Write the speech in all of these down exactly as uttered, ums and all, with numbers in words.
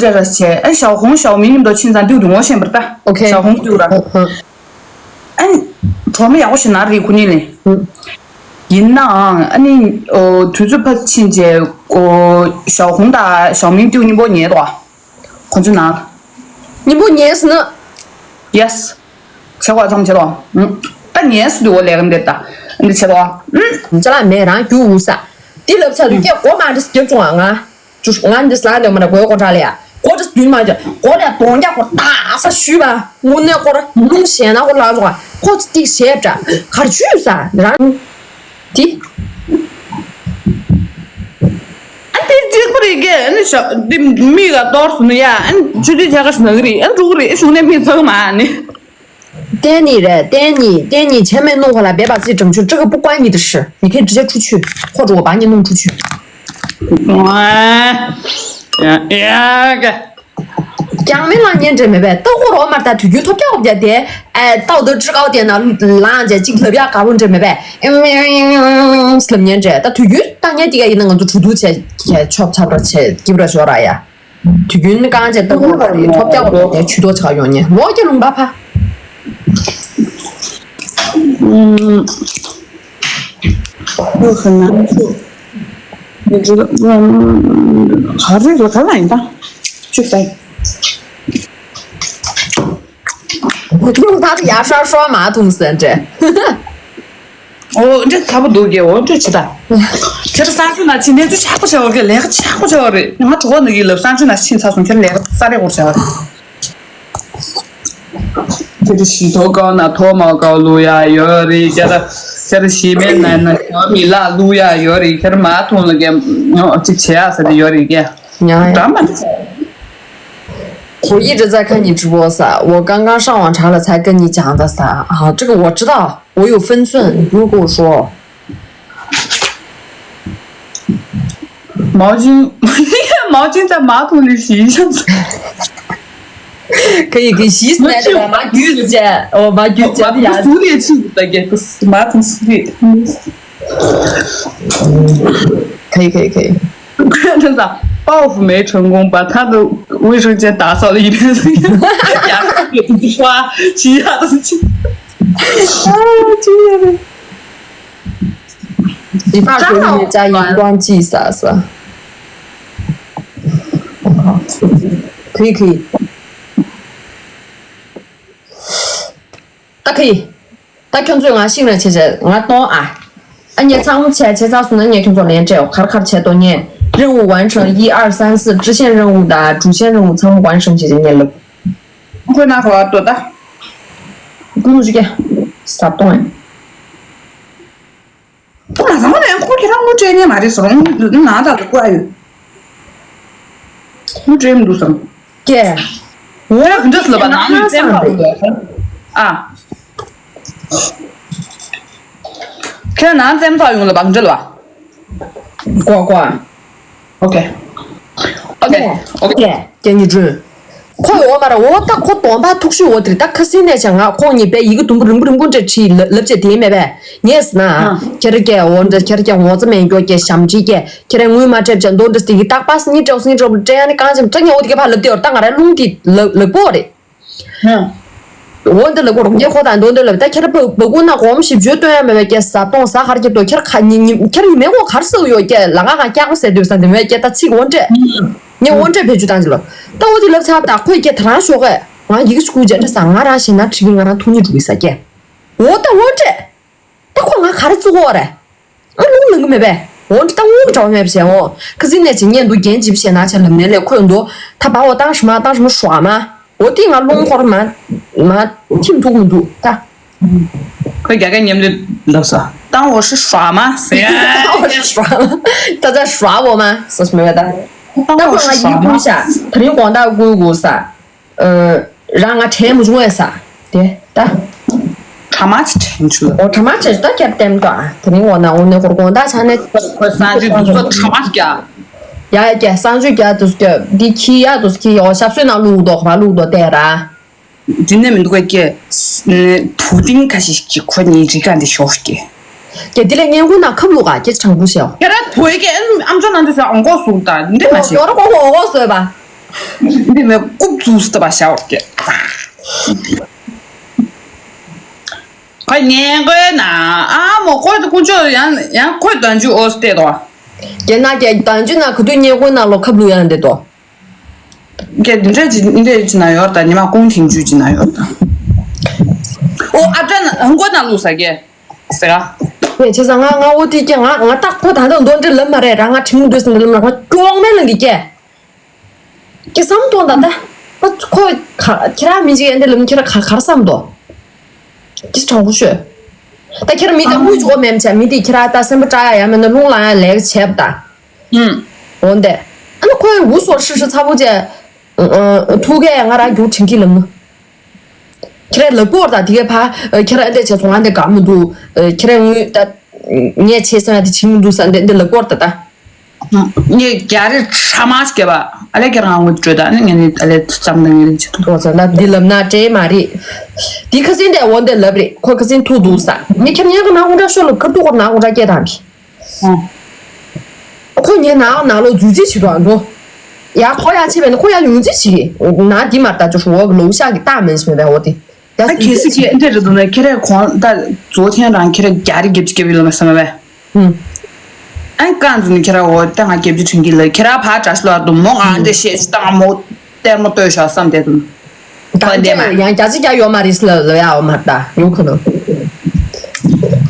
རེ་ར་བྱས། ཨ་ཞའོ་ཧུང་ཞའོ་མིང་མཉམ་དུ་ཕྱིན་ཙང་ཏིའུ་དུ་ངོ་ཤེས་པར་ལྟ། ཨོ་ཁེ། ཞའོ་ཧུང་ཏིའུ་ར། ཨ་ཨ་ཨ་ནི་གྲོགས་མོ་ཡག་པོ་ཞིག་ན་རེད་ཁོ་གཉིས་ལས། ཨ་ཡིན་ནའང་ཨ་ནི་ཨོ་དུས་ཚོད་ཕར་ཕྱིན་རྗེས་ཨོ་ཞའོ་ཧུང་དང་ཞའོ་མིང་ཏིའུ་གཉིས་པོ་ཉལ་འདུག་ཨ། ཁོ་ཚོའི་ནང་། གཉིས་པོ་ཉལ་ཟིན་ན། Yes། ཆེ་བ་ཙམ་བྱེད་དོ། ད་ངས་སུ་འདུག་ལས་ཀ་འདི་ད་འདི་བྱེད་དོ། ཅ་ལག་མེད་རང་རྒྱུ་འུ་ས། འདི་ལབ་ཚར་དུས་སྐད་མགོ་མ་འདྲི་རྒྱབ་བྱུང་བ་ང་། ཅུ་ང་འདི་ལ་འདོད་མ་ན་མགོའི་སྐོར་དྲག་ལ་ཡ། མགོ་འདྲི་རྒྱུན་མ་འདྲི་མགོ་ལ་གདོང་རྒྱག་སྐོར་ད་ས་ཞུས་པ། དངོས་གནས་སྐོར་རླུང་ཞེ་ན་སྐོར་ལ་ཚོགས་ཁོ་ཚོ་ཏིག་ཞེ་དྲག་གར་ཆུས་ས་རང་། དེ། ཨ་དེ་གཅིག་པུ་རེད་ཀྱེ། ཨ་ནི་ཞག་འདི་མིག་ག་གཏོར་སོང་ནི་ཡ། ཨ་ནི་ཆུ་དུས་ཆ་ག་ཞིག་ན་གི་རེད། ཨ་འགྲོ་གི་རེད། ཨ་གཞུག་ནས་མི་ཚང་མ་ཨ་ནི། བསྟན་ནི་རེད། བསྟན་ནི་བསྟན་ནི་ཆེན་མེད་ནོ་ག་ལ་བེ་བ་ཙི་དྲང་ཆུ་ཀྲི་ག་པུ་ཀ་ཉི་ཏི་ཧྲི་ཉི་ཁེ་ཀྲི་ཆ་ཁྲུ་ཆུ་ཁོ་འགྲོ་བ་ཉི་ནུང་ཁྲུ་ཆུ། ཡ་ཡ་ག་ཀྱང་མི་ལང་ཉན་འདྲེ་མེད་པས་ལྟ་ཁོ་རོ་མར་ད་དུས་རྒྱུན་ཐོབ་རྒྱག་འོབ་རྒྱ་དེ། ཨ་ལྟའོ་ད་ཅི་ཀའོ་དེ་ན་ལང་རྗེས་གཅིག་ལབ་ཡག་དགའ་པོ་འདྲེ་མེད་པས། ལབ་ཉན་འདྲེ་ད་དུས་རྒྱུན་ལྟ་ཉན་དེ་ག་ཡིན་ན་ང་ཚོ་གྲུ་དུ་བྱས་ཆོབ་ཆབ་ར་བྱས་སྐྱིབ་ར་ཞོ་ར་ཡ། དུས་རྒྱུན་རྐང་རྗེས་ལྟ་ཁོ་ར་རེད་ཐོབ་རྒྱག་འོབ་རྒྱ་དེ་ཆུ་ཏོ་ཆག་ཡོང་ཉན་ལོ་རྒྱ་ལུང་པ་ཕ། ཁོ་ཁ་ན་ཁོ་ཡིན་ཅི་ག་རེ་ལ་ག་ལ་ཡིན་ད་ཅི་ཟེར། ད་ཡར་ཧྲ་ཧྲོ་མ་ཐུང་ཟེར་འདྲེ། ཨོ་འདྲེ་ཚ་པོ་འདུག་གེ། ཨོ་འདྲེ་ཅི་ད། ཁྱེད་གསང་སྤྱོད་ན་ཕྱིན་གནས་ཚུལ་ཆགས་པོ་བྱ་བ་གེ་ལས་ཀ་ཆགས་པོ་བྱ་བ་རེད། ང་གྲོགས་ནི་གི་ལབ་གསང་སྤྱོད་ན་ཕྱིན་ཚར་སོང་ཁྱེད་ལས་ཀ་ས་རེ་འོར་བྱ་བ་རེད། ཁྱེད་ཤི་ཐོ་ཀའོ་ན་ཐོ་མ་ཀའོ་ལུ་ཡ་ཡོད་རེད། ཁྱེད་ཁྱེད་ཤི་མེད་ན་ན་ཞོ་མི་ལ་ལུ་ཡ་ཡོད་རེད། ཁྱེད་མ་ཐུང་ལ་གེ་ཅིག་བྱེད་ཡ་ས་དེ་ཡོད་རེད་གེ། ཡ་ཡ། འདྲ་མ་འདྲ། ཁོ་ཡི་འདྲ་ཚ་ཁ་ཉི་ཀྲི་བོ་ས་འོ་ཀང་ཀང་ཧྲང་ཝང་ཁྲ་ལ་ཚ་ཀ་ཉི་ཅང་ད་ས་ཧ་ཀྲི་གི་འོ་ཀྲི་ད་འོ་ཡོ་ཧྥན་ཚོན་ནི་གུ་གོ་ཧྲོ། མའོ་ཅིན། མའོ་ཅིན་ཙ་མ་ཐུང་ལི་ཞི་ཤང་ཙ། ཁ་ཡི་གི་ཞི་སི་ནས་ད་མ་རྒྱུས་ཙ་འོ་མ་རྒྱུས་ཙ་ཡ། སུ་རེ་ཆི་ད་གེ་ཏུ་མ་ཐུང་སུ་རེ།可以可以可以。 ཁོས་ད་ས་报复没成功，把他的卫生间打扫了一遍，牙刷也不刷，洗牙都去。 ལི་ཧྥ་ཧྲོ་ནི་ཅ་ཡིན་ཀོང་ཅི་ས་ས། 可以可以。 ད་ཁི། ད་ཁྱོད་ཚོས་ང་ཤིང་ར་བྱེད་བྱེད་ང་གཏོང་ཨ། ཨ་ངས་ཚང་མ་བྱས་བྱས་ཚར་སོང་ན་ངས་ཁྱོད་ཚོ་ལན་སྤྲད་འོ་གར་གར་བྱས་གཏོང་ངས། 任务完成一二三四支线任务的主线任务 ཚང་མ་完成བྱས་བྱས་ངས་ལབ། ཁོས་ན་གོ་ཨ་ཏོ་ད། ཀུན་ཞིག་གེ། ཟབ་གཏོང་ཨ། ཁོ་ལ་ཚང་མ་ལན་ཁོ་ཁྱེད་རང་དངུལ་སྤྲད་ཉན་མ་རེད་ཟེར་འོང་ན་ད་ལ་ཁོ་ཨ་ཡོད། དངུལ་སྤྲད་མི་འདུག་བསམ། ཀྱེ། འོ་ཡ་གི་འདྲ་སི་ལ་བ་ནང་ནས་བཙན་པ་འདུག་གས། ཨ། ཁྱེད་ནང་བཙན་པ་ཡོང་ལ་བ་གི་འདྲ་ལ་བ། ཀོ་ཀོ། ཨོ་ཁེ། ཨོ་ཁེ། ཨོ་ཁེ། ཀྱེ་ཀྱེ་ཉི་སྒྲོན། ཁོ་ཡོད་མ་ར་འོ་ད་ཁོ་གདོང་པ་ཐུག་ཤུ་འོ་དེ་རེད་ད་ཁ་སིང་ནས་བྱ་ང་ཁོང་གཉིས་པས་ཡི་གེ་དུམ་བུ་རིང་པོ་རིང་པོ་འདྲ་བྲིས་ལབ་ལབ་བྱས་དེ་མེད་པས་ངས་ཟེར་ན། ཁྱེད་ར་ཀྱེ་འོ་འདྲ་ཁྱེད་ར་ཀྱེ་ངོ་ཚ་མེད་མགྱོགས་ཀྱེ་ཞམ་བྲིས་ཀྱེ་ཁྱེད་ར་དངུལ་མ་སྤྲད་བྱ་མདོ་འདྲ་སྟེ་གི་རྟག་པ་སི་ནི་སྤྲད་སི་ནི་སྤྲད་སྤྲད་ཡ་ནི་གང་བྱེད་སྤྲད་ཉེ་འོ་དེ་ག་ཕ་ལབ་དེ་ཡོད་ད་ང་ར་རླུང་དེ་ལབ་ལབ་གོ་རེད། འོ་འདི་ལབ་གོ་རོགས་ཀྱེ་ཁོ་དང་མདོ་འདི་ལབ་ད་ཁྱེད་ར་བ་བ་ཀུན་ན་གོམ་ཞིབ་བརྗོད་སྟོན་ཡ་མེད་པས་ཀྱེ་ཟ་གཏོང་ཟ་གར་གྱེ་དོ་ཁྱེད་ར་ཁ་ཉི་ཉི་ཁྱེད་ར་ཉི་མའི་འོ་གར་སི་ཡོད་ཀྱེ་ལ་ང་གང་སྐྱག་པ་ཟེར་དུས་ས་འདི་མེད་ཀྱེ་ད་ཚིག་འོ་འདྲ། ངས་དབང་གྲལ་བེད་སྤྱོད་བཏང་ཅི་ལོ། ད་འོ་དེ་ལབ་ཚར་ད་ཁོས་ཀྱེ་ད་རང་ཤོག་གས་ང་ཡི་གེ་ཞུ་རྒྱ་འདྲ་ས་ང་རང་ཞེ་ན་ཁྲི་གི་ང་རང་ཐུག་ཉིད་འགྲོ་གི་ས་ཀྱེ། འོ་ད་དབང་གྲལ། ད་ཁོ་ང་ག་རེ་བརྩི་གོ་རེད། ཨ་ལུང་ལང་གི་མེད་པས། འོ་ད་དངུལ་གི་གྲོགས་མེད་བྱས་འོ། ཁ་སིང་ནས་ཅི་ཉན་འདུག་རྒན་ཅིབ་བྱས་ན་བྱས་ལབ་ནས་ལས་ཁོས་འདུག་ད་བ་འོ་བཏང་ཞི་མ་བཏང་ཞི་མ་ཧྲོ་མ། འོ་དེ་ང་ལུང་ཁོར་མ། མ། ཐིམ་ཐུག་མི་འདུག་ད། ཁོས་རྒྱ་སྐད་མཉམ་དུ་ལབ་སོ། བཏང་འོ་ཧྲི་ཧྲ་མ་ཟེར། བཏང་འོ་ཧྲི་ཧྲ་མ། ད་ད་ཧྲ་འོ་མ་ཟེར་མི་བས་ད། ད་ཁོ་ང་ཡིག་ཁུར་ཤ། ད་རིང་དགོང་དག་སྐུལ་དགོས་ས། རང་ང་དྲན་མ་བྱུང་བས་ས། དེ་ད། གྲ་མ་ཆེ་དྲན་བྱུང་། འོ་གྲ་མ་ཆེ་ད་ཁྱེད་ལྟེམ་ཏོ་ཨ། ད་རིང་འོ་ན་འོ་ནས་ཁོར་དགོང་དག་ཆ་ནས། ཁོས་སང་ཅི་དུས་ཚོད་གྲ་མ་རྒྱག་ཡ་ཡ་ཀྱ་སང་ཅི་རྒྱག་དུས་ཀྱ་འདི་ཁྱི་ཡ་དུས་ཁྱི་ཡོ་ཞབས་སོད་ནང་བླུག་དོ་ག་བླུག་དོ་ལྟས་ར། འདི་ནས་མི་འདུག་ག་ཀྱེ། བུ་ཏིང་ཁ་ཤས་ཀྱིས་ཁོ་གཉིས་རི་ཀ་འདི་ཤོར་ཀྱེ། ཀྱེ་འདི་ལས་བརྙན་ཁུང་ནང་ཁབ་བླུག་ག་ཀྱེ་དྲང་པོ་བཤད། ཁྱེད་རང་བོད་ཀྱི་ཨམ་ཅོག་ནང་དུ་ཟ་ཨང་གོ་སུག་ད་འདི་མ་ཤེས། ཡོ་ར་ཀོ་ཀོ་ཨོ་ཀོ་སོས་པ། འདི་ནི་རྐུབ་བཙུགས་སུ་བཏབ་པ་བྱ་བར་སྐད། ཁོ་ཉན་དགོས་ན་ཨ་མོ་ཁོ་དཀོན་མཆོག་ཡང་ཡང་ཁོས་དོན་རྒྱུ་ཨོ་སྟེ་དོ། རྒྱལ་ན་རྒྱལ་དོན་རྒྱུ་ན་ཁུ་དུ་ཉན་དགོས་ན་ལོ་ཁབ་ལུ་ཡང་འདི་དོ། ཀྱེ་འདི་འདྲ་ཅི་འདི་ཅི་ན་ཡོར་ད་ཉི་མ་ཀུང་ཐིང་ཅུ་ཅི་ན་ཡོར་ད། ཨོ་ཨ་ཏྲ་ན་ཧང་གོ་ན་ལུ་ས་ཀྱེ་ཟེར་ག། ངས་བྱས་ཙང་ང་ང་འོ་དེ་ཀྱེ་ང་ང་ཏག་ཁོ་ད་ལྟ་འདོན་འདྲི་ལབ་མ་རེད་ར། ང་ཁྲིམས་འདོད་སེམས་ལབ་ན་ང་ཀྱོང་མེད་ལ་འདི་ཀྱེ། ཀྱེ་བསམ་དོན་ད་ད་ཁོ་ཁ་ཁྱེད་རང་མི་ཅིག་ཡན་དེ་ལབ་ཁྱེད་རང་ག་གར་བསམ་དོ། ཀྱེ་དྲང་པོ་ཤོད། ད་ཁྱེད་རང་མི་དེ་དངུལ་ཅོག་མེད་མ་བྱ་མི་དེ་ཁྱེད་རང་ད་སེམས་པ་སྐྲག་ཡ་ཡ་མེད་ན་རླུང་ལངས་ཡ་ལས་ཀ་བྱས་པ་ད། ཨུམ། འོན་ཏེ། ཨ་ནི་ཁོའི་འུ་སོར་ཧྲི་ཧྲི་ཚ་པོ་བྱས། ཐུག་གས་ང་རང་རྒྱུག་དྲན་གི་ལབ་ནུ། ཁྱེད་རང་ལབ་སྐོར་དང་དེ་གས་ཕ། ཁྱེད་རང་འདི་བྱས་སོང་ང་འདི་དགའ་མི་འདུག་ཁྱེད་རང་དངུལ་ད། ངས་བྱས་སོང་ཡ་དེ་བྱིན་མི་འདུག་ས་འདི་འདི་ལབ་སྐོར་ད་ད། ངས་རྒྱ་རི་ཁྲ་མ་སྐྱེ་བ་ཨ་ལས་ཁྱེད་རང་དངུལ་སྤྲོད་ད་ནི་ངས་ནི་ཨ་ལས་ཙམ་ད་ངས་རིན་ཆེ་ཐུག་ཨོ་ཙམ་ན་འདི་ལབ་ན་བྲེལ་མ་རེད། འདི་ཁ་སེང་འདི་འོ་འདི་ལབ་རེད། ཁོ་ཁ་སེང་ཐུག་འདུག་ས། ངས་ཁྱེད་ཉན་གི་ན་ཁོང་ཁྲ་ཤོ་ལབ་ཁ་ཐུག་གོ་ན་ཁོང་ཁྲ་སྐྱེ་དང་གི། ཁོ་ཉན་ན་ན་ལོ་རྫུས་རྫི་བྱེད་དོ་ཨ་འགྲོ། ཡ་ཁོ་ཡ་ཆེ་བས་ན་ཁོ་ཡ་ཡུང་རྫི་བྱེད་གི་ན་འདི་མར་ད་ཅོ་ཧྲུ་འོ་གི་ལོ་ཤག་གི་རྟགས་མིན་ཞིག་མེད་པས་འོ་དེ། ད་གལ་སྲིད་ཀྱི་འདི་རེད་འདུག་ན་ཁྱེད་རས་གོང་ད་རྫོགས་ཐེངས་རང་ཁྱེད་རས་རྒྱ་རི་རྒྱབ་ཅིག་རྒྱབ་ཡོད་ལ་མ་བསམ་པས། ཨན་རྐང་འཛིན་ཁྱེད་ར་འོ་ད་ང་རྒྱབ་ཅིག་དྲན་གི་ལ་ཁྱེད་ར་ཕར་དྲ་ཤི་ལ་འདུག་མོ་ང་འདི་བཤད་ཅིག་ད་ང་མོ་ལྟད་མོ་ལྟོས་ཤག་བསམ་བསྡད་འདུག་ད་ལྟད་མོ་ཡང་རྒྱ་ཅིག་རྒྱ་ཡོད་མ་རེད་ལ་ལ་ཡ་འོ་མ་ད་ཡོད་ཁ་ནོ།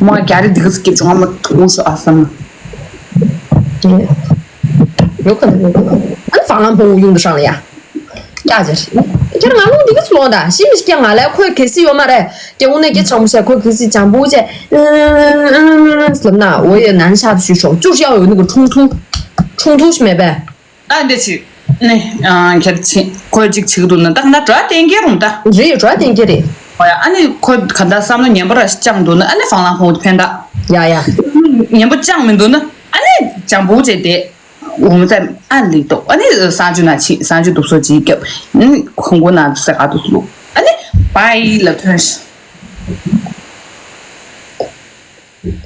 མོ་རྒྱ་རི་འདི་ག་ཚོད་རྒྱབ་ཅིག་ང་མོ་ཐུག་ཤག་ཨ་བསམ་ན། ཡོད་ཁ་ནོ་ཡོད་ཁ་ནོ། ཨན་ཧྥང་ལང་ཕུང་ཡུང་དུ་ཧྲང་ལ་ཡ། ཡ་ཅེ། ཁྱེད་ང་ལུང་འདི་ག་ཚོད་ལོང་ད་ཤི་མི་ཤི་ཀྱང་ང་ལ་ཁོས་གལ་སྲིད་ཡོད་མ་རེད། ཀྱེ་འུ་ནས་ཀྱེ་ཆང་མོ་ཤ་ཁོས་གལ་སྲིད་ཅང་པུ་ཅེ། ལབ་ན་འོ་ཡོད་ནན་ཤ་ཞུ་ཤོག་ཅུ་ཤ་ཡོད་ནི་གི་ཁྲུང་ཐུང་། ཁྲུང་ཐུང་ཞིག་མེད་པས། ད་འདི་ཅི། ནི། ཁྱེད་ཆི་ཁོས་ཅིག་བྱེད་ཀྱི་འདུག་ན་ད་ང་འགྲོ་བསྟན་གྱི་རུང་ད། རེད་འགྲོ་བསྟན་གྱི་རེད། ཧོ་ཡ་ཨ་ནི་ཁོས་ག་འདྲ་བསམ་བློ་ངན་པ་ར་ཞིག་བཅངས་འདུག་ན་ཨ་ནི་ཧྥང་ལང་ཕུང་ཕན་ད། ཡ་ཡ། ངན་པ་བཅངས་མི་འདུག་ན་ཨ་ནི་ཅང་པུ་ཅེ་དེ། འོ་མ་ཙམ་ཨ་ལི་ཏོ་ཨ་ནི་སང་ཇུ་ན་ཆི་སང་ཇུ་དུབ་སོ་ཅི་རྒྱབ་ཨ་ནི་ཁོང་གོ་ན་ས་ག་དུ་སུ་ཨ་ནི་པའི་ལ་ཐོན་ཤི་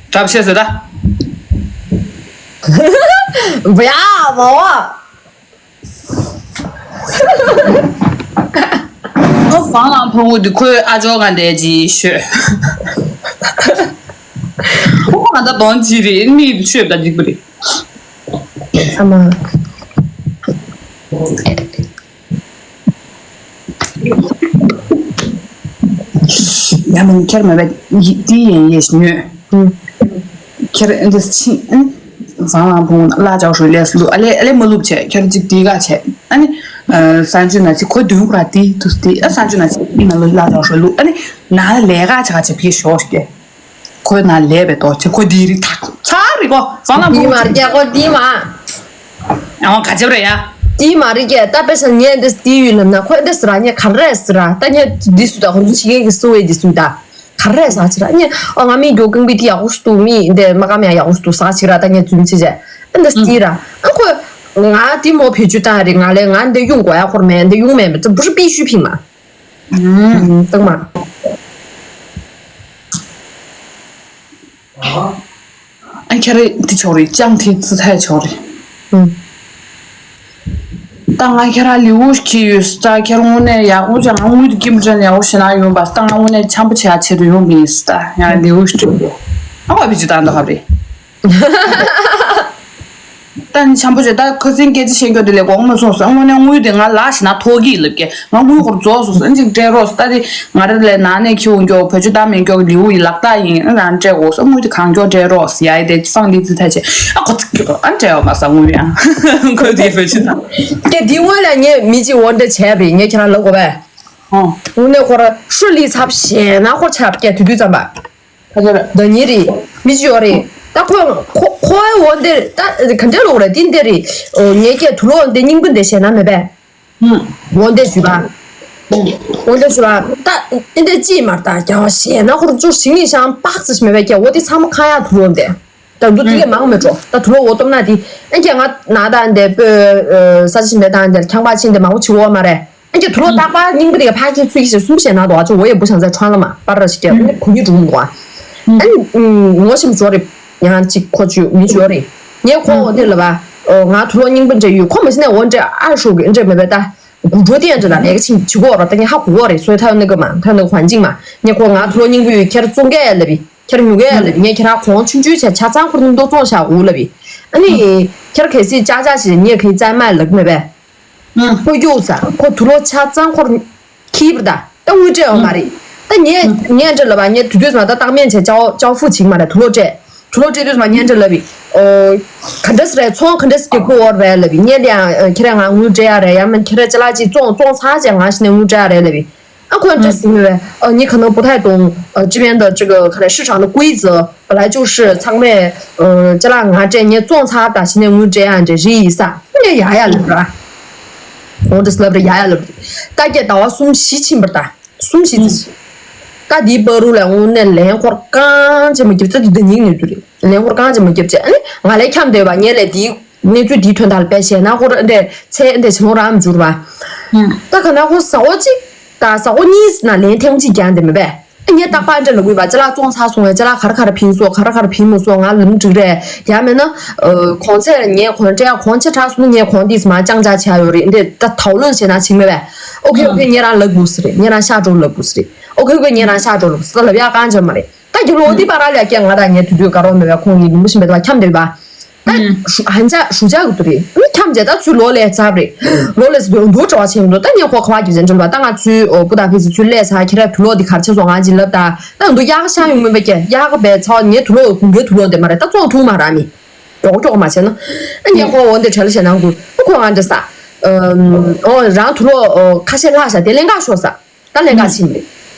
གྲབ་ཤེས་ཟེར་ད། བུ་ཡ་མོ། ཨོ་ཧྥང་ལང་ཕུང་བོ་འདི་ཁོའི་ཨ་ཇོ་ག་འདས་ཅི་ཤོད། ཨོ་ང་ད་དོན་ཅི་རེད་མི་ཤོད་ད་འཇིག་པ་རེད། ཨ་མ། ཡ་མིན་ཁྱེར་མ་བས་ཡི་དེ་ཡིན་ཡེ་ཤི་ཉོས། ཁྱེར་ཨ་འདི་ཕྱིན་ཨ་ནི་བཟང་ལ་བུང་ལ་ཅག་ཧྲུལ་ལས་ལུ་ཨ་ལེ་ཨ་ལེ་མ་ལུབ་བྱས་ཁྱེར་ཅིག་དེ་ག་བྱས་ཨ་ནི་ས་འཇུ་ན་ཅི་ཁོ་དུང་ག་དེ་དུ་དེ་ཨ་ས་འཇུ་ན་ཅི་ཨི་ན་ལུ་ལ་ཅག་ཧྲུལ་ལུ་ཨ་ནི་ན་ལས་ག་ཆ་ག་བྱས་ཕི་ཤོག་ཤི་ཁོ་ན་ལས་བས་ཏོ་ཆེ་ཁོ་དེ་རི་ཐག་ཚ་རི་གོ་བཟང་ལ་དེ་བུང་མ་རྒྱ་གོ་དེ་མ། ཨོ་ག་ཅབ་རེ་ཡ། དེའི་མ་རིག་གས་ད་དཔེ་ཆ་ངས་འདི་དེའི་ཡུལ་ལབ་ན་ཁོས་འདི་ཟེར་ར་ངས་ག་རེ་ཟེར་ར་ད་ངས་འདི་སུ་ད་ཁོ་ཚོ་ཕྱི་རྒྱལ་གྱི་སུ་བས་འདི་སུ་ད་ག་རེ་ཟ་ཆི་ར་ངས་ཨོ་ང་མི་མགྱོགས་རྐང་པའི་དེ་ཡག་པོ་ཞིག་འདུག་མི་འདི་མ་ཀ་མ་ཡག་པོ་ཞིག་འདུག་ཟ་ཆི་ར་ད་ངས་རྫུན་ཆི་བྱས་ཨ་འདི་དེའི་ར་ཨ་ཁོས་ང་དེ་མོ་བེད་སྤྱོད་བཏང་རེད་ང་ལས་ང་འདི་གཡུང་དགོས་ཡ་ཁོར་མེད་འདི་གཡུང་མེད་མེད་ཙམ་བུ་ཧྲི་པི་ཤུ་ཕིང་མ། ཨ་ཁྱེད་རེ་འདི་ཆོག་རེད་ཅང་ཐེ་ཙི་ཐའི་ཆོག་རེད། ད་ང་ཁྱེད་རང་ལེའུ་ཁྱི་ཡོད་ས་ཁྱེད་རང་དངོས་གནས་ཡག་པོ་ཅང་ང་དངུལ་དེ་ཀིམ་ཅན་ཡག་པོ་ཞེ་ན་ཡོང་པ་ད་ང་དངོས་གནས་འཆམ་པོ་བྱེད་ཡ་ཆེད་དུ་ཡོང་གི་ཡིན་ས་ད་ཡང་ལེའུ་ཁྱི་ཨ་བ་བི་ཅི་ད་འདི་ཧ་རེད། ད་ནི་འཆམ་པོ་བྱེད་ད་ཁ་སང་སྐད་ཆ་བཤད་རྒྱུ་དེ་ལས་གོང་མ་སོང་ས་དངོས་གནས་དངུལ་དེ་ང་ལག་ཞེ་ན་ཐོག་གི་ལབ་ཀྱི་ང་དངུལ་ཁོར་རྫོགས་སོང་ས་ཨ་ཅིག་སྤྲད་རོགས་ད་དེ་ང་རེ་ལས་ནང་ནས་ཁྱི་འོང་མགྱོགས་བོད་ཆུ་ད་མེད་མགྱོགས་ལེའུ་ཡི་ལག་རྟགས་ཡིན་ཨ་རང་སྤྲད་འོ་ས་དངུལ་དེ་གང་མགྱོགས་སྤྲད་རོགས་ཡ་ཡི་དེ་ཕང་ལི་ཙི་ཐ་ཆེ་ཨ་ཁོ་ཚིག་གི་ཨ་འདྲ་བ་མ་ས་དངུལ་ཡང་ཁོ་དེ་བོད་ཆུ་ད། དེ་འདི་སྔོན་ལ་ངས་མི་གཅིག་འོར་འདྲ་བྱས་པ་རེད་ངས་ཁྱེད་རང་ལབ་དགོས་པས། ཨོ། དངོས་གནས་ཁོ་ར་ཧྲུ་ལི་ཚབ་ཞེ་ན་ཁོ་ཆབ་སྐད་དུས་དུས་ཙམ་པ། ཁ་ཆེ་རེད། ཟླ་ཉིན་རེད། མི་གཅིག་ཡོད་རེད། ད་ཁོ་ཁོ་ཁོའི་འོར་འདིར་ད་ག་འདྲ་ལོག་རེད་འདི་འདི་རེད། ངས་སྐད་དུ་ལོག་འདི་སྙིང་པོ་འདི་ཞེ་ན་མེད་པས། འོ་འདི་ཞུས་པ། འོ་འདི་ཞུས་པ་ད་འདི་འདི་ཅིས་མར་ད་རྒྱ་བ་ཞེ་ན་ཁོ་ར་ཅུ་ཞིག་ནི་ཤང་པགས་ཙི་ཞིག་མེད་པས་ཀྱང་འོ་འདི་ཚང་མ་ཁ་ཡག་དུ་ལོག་འདི། ད་འདུ་དེ་གས་མང་མེད་འགྲོ་ད་དུ་ལོ་འོ་སྟོབས་ན་དེ་ཨན་ཀྱང་ང་ན་ད་འདི་པོ་ས་ཆ་ཞིག་མེད་ད་འདི་ཁྱང་པ་ཕྱིན་འདི་མང་པོ་བྱི་འོ་མ་རེད། ཨན་ཀྱང་དུ་ལོ་རྟག་པར་སྙིང་པོ་དེ་གས་ཕ་ཁྱེད་ཚུལ་གྱིས་ཞེ་གསུམ་ཞེ་ན་དོ་ཨ་ཅོ་འོ་ཡ་བུ་ཞང་ཚའི་ཁྲང་ལ་མ་པར་ར་ཞིག་གས་ཨན་གུ་ཉི་འགྲུབ་འདུག་ཨ། ཨན་ངོ་ཤེས་མི་འགྲོ་རེད། ཡང་གཅིག་ཁོ་ཅུ་མི་འགྲོ་རེད། ངས་ཁོ་འོ་འདི་ལ་བ། ང་དུ་ལོ་རྙིང་པ་འདྲ་ཡོད་ཁོ་མ་ཤི་ནས་འོ་འདྲ་ཨ་ཧྲུག་གི་འདྲ་མེད་པས་ད། དགུ་བྲོ་དེ་འདྲ་ལ་ལས་ཀ་ཆིང་ཆི་གོ་ར་ད་ངས་ཧ་གོ་གོ་རེད་སོ་ཐ་ཡོད་ནི་གི་མ་ཐ་ཡོད་ནི་གི་ཧོན་ཅིང་མ་ངས་ཁོ་ང་དུ་ལོ་རྙིང་པ་ཡོད་ཁྱེར་བཙོང་གས་ལབ་བི་ཁྱེར་ཉུ་གས་ལབ་བི་ངས་ཁྱེར་ཧ་གོང་ཆུང་ཆུང་བྱས་ཆ་ཚང་ཁོར་ཉིན་ཏོ་བཙོང་བྱ་གོ་ལབ་བི་ཨ་ནི་ཁྱེར་གལ་སྲིད་ཅག་ཅག་ཞིག་ངས་ཁའི་བཙན་མ་ལབ་མེད་པས། ཁོ་གཡུག་ས་ཁོ་དུ་ལོ་ཆ་ཚང་ཁོར་ཁྱིབ་ར་ད་ད་དངུལ་སྤྲད་ཡོད་མ་རེད། ད་ངས་ངས་འདྲ་ལབ་པ་ངས་དུས་དུས་མ་ད་བཏང་མེད་བྱས་ཅའོ་ཅའོ་ཧྥུ་བྱིང་མ་རེད་དུ་ལོ་སྤྲད། དུ་ལོ་སྤྲད་དུས་མ་ངས་འདྲ་ལབ་པའི་ཨོ། ག་འདྲ་སི་རེད་ཚོང་ག་འདྲ་སི་སྐྱིད་པོ་འོར་བས་ལབ་པའི་ངས་ལ་ཡང་ཁྱེད་རང་ང་དངུལ་སྤྲད་ཡ་རེད་ཡ་མིན་ཁྱེད་རང་ཅ་ལག་ཅིག་བཙོང་བཙོང་ཚར་བྱས་ང་ཞི་ནས་དངུལ་སྤྲད་ཡ་རེད་ལབ་པའི། 啊，可能这是因为呃，你可能不太懂呃这边的这个可能市场的规则，本来就是仓位呃，这样啊，这你种茶的现在我这样这是意思啊，你呀呀了是吧？我这是不是呀呀了？大家到我送喜庆不打，送喜之喜。大家不如来我那连活刚这么就这就等于你这里连活刚这么就这，哎，我来看对吧？你来第一。 གནས་ཚུལ་འདིའི་དོན་དག་ལ་དཔེ་བཤད་ན་ཧོར་འདྲས་ཚེ་འདྲས་བྱེད་ལོང་རང་མི་འགྱུར་བ། ད་ག་ན་ཧོར་ཟ་འོ་གཅིག་དང་ཟ་འོ་གཉིས་ན་ལན་ཐེངས་གཅིག་ཀྱང་དེ་མི་བས། ངས་རྟག་པར་འདྲ་ལ་དགོས་པ་ཅི་ལ་བཙོང་ཚར་སོང་བས་ཅི་ལ་ག་ར་ག་ར་ཕིན་སོང་ག་ར་ག་ར་ཕིན་མི་སོང་ང་ལམ་འགྲིག་རེད་ཡང་མེད་ན། གོང་ཚད་ངས་གོང་སྤྲད་གོང་ཆེ་དྲག་སོང་ན་ངས་གོང་འདིས་མ་ཅང་ཅག་བྱ་ཡོད་རེད་འདྲས་ད་དའུ་ལོན་བྱས་ན་ཆིག་མེད་བས། ཨོ་ཁེ་ཨོ་ཁེ་ངས་རང་ལབ་དགོས་ས་རེད་ངས་རང་ཤ་འགྲོ་ལབ་དགོས་ས་རེད། ཨོ་ཁེ་ཨོ་ཁེ་ངས་རང་ཤ་འགྲོ་ལབ་དགོས་ས་ལབ་ཡག་གང་བྱས་མ་རེད། ད་རྒྱབ་ལོགས་འདི་པ་ར་ལས་ཀྱང་ང་དང་ངའི་དུས་དུས་དགའ་རོགས་མེད་པའི་ཁོང་གཉིས་ལུང་པ་བཞིན་པའི་ཁྱམས་བསྡད་པ། ད་ཧན་ཆ་ཞུ་ཆ་གི་དུ་རེད་མི་ཁྱམས་བྱས་ད་ཚུར་ལོག་ལས་ཚར་རེད། ལོག་ལས་ཚུར་འདུག་འདུག་གྲྭ་བ་ཆེན་འདུག་ད་ངས་ཁོ་ཁ་བ་རྒྱབ་ཅན་འགྲུལ་པ་ད་ང་ཚུར་ཨོ་པུ་ད་ཕི་ཚུར་ཚུར་ལས་ཚར་ཁྱེད་ར་དུ་ལོག་འདི་གར་ཆེ་སོང་ང་ཅི་ལབ་ད་ད་འདུག་གཡག་ཤ་ཡོང་མིན་པའི་ཀྱེ་གཡག་བས་ཚ་བ་ངས་དུ་ལོག་དགུན་ཁའི་དུ་ལོག་འདི་མ་རེད་ད་བཙོང་ཐུབ་མ་ར་མི། མགྱོགས་མགྱོགས་མ་བྱས་ན། ཨ་ངས་ཁོ་འོ་འདི་བྲེལ་བྱས་ན་དགུ་ཨ་ཁོ་ང་འདྲ་ས། ཨོ་རང་དུ་ལོག་ཁ་ཤས་ལྷག་བྱ་དེ་ལེན་ག་ཤོག་ས། ད་ལེན་ག་ཕྱིན་པས།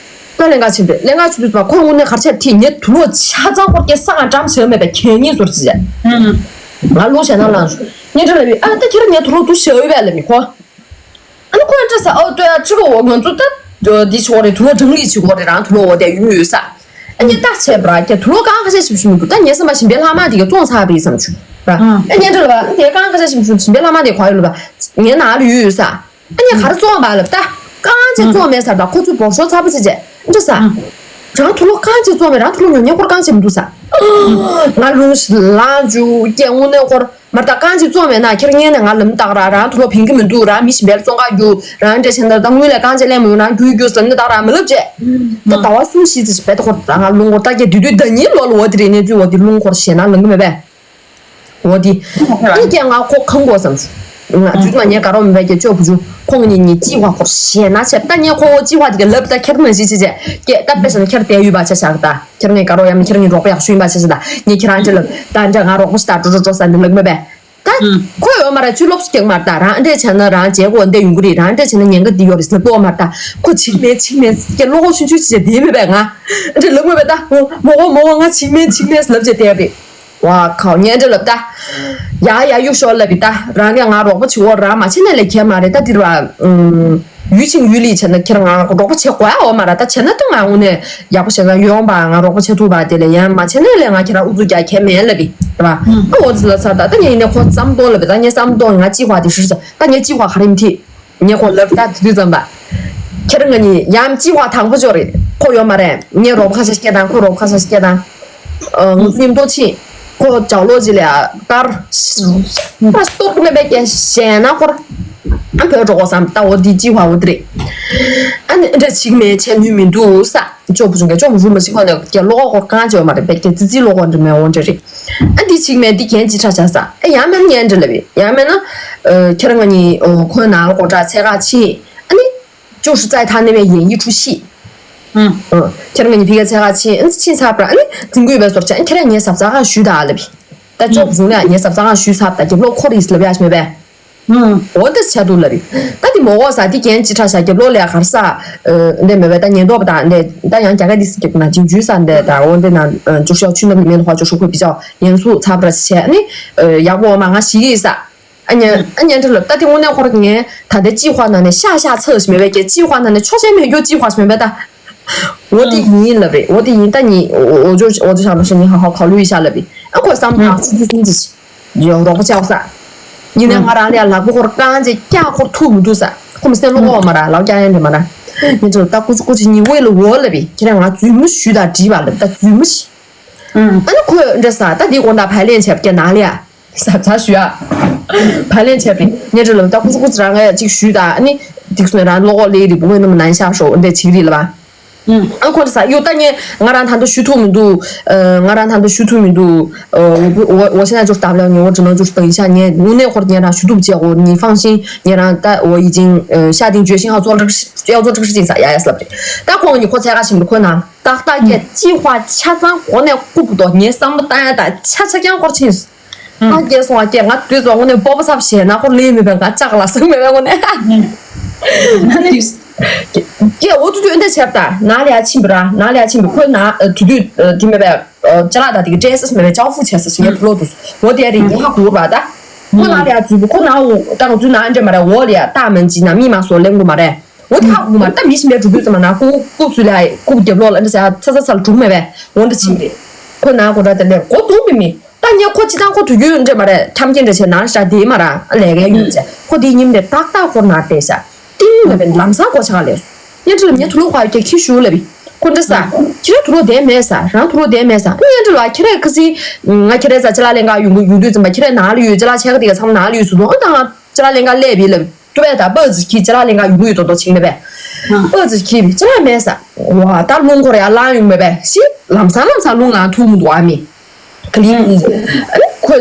ད་ལེན་ག་ཕྱིན་པས་ལེན་ག་ཕྱིན་དུས་ཙམ་ཁོ་དངོས་གནས་གར་ཆད་ཐིག་ངས་དུ་ལོག་ཆ་ཚང་ཁོར་སྐྱེ་ས་གང་བཀྲམ་བྱས་མེད་པའི་གད་སྙིགས་ཟོར་ཅི་བྱས། ང་ལུང་བྱས་ན་ལངས་སོ། ངས་འདྲ་ལབ་པས་ཨ་ད་ཁྱེད་རང་ངས་དུ་ལོག་འདུག་བྱས་ཡོད་པས་ལབ་མི་ཁོ། ཨ་ནི་ཁོ་ཡང་འདྲ་ས་ཨོ་ལྟོས་ཨ་ཁྲི་གོ་འོ་ང་ཚོ་ད་འདི་ཆོག་རེད་དུ་ལོག་གྲངས་ལས་ཆི་གོ་རེད་རང་དུ་ལོག་འོ་དེ་ཡོད་ཡོད་ས། ཨ་ནི་ད་བྱས་པ་ར་ཁྱེད་དུ་ལོག་གང་ཁ་ཤས་ཞིབ་ཞིབ་མི་འདུག་ད་ངས་བསམ་པ་ཞིམ་པའི་ལྷག་མ་དེ་ག་བཙོང་ཚར་བས་བསམ་བྱུང་ར། ཨ་ངས་འདྲ་ལབ་པ་དེ་གང་ཁ་ཤས་ཞིབ་ཞིབ་ཞིམ་པའི་ལྷག་མ་དེ་ག་ཡོད་ལབ་པ། ངའི་ནང་ལ་ཡོད་ཡོད་ས། ཨ་ནི་ག་རེ་བཙོང་བ་ལབ་ད། རྐང་རྗེས་བཙོང་མེད་ཟེར་ད་ཁོ་ཚོས་བོག་ཤོག་ཚ་པོ་ཆེ་བྱས། འདྲ་ས། རང་དུ་ལོ་རྐང་རྗེས་བཙོང་མེད་རང་དུ་ལོ་ཉོ་ཉོ་སྐོར་རྐང་རྗེས་མི་འདུག་ས། ང་ལུང་ཞིག་ལངས་འཇུ་སྐད་དངོས་གནས་སྐོར་མར་ད་རྐང་རྗེས་བཙོང་མེད་ན་ཁྱེར་ངས་ནས་ང་ལམ་བཏགས་ར་རང་དུ་ལོ་ཕིང་གི་མི་འདུག་རང་མི་ཞིག་འབལ་བཙོང་ག་རྒྱུ་རང་འདྲ་བྱས་ན་ད་དངུལ་ལས་རྐང་རྗེས་ལེན་མི་ཡོང་རང་རྒྱུ་རྒྱུ་ཟེར་ནས་བཏགས་ར་མི་ལབ་བྱས། ད་ཟླ་བ་གསུམ་བཞི་ཙམ་ཞིག་བེད་ཐོག་ད་ང་ལུང་སྐོར་ད་རྒྱ་དུས་དུས་ད་ཉིན་ལོ་ལ་འོ་དེ་རེད་གནས་ཚུལ་འོ་དེ་ལུང་སྐོར་ཞེད་སྣང་ལངས་གི་མེད་པས། འོ་དེ། ཨེ་ཀྱང་ང་ཁོ་ཁང་གོ་བསམ་བྱུང་། ང་དུས་མ་ཉལ་དགའ་རོགས་མེད་པའི་ཀྱི་ཅོ་བུ་ཆུ་ཁོང་གཉིས་གཉིས་ཅི་བ་ཁོར་ཞེད་སྣང་བྱས་ད་ངས་ཁོ་ཅི་བ་དེ་ག་ལབ་ད་ཁྱེར་ནང་བཞི་ཅི་བྱས་ཀྱེ་ད་དཔེ་བཞག་ན་ཁྱེར་དེ་ཡུལ་པ་ཆ་བཞག་ད་ཁྱེར་ངའི་དགའ་རོགས་ཡང་མི་ཁྱེར་ངའི་རོགས་པ་ཡག་ཤོས་ཡིན་པ་ཆ་བཞག་ད་ངས་ཁྱེད་རང་ཅི་ལབ་ད་འདྲ་ང་རོགས་པ་ཞིག་ད་འགྲོ་འགྲོ་འགྲོ་ས་འདི་ལབ་མེད་པས། ད་ཁོ་ཡོད་མ་རེད་ཚུལ་ལོབས་སུ་སྐྱེག་མར་ད་རང་འདྲས་བྱས་ན་རང་བྱས་གོ་འདྲས་ཡོང་གི་རེད་རང་འདྲས་བྱས་ན་ཉེན་ཁ་འདི་ཡོད་རེད་ལབ་གོ་མར་ད་ཁོ་ཆིག་མེད་ཆིག་མེད་སྐྱེ་བློ་ཁོག་ཆུང་ཆུང་ཅི་བྱས་དེ་མེད་པས་ང་འདྲས་ལབ་མེད་པས་ད་མོ་གོ་མོ་གོ་ང་ཆིག་མེད་ཆིག་མེད་ལབ་བྱས་དེ་རེད། ཝ་ཁའོ་ཉན་འདྲ་ལབ་ད། ཡ་ཡ་གཡུག་ཤོག་ལབ་པའི་ད་རང་གིས་ང་རོགས་པ་བྱེད་འོ་རང་མ་བྱེད་ནས་ལས་ཁྱད་མ་རེད་ད་འདིར་བ། ཡུལ་ཆིང་ཡུལ་ལི་བྱས་ན་ཁྱེད་རང་ང་རོགས་པ་བྱེད་དགོས་ཨ་འོ་མ་ར་ད་བྱས་ན་ད་ང་དངོས་གནས་ཡག་པོ་བྱས་ན་ཡོང་པ་ང་རོགས་པ་བྱེད་ཐུབ་པ་དེ་ལས་ཡང་མ་བྱེད་ནས་ལས་ང་ཁྱེད་རང་ཨུ་ཚུགས་རྒྱག་ཁྱད་མེད་ལབ་པའི་ར། ཨ་འོ་ཙི་ལ་ཚར་ད་ད་ངས་ཡིན་ནས་ཁོ་བསམ་གཏོང་ལབ་པའི་ད་ངས་བསམ་གཏོང་ང་ཅི་བ་དེ་ཧྲིལ་ཆ་ད་ངས་ཅི་བ་ག་རེ་མི་ཐིག་ངས་ཁོ་ལབ་ད་དུས་ཙམ་པ། ཁྱེད་རང་ང་གཉིས་ཡང་ཅི་བ་དང་པོ་ཅོ་རེད་ཁོ་ཡོད་མ་རེད་ངས་རོགས་པ་ཁ་ཤས་སྐད་དང་ཁོ་རོགས་པ་ཁ་ཤས་སྐད་དང་། ཨ་ངུ་སྙིང་ཏོ་ཆེ། ཁོ་ལྗགས་ལོག་ཅིག་ལ་ཡ་དཀར། ཨ་སྟོར་གི་མེད་པའི་སྐད་ཞེ་ན་ཁོར། ཨ་བོད་འགྲོ་གོ་བསམ་ད་འོ་འདི་ཅི་བ་འོ་འདི་རེད། ཨ་ནི་འདྲ་ཅིག་མེད་བྱས་ནུས་མི་འདུག་ས། ཅོ་བུ་ཆུང་གི་ཅོ་མོ་རུ་མ་ཞིག་ཁོ་ནས་སྐད་ལོག་གོ་གང་ཅི་བ་མ་རེད་པས་སྐད་ཙི་ཙི་ལོག་གོ་འདྲ་མེད་འོ་འདྲ་རེད། ཨ་འདི་ཅིག་མེད་འདི་གན་ཅི་ཁྲ་ཆ་ས་ཨ་ཡང་མེད་ཉན་འདྲ་ལབ་པས་ཡང་མེད་ན། ཁྱེད་རང་ང་གཉིས་ཁོའི་ནང་ལ་སྒོ་འགྲམ་འཚོལ་ག་ཕྱིན་ཨ་ནི། 就是在他那边演一出戏。 ཁྱེད་རང་ངའི་ཕི་གའི་ཚེ་ཁ་ཕྱིན་ཨ་ནི་ཕྱིན་ཚར་པར་ཨ་ནི་འཛིང་དགོས་པའི་ཟོར་བྱས་ཨ་ཁྱེད་རང་ངའི་ཟབ་ཚ་ཁ་ཞུས་དང་ལབ་པས། ད་ཅོག་བཟུང་ནས་ངའི་ཟབ་ཚ་ཁ་ཞུས་ཚར་ད་རྒྱབ་ལོག་ཁོ་རིས་ལབ་ཡ་ཞིག་མེད་པས། འོ་འདི་བྱ་འདུག་ལབ་པས། ད་འདི་མོ་གོ་ས་འདི་རྒན་ཅི་ཁྲ་ཤ་རྒྱབ་ལོག་ལས་གར་ས། འདི་མེད་པས་ད་ཉེན་རྟོག་པ་དང་འདི་ད་ཡང་རྒྱ་གར་འདི་སི་རྒྱབ་ན་ཅིང་འཇུས་ས་འདི་ད་འོ་འདི་ན་ཅོ་ཤོག་ཆུ་ནབ་ལི་མེན་ཧོ་ཅོ་ཤོག་ཁོས་བི་ཅོ་ཡན་སུ་ཚ་པར་བྱས་ཨ་ནི། ཡག་པོ་མ་ང་ཞིག་ཡིན་ས། ཨ་ཉན་ཨ་ཉན་ཁྲི་ལབ་ད་དེ་དངོས་གནས་ཁོ་རང་ངས་ད་ལྟའི་ཅི་ཧྭ་ནང་ནས་ཤ་ཤ་ཚ་ཞིག་མེད་པས་ཀྱི་ཅི་ཧྭ་ནང་ནས་ཆོག་ཤེས་མེད་རྒྱུ་ཅི་ཧྭ་ཞིག་མེད་པས་ད། འོ་དེ་ཡིན་ལབ་རེད་འོ་དེ་ཡིན་ད་ཉིན་འོ་ཅོ་འོ་ཅོ་ཤ་མ་ཤ་ཉིན་ཧ་ཧ་ཁ་ལུ་ཡི་ཤ་ལབ་རེད་ཨ་ཁོ་བསམ་ཐང་སི་ཙི་སིན་ཙི་ཡོ་རོགས་པ་ཆགས་ས། ཡིན་ན་ང་རང་ལ་ཡ་ལག་པ་ཁོར་རྐང་རྗེས་སྐྱག་ཁོར་ཐུག་མི་འདུག་ས་ཁོ་མི་སེམས་ལོག་གོ་མ་ར་ལག་སྐྱག་ཡན་དེ་མ་ར། ཉིན་ཅོ་ད་ཀུ་ཅི་ཀུ་ཅི་ཉིན་ཝེ་ལ་འོ་ལབ་རེད་ཁྱེད་རང་ང་རྫུན་མ་ཞུས་ད་བྲིས་པ་ལབ་ད་རྫུན་མ་ཞིག་ཨ་ནི་ཁོས་འདྲ་ས་ད་དེ་དགོང་དག་བའི་ལན་བྱས་པ་ཀྱ་ནང་ལ་ཡ། ཟ་ཚ་ཞུ་ཡ། བ་ལན་བྱས་པ་རེད། ཉེ་འབྲེལ་ལ་ད་ཁུ་ཚུ་ཁུ་ཚུ་རང་ངས་ཅིག་ཞུས་ད། ཨ་ནི་འདི་ཚོ་ནས་རང་བློ་ཁོག་ལས་རིགས་བུ་མོས་ནམ་ནང་ཤག་ཤོག་འདྲ་བྱེད་ཀྱི་རེད་ལ་བ། ཨ་ཁོ་ཚ་ཡོད་ད། ངས་ང་རང་ད་ལྟ་ཞུ་ཐུབ་མི་འདུག་ང་རང་ད་ལྟ་ཞུ་ཐུབ་མི་འདུག 我我现在就是打不了你，我只能就是等一下你，我那会儿你让许度不接我，你放心，你让带我已经呃下定决心要做这个事，要做这个事情啥呀呀是了不对。但光你可参加什么困难？ཏག་ཏག་གི་计划ཆ་ཚང་གོ་ནས་ཀུ་པུ་དོ་ངའི་བསམ་བློ་བཏང་ཡ་ད་ཆ་ཆ་རྐྱང་སྐོར་ཕྱིན་སོང་། ང་རྒྱལ་སོང་བ་སྐྱེ་ང་དུས་ཚོད་དངོས་གནས་སྤོབས་པ་ཚབ་ཞེ་ན་ཁོ་ལས་མེད་པའི་ང་ལྕགས་ལ་སོང་མེད་པའི་དངོས་གནས། སྐྱེ་འོ་དུ་དུ་འདི་བྱས་པ་ད་ན་ལ་ཡ་ཕྱིན་པ་ར་ན་ལ་ཡ་ཕྱིན་པ་ཁོ་ན་དུ་དུ་དེ་མེད་པའི་ཅ་ལག་ད་དེ་གི་ཌེ་སི་མེད་པའི་ཅའོ་ཧྥུ་བྱས་ས་ཞིག་ངའི་དུ་ལོ་དུ་འོ་དེ་རིང་ངའི་ཧ་གོ་བ་ད་ཁོ་ན་ལ་ཡ་འཛུལ་པ་ཁོ་ན་འོ་ད་ང་འཛུལ་ན་འདྲེ་མ་ར་འོ་ལ་ཡ་ཏ་མན་ཇི་ན་མི་མ་སོ་ལེན་གོ་མ་རེད། འོ་དེ་ཧ་གོ་མ་ད་མི་ཤི་མེད་འགྲོ་དུས་ཙམ་མ་ན་ཀུ་ཀུ་སུ་ལ་ཀུ་རྒྱབ་ལོག་ལ་འདི་ཟ་ཚ་ཚ་ཚ་ལ་འགྲུག་མེད་པས་འོ་འདི་ཕྱིན་རེད། ཁོ་ན་གོ་འདྲ་དེ་ལས་གོ་འདུག་མི་མི་ད་ངས་ཁོ་ཅི་དང་ཁོ་དུས་རྒྱུན་འདྲེ་མ་རེད་འཁྱམ་ཀྱིན་འདྲ་བྱས་ན་ཤ་དེ་མ་ར་ལས་ཀའི་ཡུལ་བྱས་ཁོ་དེ་ཉིན་དེ་ཏག་ཏག་ཁོ་ན་བལྟས་ཤ་ཏིང་ལ་བས་ལམ་སང་གོ་ཆག་ལས་སོ་ཉན་ཁྲི་ལ་ངས་དུ་ལོ་ཁ་ཡོད་ཀྱ་ཁྱི་ཞུ་ལ་བི་ཁོ་འདྲ་ས་ཁྱི་ར་དུ་ལོ་དེ་མེད་ས་རང་དུ་ལོ་དེ་མེད་ས་ཉན་ཁྲི་ལ་ཁྱི་ར་ཁ་སི་ང་ཁྱི་ར་ས་ཅི་ལ་ལེན་ག་ཡོང་གི་ཡོང་དུས་ཙམ་པ་ཁྱི་ར་ན་ལ་ཡོད་ཅི་ལ་ཆེ་ག་དེ་ག་ཚང་ན་ལ་ཡོད་སུ་དོ་ཨ་ད་ང་ཅི་ལ་ལེན་ག་ལས་བི་ལ་བི། ཏུ་བས་ད་པ་ཙི་ཁྱི་ཅི་ལ་ལེན་ག་ཡོང་གི་ཡོད་དོ་དོ་ཆིང་མེད་པས། པ་ཙི་ཁྱི་བི་ཅི་ལ་མེད་ས། བ་ད་རླུང་འཁོར་ཡ་ལང་ཡོང་མེད་པས་ཤི་ལམ་སང་ལམ་སང་རླུང་ལང་ཐུག་མི་འདུག་ཨ་མི། ག་ལི་ཨ་ནི་ཁོ་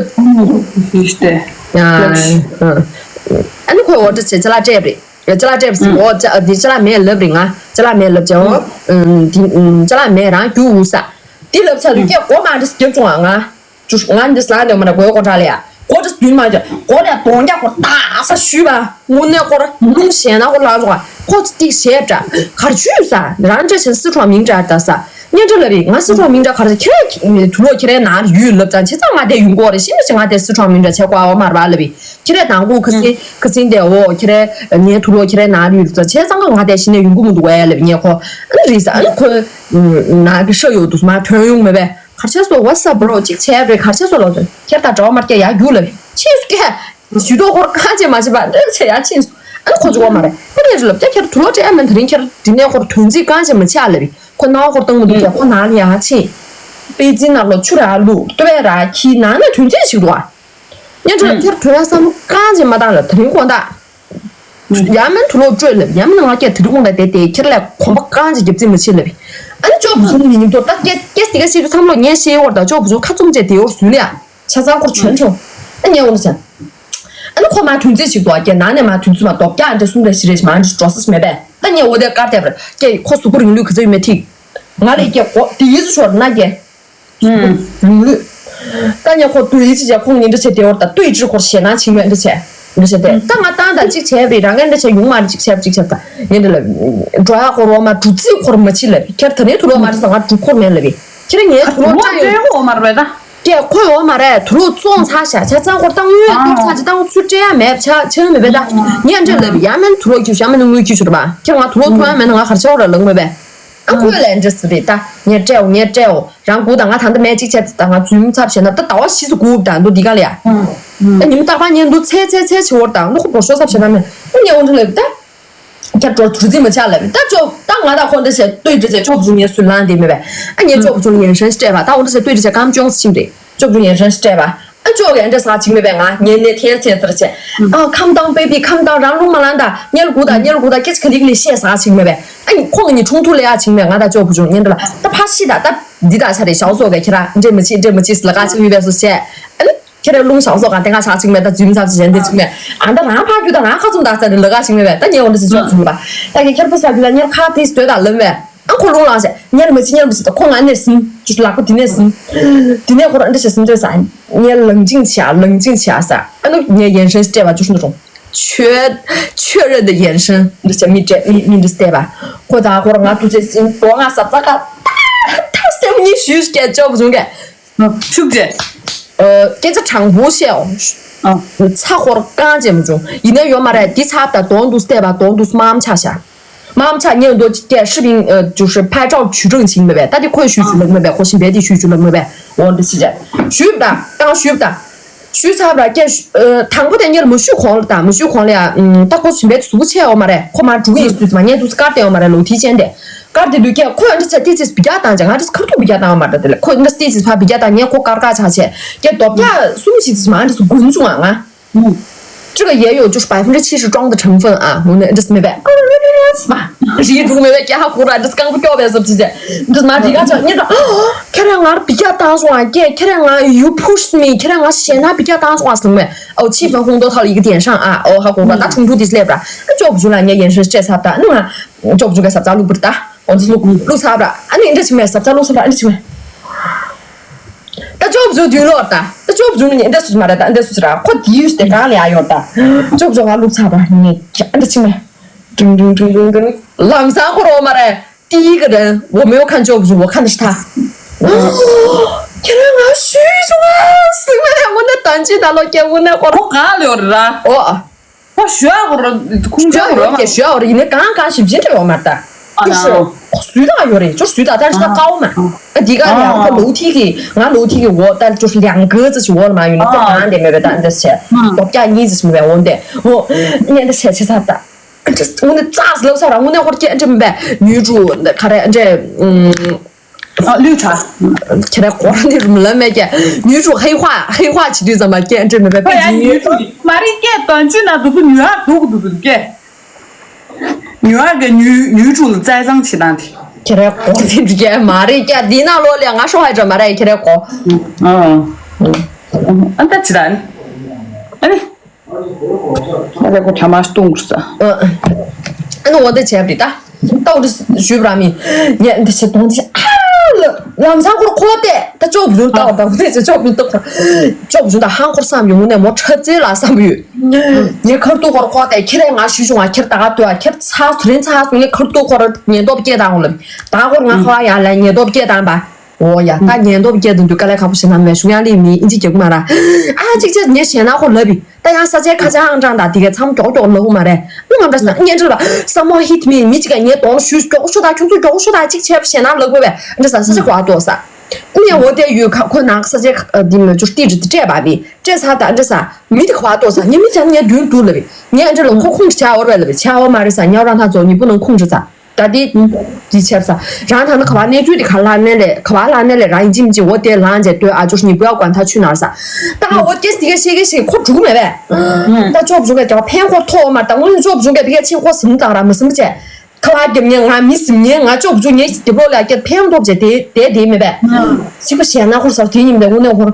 ཨ་ནི་ཁོས་འོ་འདྲ་བྱས་ཅི་ལ་སྤྲད་པ་རེད། ཅི་ལ་སྤྲད་པ་ཟིག་འོ་ཅ་འདི་ཅི་ལ་མེད་ལབ་རེད་ང་ཅི་ལ་མེད་ལབ་ཅེ་འོ། འདི་ཅི་ལ་མེད་རང་རྒྱུག་འུ་ས། འདི་ལབ་ཚར་དུས་སྐད་གོ་མ་འདྲ་རྒྱབ་བྱུང་ང་ང་། ཅུ་ང་འདི་སླ་ནས་མ་ན་གོའི་གོ་ཁྲ་ལ་ཡ། གོ་འདྲ་བདུན་མ་ཅོ་གོ་ནས་གདོང་རྒྱག་གོ་ཏག་ས་ཞུས་པ། དངོས་གནས་ཁོ་ར་རླུང་ཞེ་ན་ཁོ་ལ་ཅོ་ཁོ་ཏིག་ཞེ་དྲ་གར་ཆུས་ས་རང་འདྲ་ཞིག་སི་ཁྲོན་མིང་འདྲ་ད་ས། སྙན་འདྲ་ལ་བི་ང་སི་ཁྲོན་མིང་འདྲ་གར་ཁྱེད་དུ་ལོ་ཁྱེད་རའི་ནང་ཡུལ་ལབ་ཙང་ཆེ་ཚང་ང་དེ་ཡུལ་གོ་རེ་ཤི་མི་ཤི་ང་དེ་སི་ཁྲོན་མིང་འདྲ་ཆེ་གོ་ཨ་བ་མར་བ་ལ་བི་ཁྱེད་རའི་དང་གུ་ཁ་སིན་ཁ་སིན་དེ་འོ་ཁྱེད་རའི་ངའི་དུ་ལོ་ཁྱེད་རའི་ནང་ཡུལ་ཙང་ཆེ་ཚང་ང་དེ་ཤི་ནས་ཡུལ་གུ་མི་འདུག་ཨ་ལ་བི་ངས་ཁོ་ཨ་རི་ས་ཨ་ཁོ་ནང་གི་ཤ་ཡོད་དུ་མ་ཐོན་ཡོང་མེད་པས། གར་ཆ་སོ་What's up bro གཅིག་བྱས་པས་གར་ཆ་སོ་ལོ་ཚོད་ཁྱེར་དང་འདྲ་བ་མར་སྐྱེ་ཡ་རྒྱུག་ལ་ཕྱིན་སུ་སྐྱེ། ཞུ་ཏོ་ཧོར་གང་བྱེད་མ་བྱེད་པ་འདྲ་བྱེད་ཡ་ཕྱིན་སུ་ཨ་ནི་ཁོ་ཚོ་བ་མ་རེད་ཁོ་ནས་ལབ་ཀྱ་ཁྱེར་དུ་ལོ་བྲེ་ཨ་མན་ད་རིང་ཁྱེར་འདི་ནས་ཧོར་དོན་རྩིས་གང་བྱེད་མ་བྱེད་ཨ་ལབ་ཁོ་ནང་ཧོར་བཏང་མི་འདུག་ཀྱ་ཁོ་ནང་ལ་ཡ་ཕྱིན། པེ་ཙི་ནང་ལོ་ཆུ་ར་བླུག་ལྟོས་པས་ར་ཁྱི་ནང་ན་དོན་རྩིས་ཞིག་འདུག་ཨ། ཉན་ཁྲོ་ལ་ཁྱེར་དོན་ཡ་བསམ་བློ་གང་བྱེད་མ་བཏང་ལ་ད་རིང་དགོང་དག་ཡང་མིན་དུ་ལོག་སྤྲོད་ལབ། ཡང་མིན་ང་སྐད་དེ་རིགས་དགོངས་དག་དེ་དེ་ཁྱེར་ལས་གོམ་པ་གང་ཅིག་རྒྱབ་རྩིས་མི་བྱེད་ལབ། ཨ་ནི་ཅོ་བུ་ཆུང་ཉིན་ཉིན་ཐོག་ད་སྐད་སྐད་དེ་ག་ཤེས་རུ་བསམ་བློ་ངས་ཤེས་བར་དང་ཅོ་བུ་ཆུང་ཁ་བཙུམ་བྱས་དེ་འོར་ཟུན་ལ་ཡ་ཆ་ཚང་སྐོར་བྱོན་བྱུང་། ཨ་ངས་འོ་ན་ཅང་། ཨ་ནི་ཁོ་མ་དུས་ཚོད་ཅིག་ཏུ་ཨ་སྐད་ནང་ནས་མ་དུས་ཚོད་མ་ལྡོག་རྒྱ་འདྲ་གསུམ་རེ་བཞི་རེ་བཞི་མ་འདྲ་འགྲོ་ས་མེད་པས། ད་ངས་འོ་དེ་དཀར་བལྟས་པར་སྐད་ཁོ་གཟུགས་པོ་རིང་ལུས་ག་ཚོད་ཡོད་མེད་ཐིག་ང་ལས་སྐད་གོ་དེ་ཡིད་ཆོར་ན་སྐད། ལུས། ད་ཉེ་ཁོ་དུ་ཡིད་ཆེས་བྱས་ཁོང་ཉིན་འདྲ་བྱས་དེ་བོར་ད་ལྟོས་ཅིར་ཁོར་ཞེད་སྣང་ཆིང་མོད་འདྲ་བྱས། འདྲ་བྱས་ཏེ་ད་ང་བཏང་དང་གཅིག་བྱས་པའི་རང་ངན་འདྲ་བྱས་ཡོང་མ་རེད་གཅིག་བྱས་པ་གཅིག་བྱས་ད་ངན་འདྲ་ལ། འགྲོ་ཡ་ཁོ་རོ་མ་གྲུ་རྩིས་ཁོར་མ་ཕྱི་ལ་ཁྱེར་ད་ནི་དུ་ལོ་མ་རེད་ས་ང་གྲུ་ཁོར་མེད་ལ་བི་ཁྱེར་ངའི་དུ་ལོ་བཀྲ་ཡོད། ཁོ་མ་རེད་ད། ཀྱེ་ཁོ་ཡོང་མ་རེད་དུ་ལོ་བཙོང་ཚར་ཤག་ཆ་ཚང་ཁོར་བཏང་ཡོད་སྐོར་ཚར་ཅི་བཏང་ཚུར་སྤྲད་ཡ་མེད་ཆ་ཆ་ཡོད་མེད་པས་ད་ངན་འདྲ་ལ་བི་ཡ་མན་དུ་ལོ་ཁྱུ་ཤ་མན་དུ་དངུལ་ཁྱུ་ཤོར་བ་ཁྱེར་ང་དུ་ལོ་ཐོན་ཡ་མེད་ན་ང་གར་ཆ་བོ་ར་ལང་མེད་པས། ཨ་ཁོས་ལན་འདྲ་ཟེར་རེད་ད། ངས་སྤྲད་འོ་ངས་སྤྲད་འོ། རང་སྒུག་དང་ང་ད་ལྟ་མེད་ཅིག་བྱས་ད་ང་རྫུན་ཚབ་བྱས་ན་ད་ཟླ་བ་བཞི་ཙམ་སྒུག་དང་འདུག་འདི་ག་ལ་ཡ། ཨ་ཉིན་རྟག་པར་ཉན་འདུག་ཚེ་ཚེ་ཚེ་བྱེད་འོར་དང་ནུ་ཁོ་བོར་ཤོག་ཚབ་བྱས་ན་མེད་ཨ་ངས་འོ་འདྲ་ལབ་ད། ཁྱབ་འགྲོ་དུར་རྩིས་མ་ཆག་ལབ་ད་ཅོ་ད་ང་དང་ཁོ་འདྲ་བྱས་ལྟོས་འདྲ་བྱས་ཅོ་བུ་ཆུང་ངས་སུན་ལང་འདི་མེད་པས་ཨ་ངས་ཅོ་བུ་ཆུང་ཡན་ཧྲན་སྤྲད་པ་ད་འོ་འདྲ་བྱས་ལྟོས་འདྲ་བྱས་ཀམ་ཅོང་སི་ཕྱིན་རེད། ཅོག་ཅོག་ཡན་ཧྲན་སྤྲད་པ། ཨ་ཅོག་ཡན་ཧྲན་ས་ཅིག་མེད་པས་ང་ཉན་ནས་ཐེན་ཐེན་ཟེར་བྱས། ཨ་calm down baby calm down རང་རླུང་མ་ལངས་ད་ཉལ་དགོས་ད་ཉལ་དགོས་ད་སྐད་ཆ་ག་ལེགས་ལེགས་བཤད་ས་ཅིག་མེད་པས། ཨ་ནི་ཁོང་གཉིས་ཁྲུང་ཐུག་ལས་ཨ་ཅིག་མེད་ང་ད་ཅོག་བུ་ཆུང་ཉན་ད་ལ་ད་ཕ་ཤི་ད་ད་འདི་ད་ཆ་རེད་ཞའོ་སོག་གི་ཁྱེད་ར་འདྲེ་མི་བྱེད་འདྲེ་མི་བྱེད་ཟེར་ལ་ཁ་ཅིག་ཡོད་པས་སོ་བྱས། ཨ་ནི་ཁྱེད་ར་རླུང་ཞའོ་སོག་གང་ལྟེ་ང་ཆག་ཅིག་མེད་ད་རྫུན་ཚབ་ཅིག་གཞན་དེ་ཅིག་མེད། ཨ་ད་རང་ཕ་རྒྱུད་ད་རང་ཁ་ཚུམ་ད་ས་རེད་ལ་ཁ་ཅིག་མེད་པས་ད་ཉལ་འོ་འདྲ་ཅིག་ཅོག་བུ་ཆུང་ལ་ད་ད་ཁྱེད་ཁྱེད་པོ་ས་རྒྱུད་ད་ཉལ་ཁ་དེ་སྡོད་ད་ལམ་བས། ཨ་ཁོ་རླུང་ལངས་ཤག་ཉལ་མི་བྱེད་ཉལ་མི་བྱེད་ད་ཁོ་ང་ནས་ཟིན་ཅུ་ལག་པ་དེ་ནས་ཟིན། དེ་ནས་ཁོ་རང་འདྲ་ཞིག་ཟིན་ཚོད་ས། ཉལ་冷静一下冷静一下ས། ཨ་ནུ་ཉལ眼神སྤྲད་པ་ཅུ་ཤུ་ནུ་རུང་། 确确认的眼神འདྲ་བྱས་མི་སྤྲད་མི་མི་འདྲ་བལྟས་པ། ཁོ་ད་ཁོ་རང་ང་ཐུག་ཚེ་ཟིན་དོ་ང་ཟབ་ས་ཁ། ད་སེམས་ཉིད་ཞུས་སྐད་ཅོག་བྱུང་གས། ཤུགས་ཆེ། སྐད་ཆ་དྲང་པོ་བཤད་འོ། ཚ་ཁོ་རང་རྐང་རྗེས་མ་བྱུང་ཡིན་ན་ཡོད་མ་རེད་འདི་ཚབ་ད་དོན་དུ་བལྟས་པ་དོན་དུ་དམའ་མཆག་ཤག 妈妈ཆ་ཉེ་འདོ་ཅིག་སྐད་视频呃就是拍照取证情没呗，ད་དེ་ཁོས་ཞུས་ཞུ་ལབ་མེད་པས་ཁོ་ཞིམ་པའི་དེ་ཞུས་ཞུ་ལབ་མེད་པས། འོ་འདི་སི་ཅག་ཞུས་པ་དང་ཞུས་པ་དང་ཞུས་ཚར་བ་སྐད་དང་པོ་དེ་ཉེར་མ་ཞུས་གོང་ལ་དང་མ་ཞུས་གོང་ལ་ཡ་ད་ཁོ་ཞིམ་པའི་དེ་གཟུགས་པོ་ཆེ་འོ་མ་རེད་ཁོ་མ་འགྲོ་གི་ཡིན་སུས་མ་ཉེ་དུས་སྐར་དེ་འོ་མ་རེད་ལོ་དེའི་ཅན་དེ་ དཀར་དེ་དུས་ཀྱ་ཁོས་ཨ་འདྲ་ཚ་ཏི་ཙིས་བི་རྒྱ་བཏང་ཅག་ང་འདྲ་ཁ་ཐུག་བི་རྒྱ་བཏང་བ་མ་རེད་དེ་ལ་ཁོས་འདྲ་ཏི་ཙིས་ཕ་བི་རྒྱ་བཏང་ངས་ཁོ་དཀར་དཀར་ཆགས་བྱས་ཀྱ་རྡོ་བརྒྱ་གསུམ་ཞིག་ཙིས་མ་འདྲ་སུ་དགུན་བྱུང་ང་ང་། 这个也有就是百分之七十装的成分啊，我那这没办法，是一种没办法，给他胡乱，这刚不掉呗，是不是？这妈这个叫你说，看来俺比较当中啊，看来俺 you push me，看来俺现在比较当中啊，什么？哦，气氛烘托到了一个点上啊，哦，好，我把他冲突的来吧，那叫不出来，人家眼神是这啥的，那么叫不出来啥，咋路不知道。 ཨོ་ཙི་ལུག་ལུག་ཚ་བ། ཨ་ནི་འདྲ་ཆི་མེད་ས་ཚ་ལུག་ཚ་བ་ཨ་འདྲ་ཆི་མེད། ད་ཅོབ་ཅོ་དུས་ལོར་ད། ད་ཅོབ་ཅོ་ནི་འདྲ་སུ་མ་རེད་ད་འདྲ་སུ་ར་ཁོ་དེའི་ཡུས་དེ་གང་ལ་ཡ་ཡོད་ད། ཅོབ་ཅོ་བ་ལུག་ཚ་བ་ནི་ཨ་འདྲ་ཆི་མེད། ཀྲིང་ཀྲིང་ཀྲིང་ཀྲིང་ཀྲིང་ལམ་སང་ཁོ་རོ་མ་རེད། 第一个人，我没有看ཅོབ་ཅོ，我看的是他。 ཁྱེད་རང་ང་ཞུས་བྱུང་ཨ་ཟིག་མ་རེད་དངོས་གནས་དོན་ཅི་ད་ལོ་སྐྱེ་དངོས་གནས་ཁོ་རོ། ཁོ་གང་ལ་ཡོད་རེད་ར། ཨོ། ཁོ་ཞུ་ཡག་རོ་ཁུངས་ཞུ་ཡག་ཡོད་ཀྱི་ཞུ་ཡག་རོ་ཡིན་ནའི་གང་གང་ཞིབ་ཅིང་འདྲ་ཡོད་མ་རེད་ད། ཨ་ཀྱི་ཞུ་ཁོ་སུས་དང་ཡོད་རེད་ཅོར་སུས་དང་ད་ཞིག་ད་ཀའོ་མ། ཨ་འདི་ག་ལ་ཡང་ཁོ་ལོ་ཐིག་གི་ང་ལོ་ཐིག་གི་འོ་ད་ཅོར་ལིང་གི་ཙི་ཞིག་འོ་ལ་མ་ཡོད་ནི་ཁོ་གང་དེ་མེད་པའི་ད་འདི་ཞེ་རྡོ་བརྒྱ་གཉིས་ཙི་ཞིག་མེད་པའི་འོ་འདི་འོ་ཉན་ད་ཞེ་ཆེ་ས་ད། དངོས་གནས་རྩ་ལབ་ས་ར་དངོས་གནས་ཧོར་སྐད་འདྲ་མེད་པའི་ཉུལ་འགྲོ་འདི་ག་རེ་འདྲ། ཨ་ལུས་ཁྲ། ཁྱེད་རང་གོ་ར་ནི་རུམ་ལ་མེད་ཀྱ་ཉུལ་ཕྲུག་ཧེ་ཧྭ་ཧེ་ཧྭ་བྱེད་དུས་ཙམ་པ་སྐད་འདྲ་མེད་པའི་ཁོ་ཡང་ཉུལ་ཕྲུག་མ་རེད་སྐད་དོན་ཅི་ན་འདུག་ཏུ་ཉུལ་ཧ་འདུག་འདུག་ཏུ་སྐད། ཉུལ་ཧ་གི་ཉུལ་ཉུལ་ཕྲུག་ལ་བཙལ་བཟང་བྱེད་སྟངས་དེ། ཁྱེད་རང་གོ་དེ་འདྲ་སྐད་མ་རེད་ཀྱ་འདི་ན་ལོ་ལས་ང་ཤོ་ཧ་འདྲ་མ་རེད་ཁྱེད་རང་གོ། ཨ་ཨ་ད་ཅི་ད་ནི་ཨ་ནི། ང་ལས་ཁོ་ཁྲ་མ་སྟོང་གུར་ས། ཨ་ནི་འོ་དེ་བྱས་པ་རེད་ད། ད་འོ་དེ་ཞུས་པ་ར་མི། ངས་འདི་བྱས་དོང་དེ་བྱས་ཨ་ལ་ལམ་སང་ཁོར་ཁོ་བལྟས་ད་ཅོབ་ཟུར་ལྟ་བ་ད་འོ་དེ་བྱས་ཅོབ་ཟུར་ལྟ་ཁོར། ཅོབ་ཟུར་ད་ཧང་ཁོར་བསམ་ཡོང་ངུ་ནས་མོ་ཁྲབ་རྩེ་ལ་བསམ་ཡོད། ངས་ཁར་ཏུ་ཁོར་ཁོ་བལྟས་ཁྱེད་རས་ང་ཞུས་བྱུང་ང་ཁྱེད་ད་ག་ལྟོས་ཨ་ཁྱེད་ཚ་དུ་རིན་ཚ་ངས་ཁར་ཏུ་ཁོར་ཉེན་རྟོག་སྐད་བཏང་ངོ་ལབ། ད་ཁོར་ང་ཁ་བ་ཡ་ལ་ཉེན་རྟོག་སྐད་བཏང་པ། འོ་ཡ་ད་ཉེན་རྟོག་སྐད་དུ་འདུག་དཀའ་ལས་ཁག་པོ་ཞིག་ན་མེད་ཤུགས་ཡང་ལི་མི་ཨིན་ཅི་རྒྱག་མ་ར། ཨ་ཅིག་ཅིག་ངས་ཞེད་སྣང་ཁོ་ལབ་ཡི་ད་ཡང་ས་ཆའི་ཁ་ཆ་ཨང་གྲངས་དང་དེ་གའི་མཚམས་མགྱོགས་མགྱོགས་ལབ་མ་རེད། ཨ་ང་འདྲ་ས་ཉན་འདྲ་ལ་someone hit me མི་ཅིག་ག་ངའི་གདོང་ཞུས་མགྱོགས་ཤོ་ད་ཁྱོད་ཚོ་མགྱོགས་ཤོ་ད་ཅིག་བྱས་པ་ཞེད་སྣང་ལབ་དགོས་པས་འདྲ་ས་ས་ཆ་གོ་ཨ་ཏོ་ས། ཨ་ངས་འོ་དེ་ཡོད་ཁ་ཁོ་ནང་ས་ཆའི་ཁ་འདི་མ་བཅུར་ཏི་རི་དེ་སྤྲད་པ་མི་སྤྲད་ས་ད་འདྲ་ས་མི་དེ་གོ་ཨ་ཏོ་ས་ངའི་མི་ཚ་ངའི་མདུན་དུ་ལབ་ཡི་ངས་འདྲ་ལ་ཁོ་ཁུངས་བྱ་འོར་བས་ལབ་བྱ་འོ་མ་རེད་ས་ཉའོ་རང་ཐང་ཚོ་ཉི་པོ་ནང་ཁུངས་བྱ་ས། ད་དེ། དེ་ཆབ་ས། རང་ད་ནི་ག་བ་གནས་ཚུལ་དེ་ག་ལ་གནས་ལས་ག་བ་ལ་གནས་ལས་རང་ཡིན་གཅིག་མིན་གཅིག་འོ་དེ་ལངས་རྗེས་སྡོད་ཨ་ཅོ་ཉི་པོ་ཡ་གོན་ཐ་ཆུ་ནར་ས། ད་ཧ་འོ་དེ་དེ་ག་ཤེས་ག་ཤེས་ཁོ་འགྲུག་མེད་པས། ད་ཅོབ་ཅོབ་ག་ཀྱ་ཕན་ཁོ་ཐོག་མར་ད་དངོས་ཅོབ་ཅོབ་ག་བི་ག་ཆེན་ཁོ་སིམ་དང་ར་མི་སིམ་བྱས། ཁ་བ་རྒྱབ་ཉེ་ང་མི་སིམ་ཉེ་ང་ཅོབ་ཅོབ་ཉེ་རྒྱབ་ལོག་ལ་ཀྱ་ཕན་ཐོག་བྱས་དེ་དེ་དེ་མེད་པས། ཚིག་པ་ཞེ་ན་ཁོ་ས་དེ་ཉིན་དེ་དངོས་གནས་ཁོ།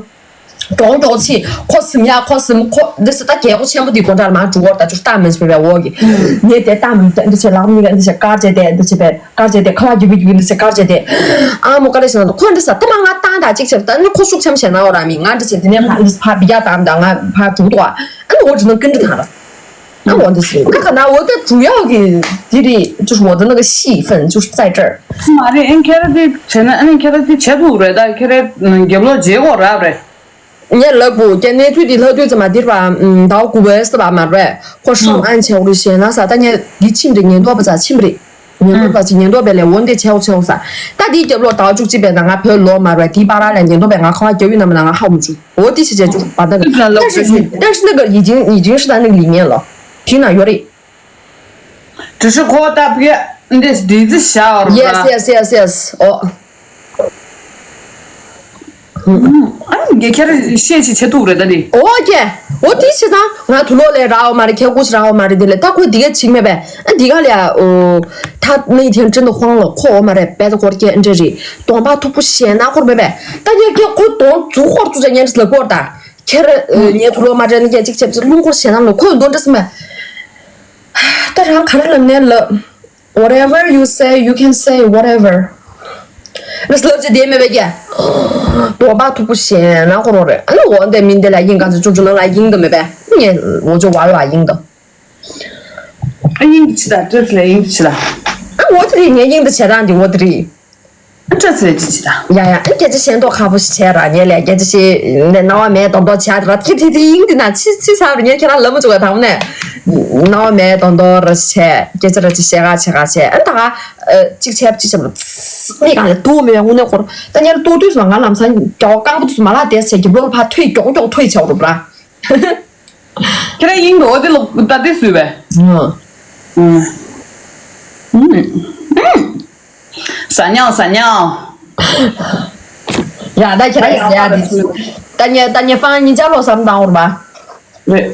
མགྱོགས་མགྱོགས་ཕྱིན་ཁོ་སིམ་ཡ་ཁོ་སིམ་ཁོ་འདི་སི་ད་རྒྱལ་སྒོ་ཆེན་པོ་འདི་སྒོ་འགྲམ་མར་འགྲོ་བར་ད་ཅུར་ལྟ་མི་འཇུག་པའི་འོག་གི་ངས་དེ་ལྟ་མི་འཇུག་འདི་ཆེ་ལག་མི་ག་འདི་ཆེ་དཀར་བྱས་ཏེ་འདི་ཆེ་པའི་དཀར་བྱས་ཏེ་ཁ་བ་རྒྱུ་བི་རྒྱུ་འདི་ཆེ་དཀར་བྱས་ཏེ་ཨ་མོ་དཀར་ལས་ཞེ་ན་ཁོ་འདི་ས་ད་མ་ང་བཏང་ད་ཅིག་བྱས་ད་ནི་ཁོ་ཤུགས་ཆེམ་ཞེ་ན་འོ་ར་མི་ང་འདི་ཆེ་འདི་ནས་ཕ་འདི་ཕ་བི་ཡ་བཏང་ད་ང་ཕ་འགྲོ་འདུག་ཨ་ཨ་ནི་འོ་འདི་ནང་ཀུན་འདི་དང་ར་ཨ་འོ་འདི་ཆེ་ད་ག་ན་འོ་ད་主要གི་འདི་རེད་就是我的那个戏份就是在这儿། མ་རེད་ཨན་ཁྱེད་ར་འདི་བྱས་ན་ཨན་ཁྱེད་ར་འདི་བྱས་ཐུབ་རེད་ད་ཁྱེད་ར་རྒྱབ་ལོག་བྱེད་དགོས་རབ་རེད། ངས་ལབ་དགོས་ཀྱི་གནས་ཚུལ་འདི་ལྷག་དུས་ཙམ་མ་འདིར་བ་ཟླ་བ་དགུ་པའི་སྲིད་པ་མ་རེད་ཁོ་ཧྲང་ཨན་ཆེ་བོ་རེད་ཞེ་ན་ས་ད་ངས་འདི་ཕྱིན་འདྲི་ཉེན་རྟོག་པ་ཚ་ཕྱིན་པ་རེད། ཉེན་རྟོག་པ་ཚ་ཉེན་རྟོག་པའི་ལས་འོན་ཏེ་ཆེ་བོ་ཆེ་བོ་ས་ད་འདིའི་རྒྱབ་ལོག་ཟླ་བ་བཅུ་གཅིག་པའི་ནང་ང་བོད་ལོག་མ་རེད་དེའི་བར་ལ་ཉེན་རྟོག་པས་ང་ཁ་བ་རྒྱབ་ཡོད་ན་མ་ན་ང་ཧ་མ་བྱུང་འོ་དེ་ཕྱི་རྗེས་བཅུག་པ་ད་ག་ད་ཤི་ཤི་ད་ཤི་ན་ག་ཡི་ཅིང་ཡི་ཅིང་ཤི་ད་ནི་ལི་ཉེན་ལོ་དེ་ན་ཡོད་རེད། 只是ཁོ་ལྟ་བུའི་འདི་འདི་ཚི་བྱ་བར་Yes, yes, yes, yes. ཨོ། ཨ་ནི་ངས་ཁྱེད་རང་བཤད་ཅིག་བྱེད་ཐུབ་རེད་ད་འདི། ཨོ་ཀྱེ། ཨོ་དེ་བྱས་ཙང་ང་དུ་ལོ་ལས་རག་ཨོ་མ་རེད་ཁྱེད་ཀུ་ཅི་རག་ཨོ་མ་རེད་དེ་ལས་ད་ཁོས་འདི་ག་བྱིག་མེད་པས་ཨ་འདི་ག་ལས་ཨོ། ད་ནི་ཐེན་ཅིན་དུ་ཧོང་ལ་ཁོ་ཨོ་མ་རེད་པད་ཧོར་ཀྱེ་འདྲེ་རེད་གདོང་པ་མཐུག་པོ་ཞེ་ན་ཁོར་མེད་པས་ད་ངས་ཁྱེད་ཁོ་གདོང་རྫུ་ཧོར་རྫུ་ཅག་ཉན་ཅི་ལ་ཀོར་ད། ཁྱེད་ར་ངའི་དུ་ལོ་མ་རེད་ནི་ཀྱེ་ཅིག་བྱས་པ་ཅི་ལུང་ཁོར་ཞེ་ན་ལོ་ཁོས་འདོན་འདྲ་སི་མ། ད་རང་ག་རེ་ལབ་ནས་ལབ། Whatever you say, you can say whatever. རེས་ལབ་ཅི་དེ་མེད་པས་ཀྱེ། དོགས་པ་མཐུག་པོ་ཞེ་ན་ཁོ་རོ་རེད། ཨ་ནི་འོ་འདི་མིན་འདི་ལ་དབྱིངས་གང་ཚོད་བཅུ་བཅུ་ནང་ལ་དབྱིངས་འདི་མེད་པས། ངས་འོ་ཅོ་བ་ལ་དབྱིངས་འདི། ཨ་དབྱིངས་འདི་ཆི་ད་ཏྲེས་ལ་དབྱིངས་འདི་ཆི་ད། ཨ་འོ་དེ་རེད་ངས་དབྱིངས་འདི་བྱེད་སྟངས་འདི་འོ་དེ་རེད། ཨ་ཏྲེས་ལ་ཅི་ཆི་ད། ཡ་ཡ་ཨ་སྐད་ཆ་བཤད་མདོག་ཁ་པོ་ཞིག་བྱས་ར་ངས་ལས་སྐད་ཆ་བཤད་ནས་སྣང་བ་མེད་མདོག་མདོག་བྱས་ར་ཁྱི་ཁྱི་ཁྱི་དབྱིངས་འདི་ན་ཆི་ཆི་ཟ་ར་ངས་ཁྱེད་རང་ལབ་མ་བཅུག་ག་དང་ནས་སྣང་བ་མེད་མདོག་མདོག་ར་བྱས་སྐད་ཆ་ར་ཅི་བཤད་ག་བྱེད་ག་བྱས་ཨ་ད་ག་གཅིག་བྱས་གཅིག་བྱས་མི་གང་ལས་ཏོ་མེད་པའི་དངོས་གནས་ཁོར་ད་ཉལ་ཏོ་དུས་སུ་ང་ལམ་སང་རྒྱ་བ་རྐང་པ་དུས་སུ་མ་ལག་དེ་བྱས་རྒྱབ་ལོག་ལ་ཕར་ཐོས་མགྱོགས་མགྱོགས་ཐོས་བྱས་རུབ་ར། ཁྱེད་རང་དབྱིངས་འགྲོ་དེ་ལོ་ད་དེ་སུས་བས། ཨ། ཨ། ཨ། ཟ་ཉལ་ཟ་ཉལ། ཡ་ད་ཁྱེད་རང་ཟ་ཡ་དེ་ཚོ། ད་ཉེ་ད་ཉེ་ཧྥང་གཉིས་ཆ་ལོ་བསམ་བཏང་བར་བ། རེད།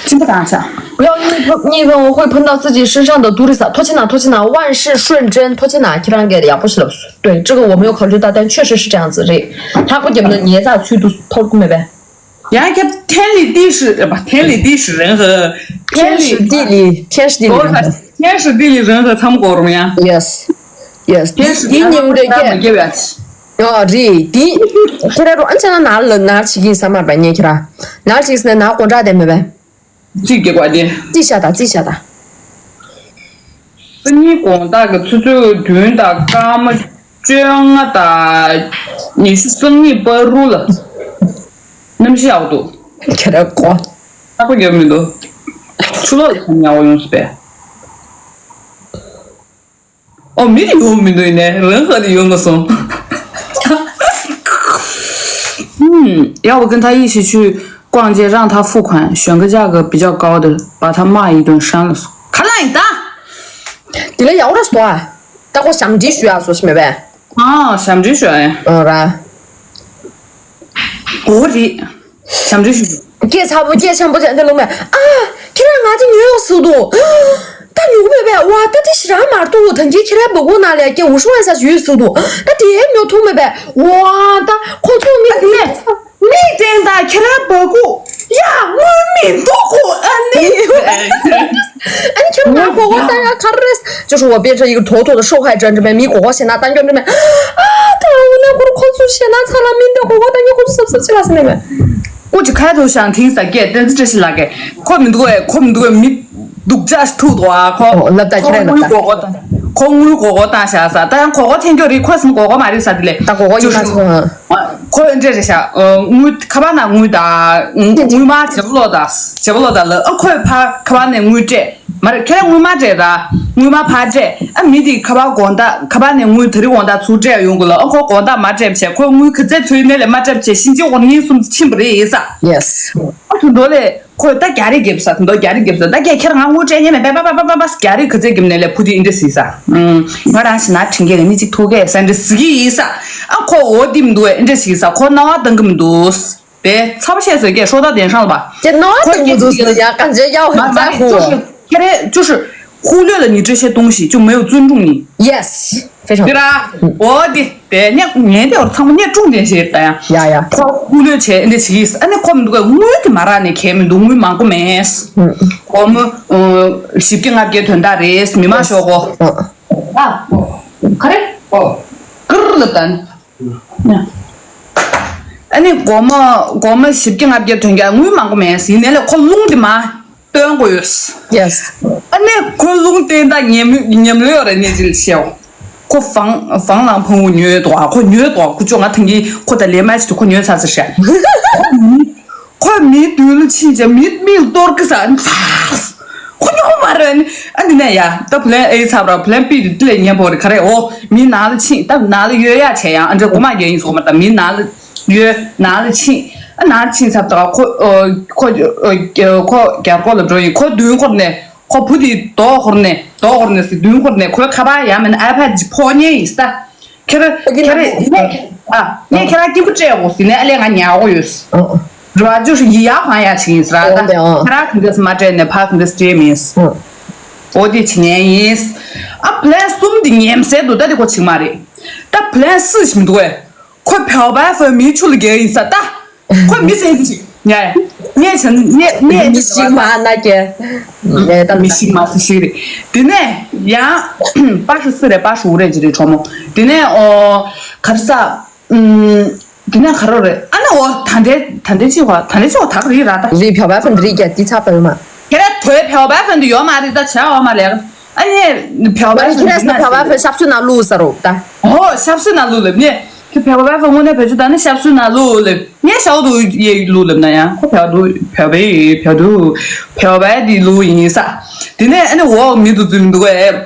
སྦྱིན་པ་གང་བྱ། 不要因为碰，因为我会碰到自己身上的 duri 撒，托起拿，托起拿，万事顺真，托起拿，ཁྱེད་རང་གིས་ཡག་པོ་ཞིག་ལབ་སོང་། 对，这个我没有考虑到，但确实是这样子。རེད། ལྷག་པ་བརྒྱབ་ན་ཉེ་ཚགས་ཚུལ་དུ་ཐོབ་ཀྱི་མེད་པས། ཡང་ཁྱེད་天理地是，不，天理地是人和，天理，天时地利，天时地利人和。 天时地利人和 མཚམས་སྐོར་རུང་ཡང་། Yes, yes. 天时地利人和 མ་སྐྱེ་བ། ཡོ་རི་དི། ཁྱེད་རང་རོ་ཨན་ཆ་ན་ནར་ལ་ནར་ཆི་གིན་ས་མར་བ་ཉེ་ཁྱེད་རང་ནར་ཆི་གིན་ན་ནར་གོ་འདྲ་དེ་མེད་པས། རྩིས་རྒྱག་པ་དེ། རྩིས་བྱ་དང་རྩིས་བྱ་དང་། སང་ཉིན་དགོང་དག་གི་ཆུ་ཚོད་བདུན་དང་སྐར་མ་བཅོ་ལྔ་དང་ཉི་ཤུ་སང་ཉིན་པ་རུ་ལ། གནམ་གཤིས་ཡག་འདུག་ཁྱེད་རང་གོ། ཨ་ཁོ་ཡོད་མི་འདུག་ཆུ་ལོག་ལ་ཁམ་ཉག་ཡོང་སྤེ། ཨོ་མི་དེ་ཡོང་མི་འདུག་ཡིན་ནའི་རང་ཧ་དེ་ཡོང་མ་སོང་། 嗯，要不跟他一起去逛街，让他付款，选个价格比较高的，把他骂一顿，删了。 ག་ལ་ཡིན་ད། དེ་ལ་ཡག་ར་སོ་ཨ། ད་ཁོ་ཞབས་འདྲི་ཞུ་ཡག་སོ་ཞིག་མེད་པས། ཨ་ཞབས་འདྲི་ཞུ་ཨ། ཨོ་ར། གོ་རེད། ཞབས་འདྲི་ཞུ། སྐད་ཚ་པོ་སྐད་ཆེན་པོ་དེ་འདི་ལོ་མེད་ཨ། ཁྱེད་རང་ང་དེ་ཉོས་ཡོད་སུ་དུ། ད་ཉོ་གི་མེད་པས། ཝ་ད་དེ་ཞི་རང་མར་ཏུ་ད་གི་ཁྱེད་རང་བ་གོ་ན་ལས་སྐད་འུ་ཤུ་ཨན་ས་ཞུས་སུ་དུ། ད་དེ་ཉོ་ཐུབ་མེད་པས། ཝ་ད་ཁོ་ཚོ་མི་དེ། མིག་སྟེང་དང་ཁྱེད་རང་བ་གོ། ཡ་དངུལ་མི་འདུག་གོ་ཨ་ནི། ཨ་ནི་ཁྱེད་རང་གོ་གོ་ད་ཡ་ག་རེ། 就是我变成一个妥妥的受害者，你知道吗？ མི་གོ་གོ་ཞེ་ན་ད་འགྱོ་འགྱོ་མེད། ཨ་ད་འུ་ན་ཁོ་ཁོ་ཚོ་ཞེ་ན་ཚ་ལ་མི་འདྲ་གོ་གོ་ད་ཉོ་ཁོ་ཚོ་སབ་སབ་ཅི་ལ་སེ་མེད་མེད། 估计开头想听啥个，但是这是哪个？ ཁོ་མི་འདུག་ཨེ། ཁོ་མི་འདུག་ཨེ། མི་སྡུག་ཅག་ཐུག་འདུག་ཨ་ཁོ། ཨོ་ལབ་ད་ཁྱེད་རང་ལབ་ད། ཁོ་དངུལ་གོ་གོ་ད། ཁོ་དངུལ་གོ་གོ་བཏང་བཞག་ས། ད་ཡང་གོ་གོ་འཐེན་རྒྱུ་རེད། ཁོ་སམ་གོ་གོ་མ་རེད་ས་དེ་ལས། ད་གོ་གོ་ཡིན་མ་སོང་ཨ། ཁོ་འདྲ་རེད་ཤག་དངུལ་ཁ་པར་ནང་དངུལ་དང་དངུལ་མ་བྱེད་པོ་ལོ་དང་བྱེད་པོ་ལོ་དང་ལ་ཨ་ཁོས་ཕ་ཁ་པར་ནས་དངུལ་སྤྲད་མ་རེད། ཁྱེད་རང་དངུལ་མ་སྤྲད་ར། དངུལ་མ་ཕར་སྤྲད་ཨ། མི་དེ་ཁ་པར་དགོང་དག་ཁ་པར་ནས་དངུལ་དེ་རིང་དགོང་དག་ཚུར་སྤྲད་ཡོང་དགོས་ལ་ཨ། ཁོ་དགོང་དག་མ་སྤྲད་བྱས་ཁོས་དངུལ་ག་ཚད་ཚུར་ནས་ལས་མ་སྤྲད་བྱས་ཕྱིན་ཆད་ཁོ་ཉིན་གསུམ་ཕྱིན་པ་རེད་ཡིན་ས། Yes. ཨ་དུ་འདོ་ལས། ཁོས་ད་རྒྱ་རིགས་རྒྱབ་ས་དེ་འདོ་རྒྱ་རིགས་རྒྱབ་ས་ད་རྒྱ་ཁྱེད་རང་ང་དངུལ་སྤྲད་ཉན་མེད་པ་པ་པ་པ་པ་རྒྱ་རིགས་ག་ཚད་རྒྱབ་ནས་ལས་ཕུ་དེ་ཨིན་འདྲ་ཟིག་ས། ང་རང་ཞི་ན་དྲིན་གས་ག་ནི་གཅིག་ཐུག་གས་ས་འདྲ་ཟིག་ཡིན་ས། ཨ་ཁོ་འོ་དེ་མི་འདུག་ཨེ་འདྲ་ཟིག་ས། ཁོ་རྣ་བ་གཏང་གི་མི་འདུག་དེ་ཚ་བ་བཤད་ཟེར་གས་ཧྲོ་ད་དེན་ཧྲང་ལ་བ། དེ་རྣ་བ་གཏང་གི་མི་འདུག་ཟེར་ཡ་ག་འཇལ་ཡ་འོ་ཙ་ཧུ། ཁྱེད་རེ་ཅུ་ཧྲི་ཧུ་ལོས་ལ་ཉི་ཁྲི་ཤེ་ཏུང་ཞི་ཅུ་མེའུ་ཙུན་ཀྲུང་ནི། Yes. 非常 དེ་ར། འོ་དེ། དེ་ནས་ངས་དེ་བར་ཚང་མ་ནས་ཀྲུང་ལྡན་ཞེས་ད་ཡང་། ཡ་ཡ། ཁོ་ཀུ་ལོས་བྱས་འདི་བྱེད་ཀྱིས་ཨ་ནི་ཁོ་མི་འདུག་ག་དངུལ་དེ་མ་རག་ནས་གས་མི་འདུག་དངུལ་མང་པོ་མེད། སྒོར་མོ་བཞི་བརྒྱ་ལྔ་བརྒྱའི་དོན་དག་རེད་མི་མ་ཤོག་གོ། ཨ། ག་རེ། ཀིར་ལ་ད། ཨ་ནི་སྒོར་མོ་སྒོར་མོ་བཞི་བརྒྱ་ལྔ་བརྒྱའི་དོན་གྱ་དངུལ་མང་པོ་མེད་ཡིན་ནའི་ལས་ཁོ་རླུང་དེ་མ། སྟོན་དགོས་ཡོད། Yes. ཨ་ནི་ཁོའི་རླུང་བསྟན་ད་ཉམས་ཉམས་ལོས་རེ་ནས་ཅིག་ཤེའོ། ཁོ་ཧྥང་ཧྥང་ལང་ཕང་བོ་ཉོས་དོ་ཨ། ཁོ་ཉོས་དོ་ཨ། ཁུ་ཅོ་ང་ཐང་གི་ཁོ་ད་ལས་མ་ཅི་དུ་ཁོ་ཉོས་ཚར་ཚར་ཤག་ཁོ་མི་དུས་ལ་ཕྱིན་ཅེ་མི་མི་ལ་གཏོར་གི་ས་ཚར། ཁོ་ཉོ་མ་རེད་ཨ་ནི། ཨ་འདི་ནས་ཡ་ད་plan A ཚར་བ་plan B དེ་དེ་ལས་ཉན་པོ་རེད་ག་རེ་ཨོ། མི་ནང་ལ་ཕྱིན་ད་ནང་ལ་ཡོད་ཡ་བྱས་ཡང་ཨ་འདྲ་གོ་མ་རྒྱ་ཡིན་སོང་མ་ད་མི་ནང་ལ། ཡོད། ནང་ལ་ཕྱིན། ཨ་ནང་ལ་ཕྱིན་ཚར་དུས་ཁོ་ཨ་ཁོ་ཨ་ཁོ་རྒྱ་སྒོ་ལ་འགྲོ་ཡིན། ཁོ་མདུན་འཁོར་ནས་ཁོ་བུ་དེ་རྡོ་འཁོར་ནས་རྡོ་འཁོར་ནས་ཟེར་མདུན་འཁོར་ནས་ཁོའི་ཁ་པར་ཡང་མིན་ཨའི་པེ་ཌི་ཕོག་ཉེ་ཡིན་ས། ཁྱེད་ར་ཁྱེད་ར་ངས་ཨ་ངས་ཁྱེད་ར་སྐྱིན་པ་སྤྲད་དགོས་ཟེར་ནས་ཨ་ལས་ང་ཉལ་དགོས་ཡོད། རེད་བ། ཅུ་ཧྲི་ཡི་ཡ་ཧང་ཡ་ཆིག་ཡིན་ས་ར། ད་ཁྱེད་ར་ག་འདྲས་མ་སྤྲད་ནས་ཕ་ག་འདྲས་སྤྲད་མིན། འོ་དེ་ཆི་ཉན་ཡིན། ཨ་plan གསུམ་དེ་ཉན་སྲིད་འདུག་ད་དེ་ཁོ་ཆིག་མ་རེད། ད་plan 四 ཞིག་མི་འདུག་གས། ཁོ་བེའུ་བའི་ཧྥོན་མིའི་ཆུ་ལ་རྒྱལ་ཡིན་ས་ད། ཁོ་མི་སེམས་ཅིག་ཉལ། ཉལ་བྱ་ཉལ་ཉལ་མི་ཞིག་མ་ན་རྒྱལ། ཉལ་ད་མི་ཞིག་མ་སུ་ཞིག་རེད། དེ་ནས་ཡང་པ་ཧྲུ་སི་རེད་པ་ཧྲུ་རེད་ཅི་རེད་གྲོགས་མོ། དེ་ནས་ཨོ་གར་ས། དེ་ནས་ག་རེ་རེད་ཨ་ནི་ཨོ་ད་འདྲའི་ད་འདྲའི་ཅི་བ་ད་འདྲའི་ཅི་བ་ད་ག་རེད་ར་ད། རེད་བེའུ་བའི་ཧྥོན་འདི་རིགས་རྒྱལ་འདི་ཚ་པ་ཡོད་མ། ཁྱེད་ར་དོའི་བེའུ་བའི་ཧྥོན་འདི་ཡོད་མ་རེད་ད་བྱ་བ་མ་ལས། ཨ་ནི་བེའུ་བའི་ཧྥོན་ཁྱེད་ར་ས་བེའུ་བའི་ཧྥོན་ཞབས་ཞུ་ནང་བླུགས་ས་རོ་ད། ཨོ་ཞབས་ཞུ་ནང་བླུགས་ལབ་ནས་ཁྱེད་བེའུ་བའི་ཧྥོན་དངོས་གནས་བེད་སྤྱོད་ད་ནི་ཞབས་ཞུ་ནང་བླུགས་ལབ་ངས་ཞའོ་དུ་ཡེ་བླུགས་ལབ་ན་ཡང་ཁོ་བེའུ་དུ་བེའུ་བའི་བེའུ་དུ་བེའུ་བའི་འདི་བླུགས་ཡིན་ས། དེ་ནས་ཨ་ནི་འོག་མི་དུ་འཛུལ་འདུག་ཨེ།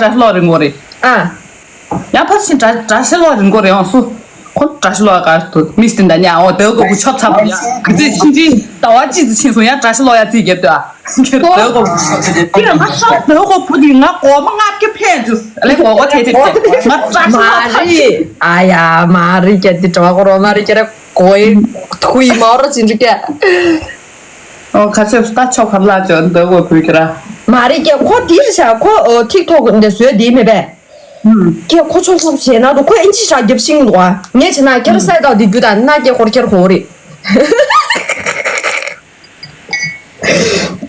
ཡང་དགྲ་ཤ་ལོག་རིན་གོང་རེད། ཨ། ཡང་ཕར་ཕྱིན་དགྲ་དགྲ་ཤ་ལོག་རིན་གོང་རེད་ཨང་སུ། ཁོ་དགྲ་ཤ་ལོག་ག་ཏུ་མི་སྟེ་འདའ་ཉ་འོ་དེ་གོ་གུ་ཆོབ་ཚབ་ཡ། གི་ཚེ་ཕྱིན་ཅི་ཟླ་བ་གཅིག་ཙམ་ཕྱིན་སོང་ཡང་དགྲ་ཤ་ལོག་ཡ་རྩིས་རྒྱབ་དུ་ཨ། ཁྱེད་དེ་གོ་གུ་ཆོབ་ཚབ་ཡ། ཁྱེད་ང་ཤ་དེ་གོ་བུ་དེ་ང་གོ་མ་ང་སྐྱེ་ཕན་ཅུ་ཨ་ལེ་གོ་གོ་ཐེ་ཐེ་ཐེ་ང་དགྲ་ཤ་ལོག་ཐབས་ཤེས། ཨ་ཡ་མ་རེད་ཀྱ་དེ་དྲི་བ་གོ་རོ་མ་རེད་ཀྱ་ར་གོ་ཡི་ཐུ་ཡི་མ་རོ་ཅིན་ཅུ་ཀྱ། ཨོ་ཁ་ཆེབ་ད་ཆོ་ཁར་ལ་ཅོ་འདོད་གོ་བུ་ཁྱེད་ར། མ་རེད་ཀྱ་ཁོ་དེ་རེད་ཤག་ཁོ་ཐིག་ཐོག་འདི་བཟོས་དེ་མེད་པས། ཀྱེ་ཁོ་ཆོག་ཆོག་བྱས་ན་འདུག་ཁོ་ཨིན་ཇི་ཞག་རྒྱབ་ཤིང་འདུག་ཨ། ངས་བྱས་ན་ཁྱེར་སའི་དག་འདི་རྒྱུ་དང་ན་ཀྱེ་ཁོར་ཁྱེར་ཧོ་རེད།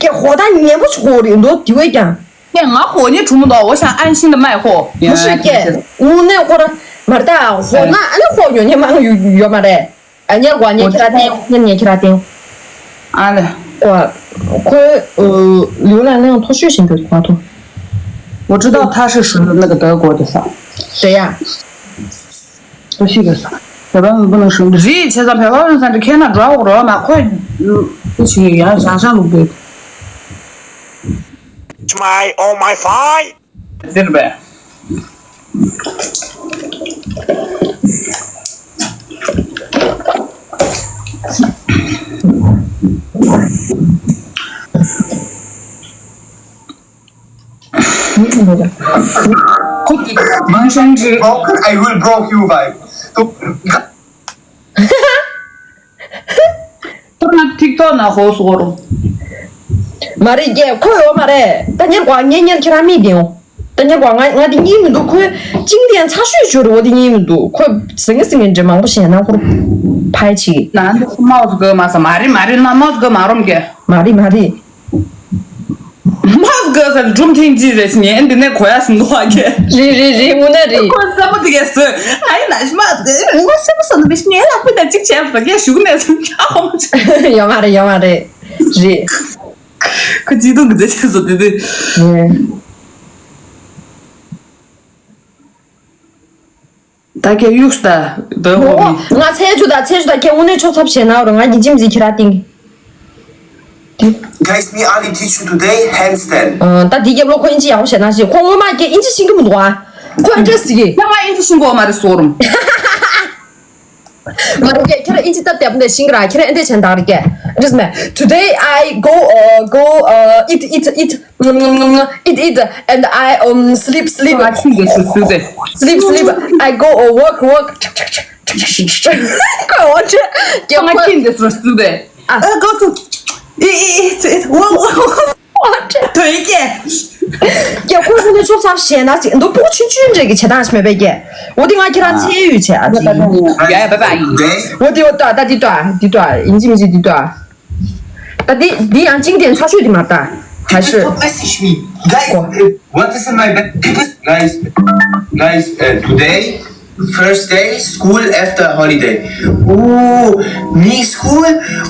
ཀྱེ་ཧོ་ད་ཉན་པོ་ཆོག་ཧོ་རེད་འདུག་དེ་བས་ཀྱང་། ཀྱེ་ང་ཧོ་ཉན་གྲུ་མོ་འདུག་འོ་ཤ་ཨན་ཤིན་ད་མའི་ཧོ། མུ་ཤི་ཀྱེ་དངོས་གནས་ཁོ་ར་མར་ད་ཧོ་ན་ཨ་ནི་ཧོ་ཡོད་ཉན་མང་ཡོད་མ་རེད། ཨ་ཉེར་གོ་ཉེར་ཁྱི་ར་བསྟན། ཉེར་ཉེར་ཁྱི་ར་བསྟན། ཨ་ལེ། ཁོ་ཁོའི་ལུས་ལ་གླེང་མཐོ་ཤོས་ཤིག་འདུག་ཁོ་ཐོ། 我知道他是属于那个德国的啥。谁呀？不是的啥。 བོད་པ་མི་བུ་ནང་བཞིན་རེད་བྱས་ཙང་བོད་པ་ཡོང་ས་འདི་ཁྱེད་ན་འགྲོ་འོག་རོགས་མ་ཁོ་ཅིག་ཡང་ཞང་ཞང་ལུག་པའི། My oh my fine. འདིར་བས། ཁོ་གི་མང་ཤང་ཅི། Broken, I will broke you, bye. ཁོ་ན་ཐིག་ཐོག་ན་ཧོ་སོ་རོ། མ་རེད་ཀྱེ་ཁོ་ཡོད་མ་རེད། ད་ཉེར་གོ་ཉེར་ཉེར་ཁྱེད་རང་མིག་དེའོ། ད་ཉེར་གོ་ང་ང་དེ་གཉིས་མི་འདུག་ཁོས་ཅིང་དེ་ཡང་ཚ་ཤོས་ཞོར་རེ་བོ་དེ་གཉིས་མི་འདུག་ཁོས་ཟིང་ངེ་ཟིང་ངེ་འདྲེ་མང་པོ་བཤད་ན་ཁོར་ཕའི་ཆི། ན་འདི་མའོ་ཙི་གོ་མ་ས་མ་རེད་མ་རེད་ན་མའོ་ཙི་གོ་མ་རོམ་ཀྱེ། མ་རེད་མ་རེད། མ་དགའ་ས་སྒྲུང་ཐེངས་གཅིག་རེ་ཞིག་ཉན་འདི་ནས་གོ་ཡ་སུ་འདུག་བ་ཀྱེ། རེད་རེད་རེད་དངོས་གནས་རེད། ཁོ་སེམས་པ་དེ་གས་སོས་ཨ་ཡིན་ན་ཞི་མ་དགའ་ངོ་སེམས་པ་སོ་ན་མི་ཤི་ཉན་ལ་ཕུད་ད་གཅིག་བྱས་པ་ཀྱེ་ཞུགས་ནས་སུ་ཁྱ་ཧོ་མ་ཆ། ཡོད་མ་རེད་ཡོད་མ་རེད། རེད། ཁོ་སྐྱིད་སྡུག་གི་རྫས་ཆེ་སོ་དེ་དེ། ད་ཀྱེ་གཡུགས་ད་དོན་ཧོ་ཧོ་མི། ང་ཚེ་ཆུ་ད་ཚེ་ཆུ་ད་ཀྱེ་དངོས་གནས་ཆོག་ཚབ་བྱས་ན་རུ་ང་གི་ཅིམ་ཟི་ཁྱི་ར་ཏིང་། Guys, me Ali teach you today handstand. ད་འདི་རྒྱབ་ལོ་ཁོ་ཨིན་ཅི་ཡག་པོ་བྱས་ན་ཞེས་ཁོ་ངོ་མ་ཀྱེ་ཨིན་ཅི་ཤིང་གི་མི་འདུག་ཨ། ཁོ་ཨིན་ཅི་ཟི་གི། ཡང་ང་ཨིན་ཅི་ཤིང་གོ་མ་རེད་སོ་རུམ། མ་རེད་ཀྱེ་ཁྱེད་ར་ཨིན་ཅི་སྟབས་བདེ་པོ་འདི་ཤིང་གི་ར་ཁྱེད་ར་ཨིན་དེ་བྱས་ན་ད་རེད་ཀྱེ། Just me. Today I go uh, go uh, eat eat eat eat eat and I um sleep sleep. ང་ཤིང་གི་སུ་སུ་དེ། Sleep sleep. I go uh, work work. ཁོ་འོ་ཅེ། ཀྱེ་ང་ཁྱིམ་དེ་སུ་སུ་དེ། ཨ། ཨ་go to eat eat eat work work. དོན་ཀྱེ། ཀྱེ་ཁོ་ཁོ་ནི་ཆོག་ཚབ་བྱས་ན་ཅི་འདུག་པོ་ཆུན་ཆུན་རེ་གི་བྱེད་སྟངས་ཤིག་མེད་པས་ཀྱེ། འོ་དེ་ང་ཁྱེད་རང་ཚེ་ཡུས་བྱས་ཨ་ཙི། ཡ་ཡ་བ་བ་ཡིན། འོ་དེ་འོ་ད་ད་འདི་ཏོ་ཨ་འདི་ཏོ་ཨ་ཡིན་གཅིག་མིན་གཅིག་འདི་ཏོ་ཨ། ད་འདི་འདི་ཡང་ཅིང་དེ་ཚ་ཤོས་དེ་མ་ད་ཧ་ཤོས། Message me. Guys, uh, what is in my bag? Guys, guys, uh, today, first day, school after holiday. Oh, me school?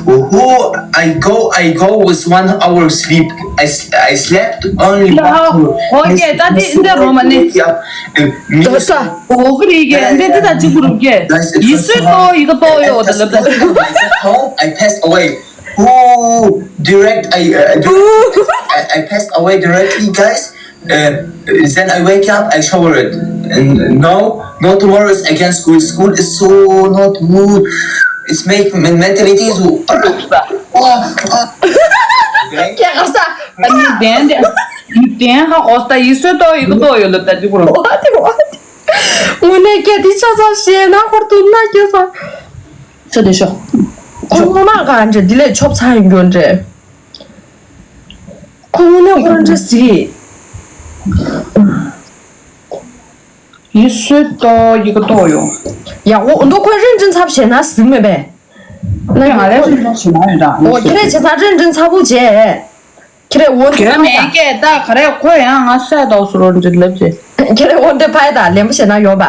Oh, I go, I go with one hour sleep. I, s- I slept only one hour. Okay, that is the Roman. Wake up. Uh, me- ད་ས། ཨོ་གི་རེད་ཀྱེ་འདི་འདི་ད་ཅི་གུ་རུ་ཀྱེ། Guys, it ཡིད་སུ་ཏོ་ཡི་ག་ཏོ་ཡོད་ད་ལབ་ད། Home, I passed away. Oh, direct, I, uh, direct, I, I passed away directly, guys. Uh, then I wake up, I showered. And no, no tomorrow is again school. School is so not good. It's make men- mentality is. Oh, oh. Okay. ཀྱེ་ག་ས། ཨ་ནི་དེ་འདྲ། ཏན་ཧ་གོ་ས་ཡི་སོ་ཏོ་ཡི་གོ་ཏོ་ཡོད་ལ་ད་ཅི་གོ་རོ། འོ་དེ་འོ་དེ། དངོས་གནས་སྐད་དེ་ཆ་ཚང་ཤེས་ན་ཧོར་དུ་ན་སྐྱེ་ས། ཤོ་དེ་ཤོ། ཁོ་ངོ་མ་ག་འདྲ་འདི་ལས་ཆོབ་ཚ་ཡིན་རྒྱུ་འདྲ། ཁོ་དངོས་གནས་ཁོ་རང་འདྲ་ཟིག་ཡི་སོ་ཏོ་ཡི་གོ་ཏོ་ཡོད། ཡ་འོ་འདུག་ཁོས་རིན་ཅན་ཚབ་བྱས་ན་ཟིག་མེད་པས། ང་ལས་རིན་ཅན་ཚབ་བྱས་ན་ཡོད་ད། འོ་ཁྱེད་རས་བྱས་ཚ་རིན་ཅན་ཚབ་པོ་བྱས། ཁྱེད་རས་འོ་འདི་ག་མེད་སྐད་ད་ག་རེ་ཁོ་ཡང་ང་སད་དོགས་སུ་རོ་འདི་ལབ་ཅེ། ཁྱེད་རས་འོ་འདི་ཕ་ཡི་ད་ལེན་པོ་བྱས་ན་ཡོང་པ།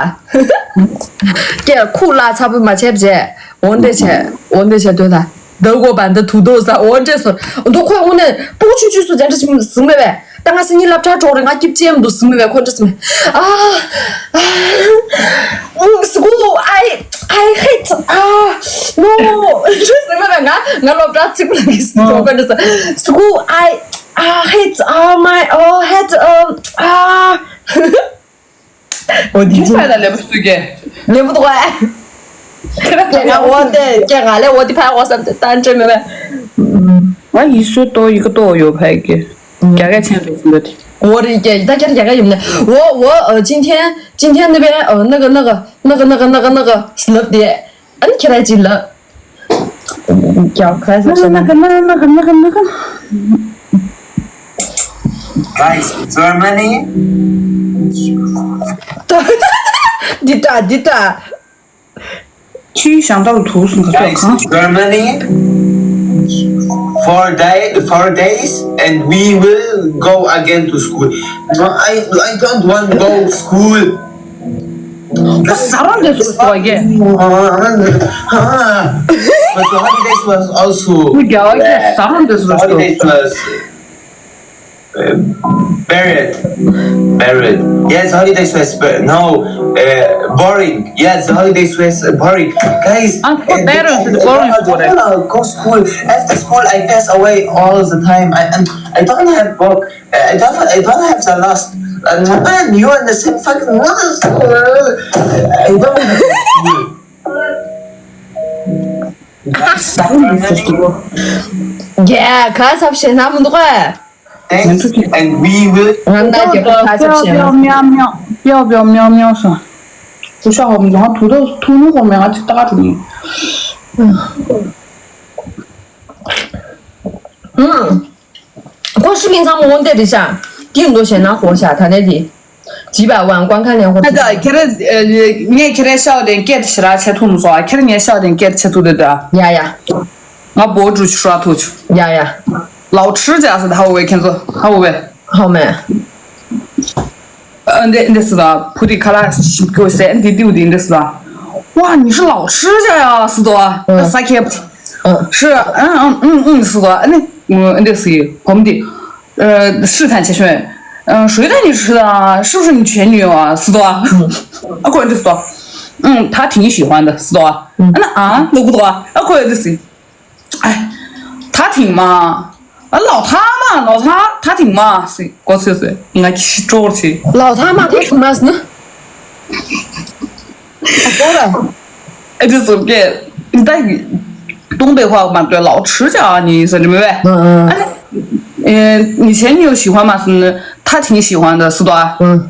སྐད་ཁུག་ལ་ཚ་པོ་མ་བྱས་བྱས། འོ་འདི་བྱས་འོ་འདི་བྱས་སྡོད་ད། ད་གོ་བ་འདི་ཐུག་དོ་ས་འོ་འདྲས་སོ། འདུག་ཁོས་དངོས་གནས་སྤུ་གུ་ཆུང་ཆུང་སུ་ཅན་འདྲ་ཞིག་ཟིན་མེད་པས། ད་ང་སི་ཉི་སློབ་གྲྭ་གྲོགས་རེ་ང་སྐྱིབ་ཅེམ་འདུག་ཟིན་མེད་པས་ཁོ་འདྲ་ཟིན་མེད། ཨ་ཨ་school I I hate ཨ་no ཟིན་མེད་པས། ང་ང་སློབ་གྲྭ་ཚིག་ལ་གི་ཟིན་ཐོག་ཁོ་འདྲ་ཟིན། School I I hate oh my oh hate um ཨ། འོ་འདི་ཅི་ཕ་ལ་ལེབ་སུ་གེ། ལེབ་ཏུ་ག་ཁྱེད་ང་འོ་དེ་ཁྱེད་ང་ལས་འོ་དེ་ཕ་འོ་བསམ་དེ་ཏན་ཅེ་མེད་པས། ང་ཡི་སོ་ཏོ་ཡི་གོ་ཏོ་ཡོད་ཕ་གི། རྒྱ་སྐད་ཆེན་པོ་ཞིག་འདོད་དེ། འོ་རེད་ཀྱེ་ད་ཁྱེད་རྒྱ་སྐད་ཡིན་ནི། འོ་འོ་ཅིན་ཐེན་ཅིན་ཐེན་ནི་པའི་ནི་གི་ནི་གི་ནི་གི་ནི་གི་ནི་གི་ནི་གི་ལབ་དེ། ཨ་ནི་ཁྱེད་ར་ཅི་ལབ། ཀྱང་ཁ་ས་ཤ་ན། Guys, Germany. འདི་ལྟ་འདི་ལྟ། ཕྱིའི་ཞང་ཏང་དུ་སུ་ག་སོགས་གང་། Germany for day for days and we will go again to school. No, I I don't want to go school. ད་ཟ་རོ་འདི་སུ་སོ་གེ། But the holidays was also. ཟ་རོ་འདི་སུ་སོ། Holidays was uh, buried. Buried. Yes, holidays was bur- no uh, boring. Yes, holidays was uh, boring. Guys, and the parents is boring for it. Go school. After school, I pass away all the time. I and I don't have book. I don't. I don't have the last. And man, you and the same fucking. I don't have school. Yeah, cause of shit, I'm the way. Thanks, and we will. ང་ད་རྒྱལ་པོ་ཁ་ཚབ་བྱས་ན། ཡོ་ཡོ་མྱོ་མྱོ་སོ། ཁུ་ཤ་ཧོམ་ཡང་ཐུག་ཐུག་ཐུག་ནུ་ཧོམ་ཡང་ཅི་ཏག་ཀ་ཐུག་ནི། ཁོ་ཤི་ལིང་ཚང་མ་འོན་ཏེ་རེད་ཤག་དེ་འདོ་བྱས་ན་ཧོ་ཤག་ད་ལྟ་དེ། ཇི་བ་ཝང་ཀོང་ཁ་ནས་ཧོ། ད་ཁྱེད་རེ་ངས་ཁྱེད་རེ་ཤའོ་དེ་སྐད་ཤི་ར་ཆེ་ཐུག་མི་སོ། ཁྱེད་རེ་ངས་ཤའོ་དེ་སྐད་ཆེ་ཐུག་དེ་ད། ཡ་ཡ། ང་བོ་ཀྲུ་ཤི་ར་ཐུག་ཡ་ཡ། ལའོ་ཁྲི་ཅག་ཟེར་ཧ་བོ་བེ་ཁྱེད་ཚོ་ཧ་བོ་བེ། ཧ་མེ། འདི་འདི་སི་ད་བུ་དེ་ཁ་ལག་ཞིབ་སྐྱོ་ཟེར་འདི་ཏིའུ་དེ་འདི་སི་ད། ཝ་ཉི་ཧྲི་ལའོ་ཁྲི་ཅག་ཡ་སི་ད་ད་ས་ཁེབ། ཧྲི་ཨ་ཨ་ཨུང་ཨུང་སི་ད་ཨ་ནི་འདི་སི་བོམ་དེ། 呃，试探一下，嗯，谁带你吃的啊？是不是你前女友啊？是的啊。啊，关这是的。嗯，他挺喜欢的，是的啊。嗯。那啊，那不多啊，啊，关这是。哎，他挺嘛，啊，老他嘛，老他，他挺嘛，是，过去是，应该去做去。老他嘛，他挺嘛是呢。 ཨ་ཙི་ཙི་ཀེ། ད་东北话嘛，对，老吃家你是对不对？嗯嗯。哎，嗯，你前女友喜欢吗？是，他挺喜欢的，是吧？嗯。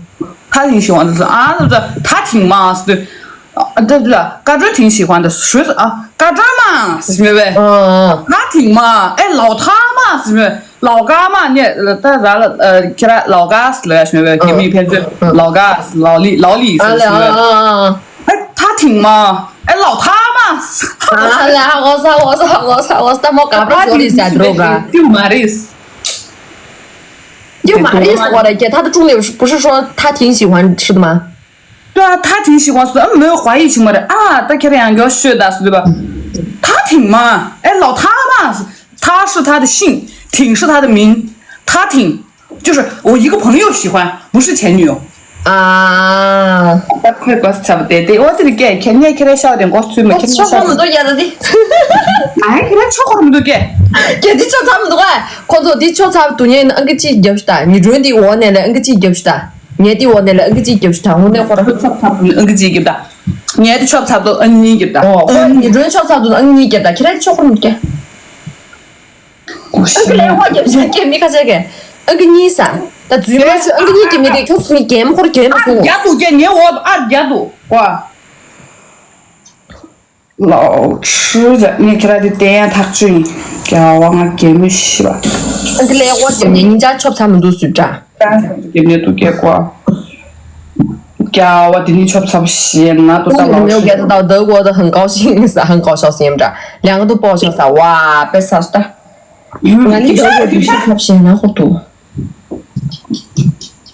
他挺喜欢的，是啊，是不是？他挺嘛，是对。啊，对对对，嘎吱挺喜欢的，谁是啊？嘎吱嘛，是对不对？嗯嗯。他挺嘛，哎，老他嘛，是不是？ 老家嘛，你呃，在咱了呃，起来老家是了，是不是？给你一片这老家是老李，老李是不是？哎，他挺嘛，哎，老他嘛。啊，来，我操，我操，我操，我操，他妈搞不好你下去了吧？就马丽斯。就马丽斯，我的天，他的重点是不是说他挺喜欢吃的吗？ 对啊，他挺喜欢说，嗯，没有怀疑情况的啊，大家两个学的是对吧？他挺嘛，哎，老他嘛，他是他的姓，挺是他的名，他挺，就是我一个朋友喜欢，不是前女友。啊。快给我差不多对，我这里给，看你看来笑点，我最没看你笑点。我笑那么多眼了的。哎，给他笑那么多给。给你笑差不多哎，工作的笑差不多呢，那个去就是的，你准的我那来，那个去就是的。 ངས་དེ་འོག་ནས་ལ་ཨང་ཀི་གཅིག་བརྒྱབ་ཤོག་ད། དངོས་གནས་ཁོ་རང་ཚབ་ཚབ་ཨང་ཀི་གཅིག་བརྒྱབ་ད། ངས་དེ་ཆོབ་ཚབ་ཏུ་ཨང་ཀི་གཉིས་བརྒྱབ་ད། ཨོ་ཁོ་ཉི་སྒྲོན་ཆོབ་ཚབ་ཏུ་ཨང་ཀི་གཉིས་བརྒྱབ་ད། ཁྱེད་རང་ཆོག་ཁོ་རང་བརྒྱབ། ཨང་ཀི་ལས་འོག་བརྒྱབ་ཤོག་ཀྱེ་མི་ཁ་ཤས་ཀྱིས་ཨང་ཀི་གཉིས་ཟ། ད་རྫུན་མ་ཆོས་ཨང་ཀི་གཉིས་ཀྱི་མི་དེ་ཁྱོད་ཚོ་གཉིས་གད་མོ་ཁོར་གད་མོ་སོང་། རྒྱ་འདུག་རྒྱ། ངའི་འོག་ཨ་རྒྱ་འདུག་ཀོ། ལའོ་ཁྲུ་ཛ་ངས་ཁྱེད་རང་དེ་བསྟན་ཡ་ཐག་ཆོད་ཡིན། རྒྱ་བ་ང་གད་མོ་ཤི་བ། ཨ་འདི་ལས་འོག་རྒྱབ་ནས་སྙིང་ཅག་ཆོབ་ཚ་མི་འདུག་ཟུར་དྲ། རྒྱབ་ནས་འདུག་སྐད་ཀོ། རྒྱ་བ་དེ་ནི་ཆོབ་ཚ་བ་ཤི་ན་འདུག་ད། ལའོ་ཁྲུ་ཛ་德国的很高兴是很搞笑是不是？两个都爆笑啥哇被杀死的。ང་ནི་德国的是ཆོབ་ཚ་བ་ཤི་ན་ཧོ་འདུག་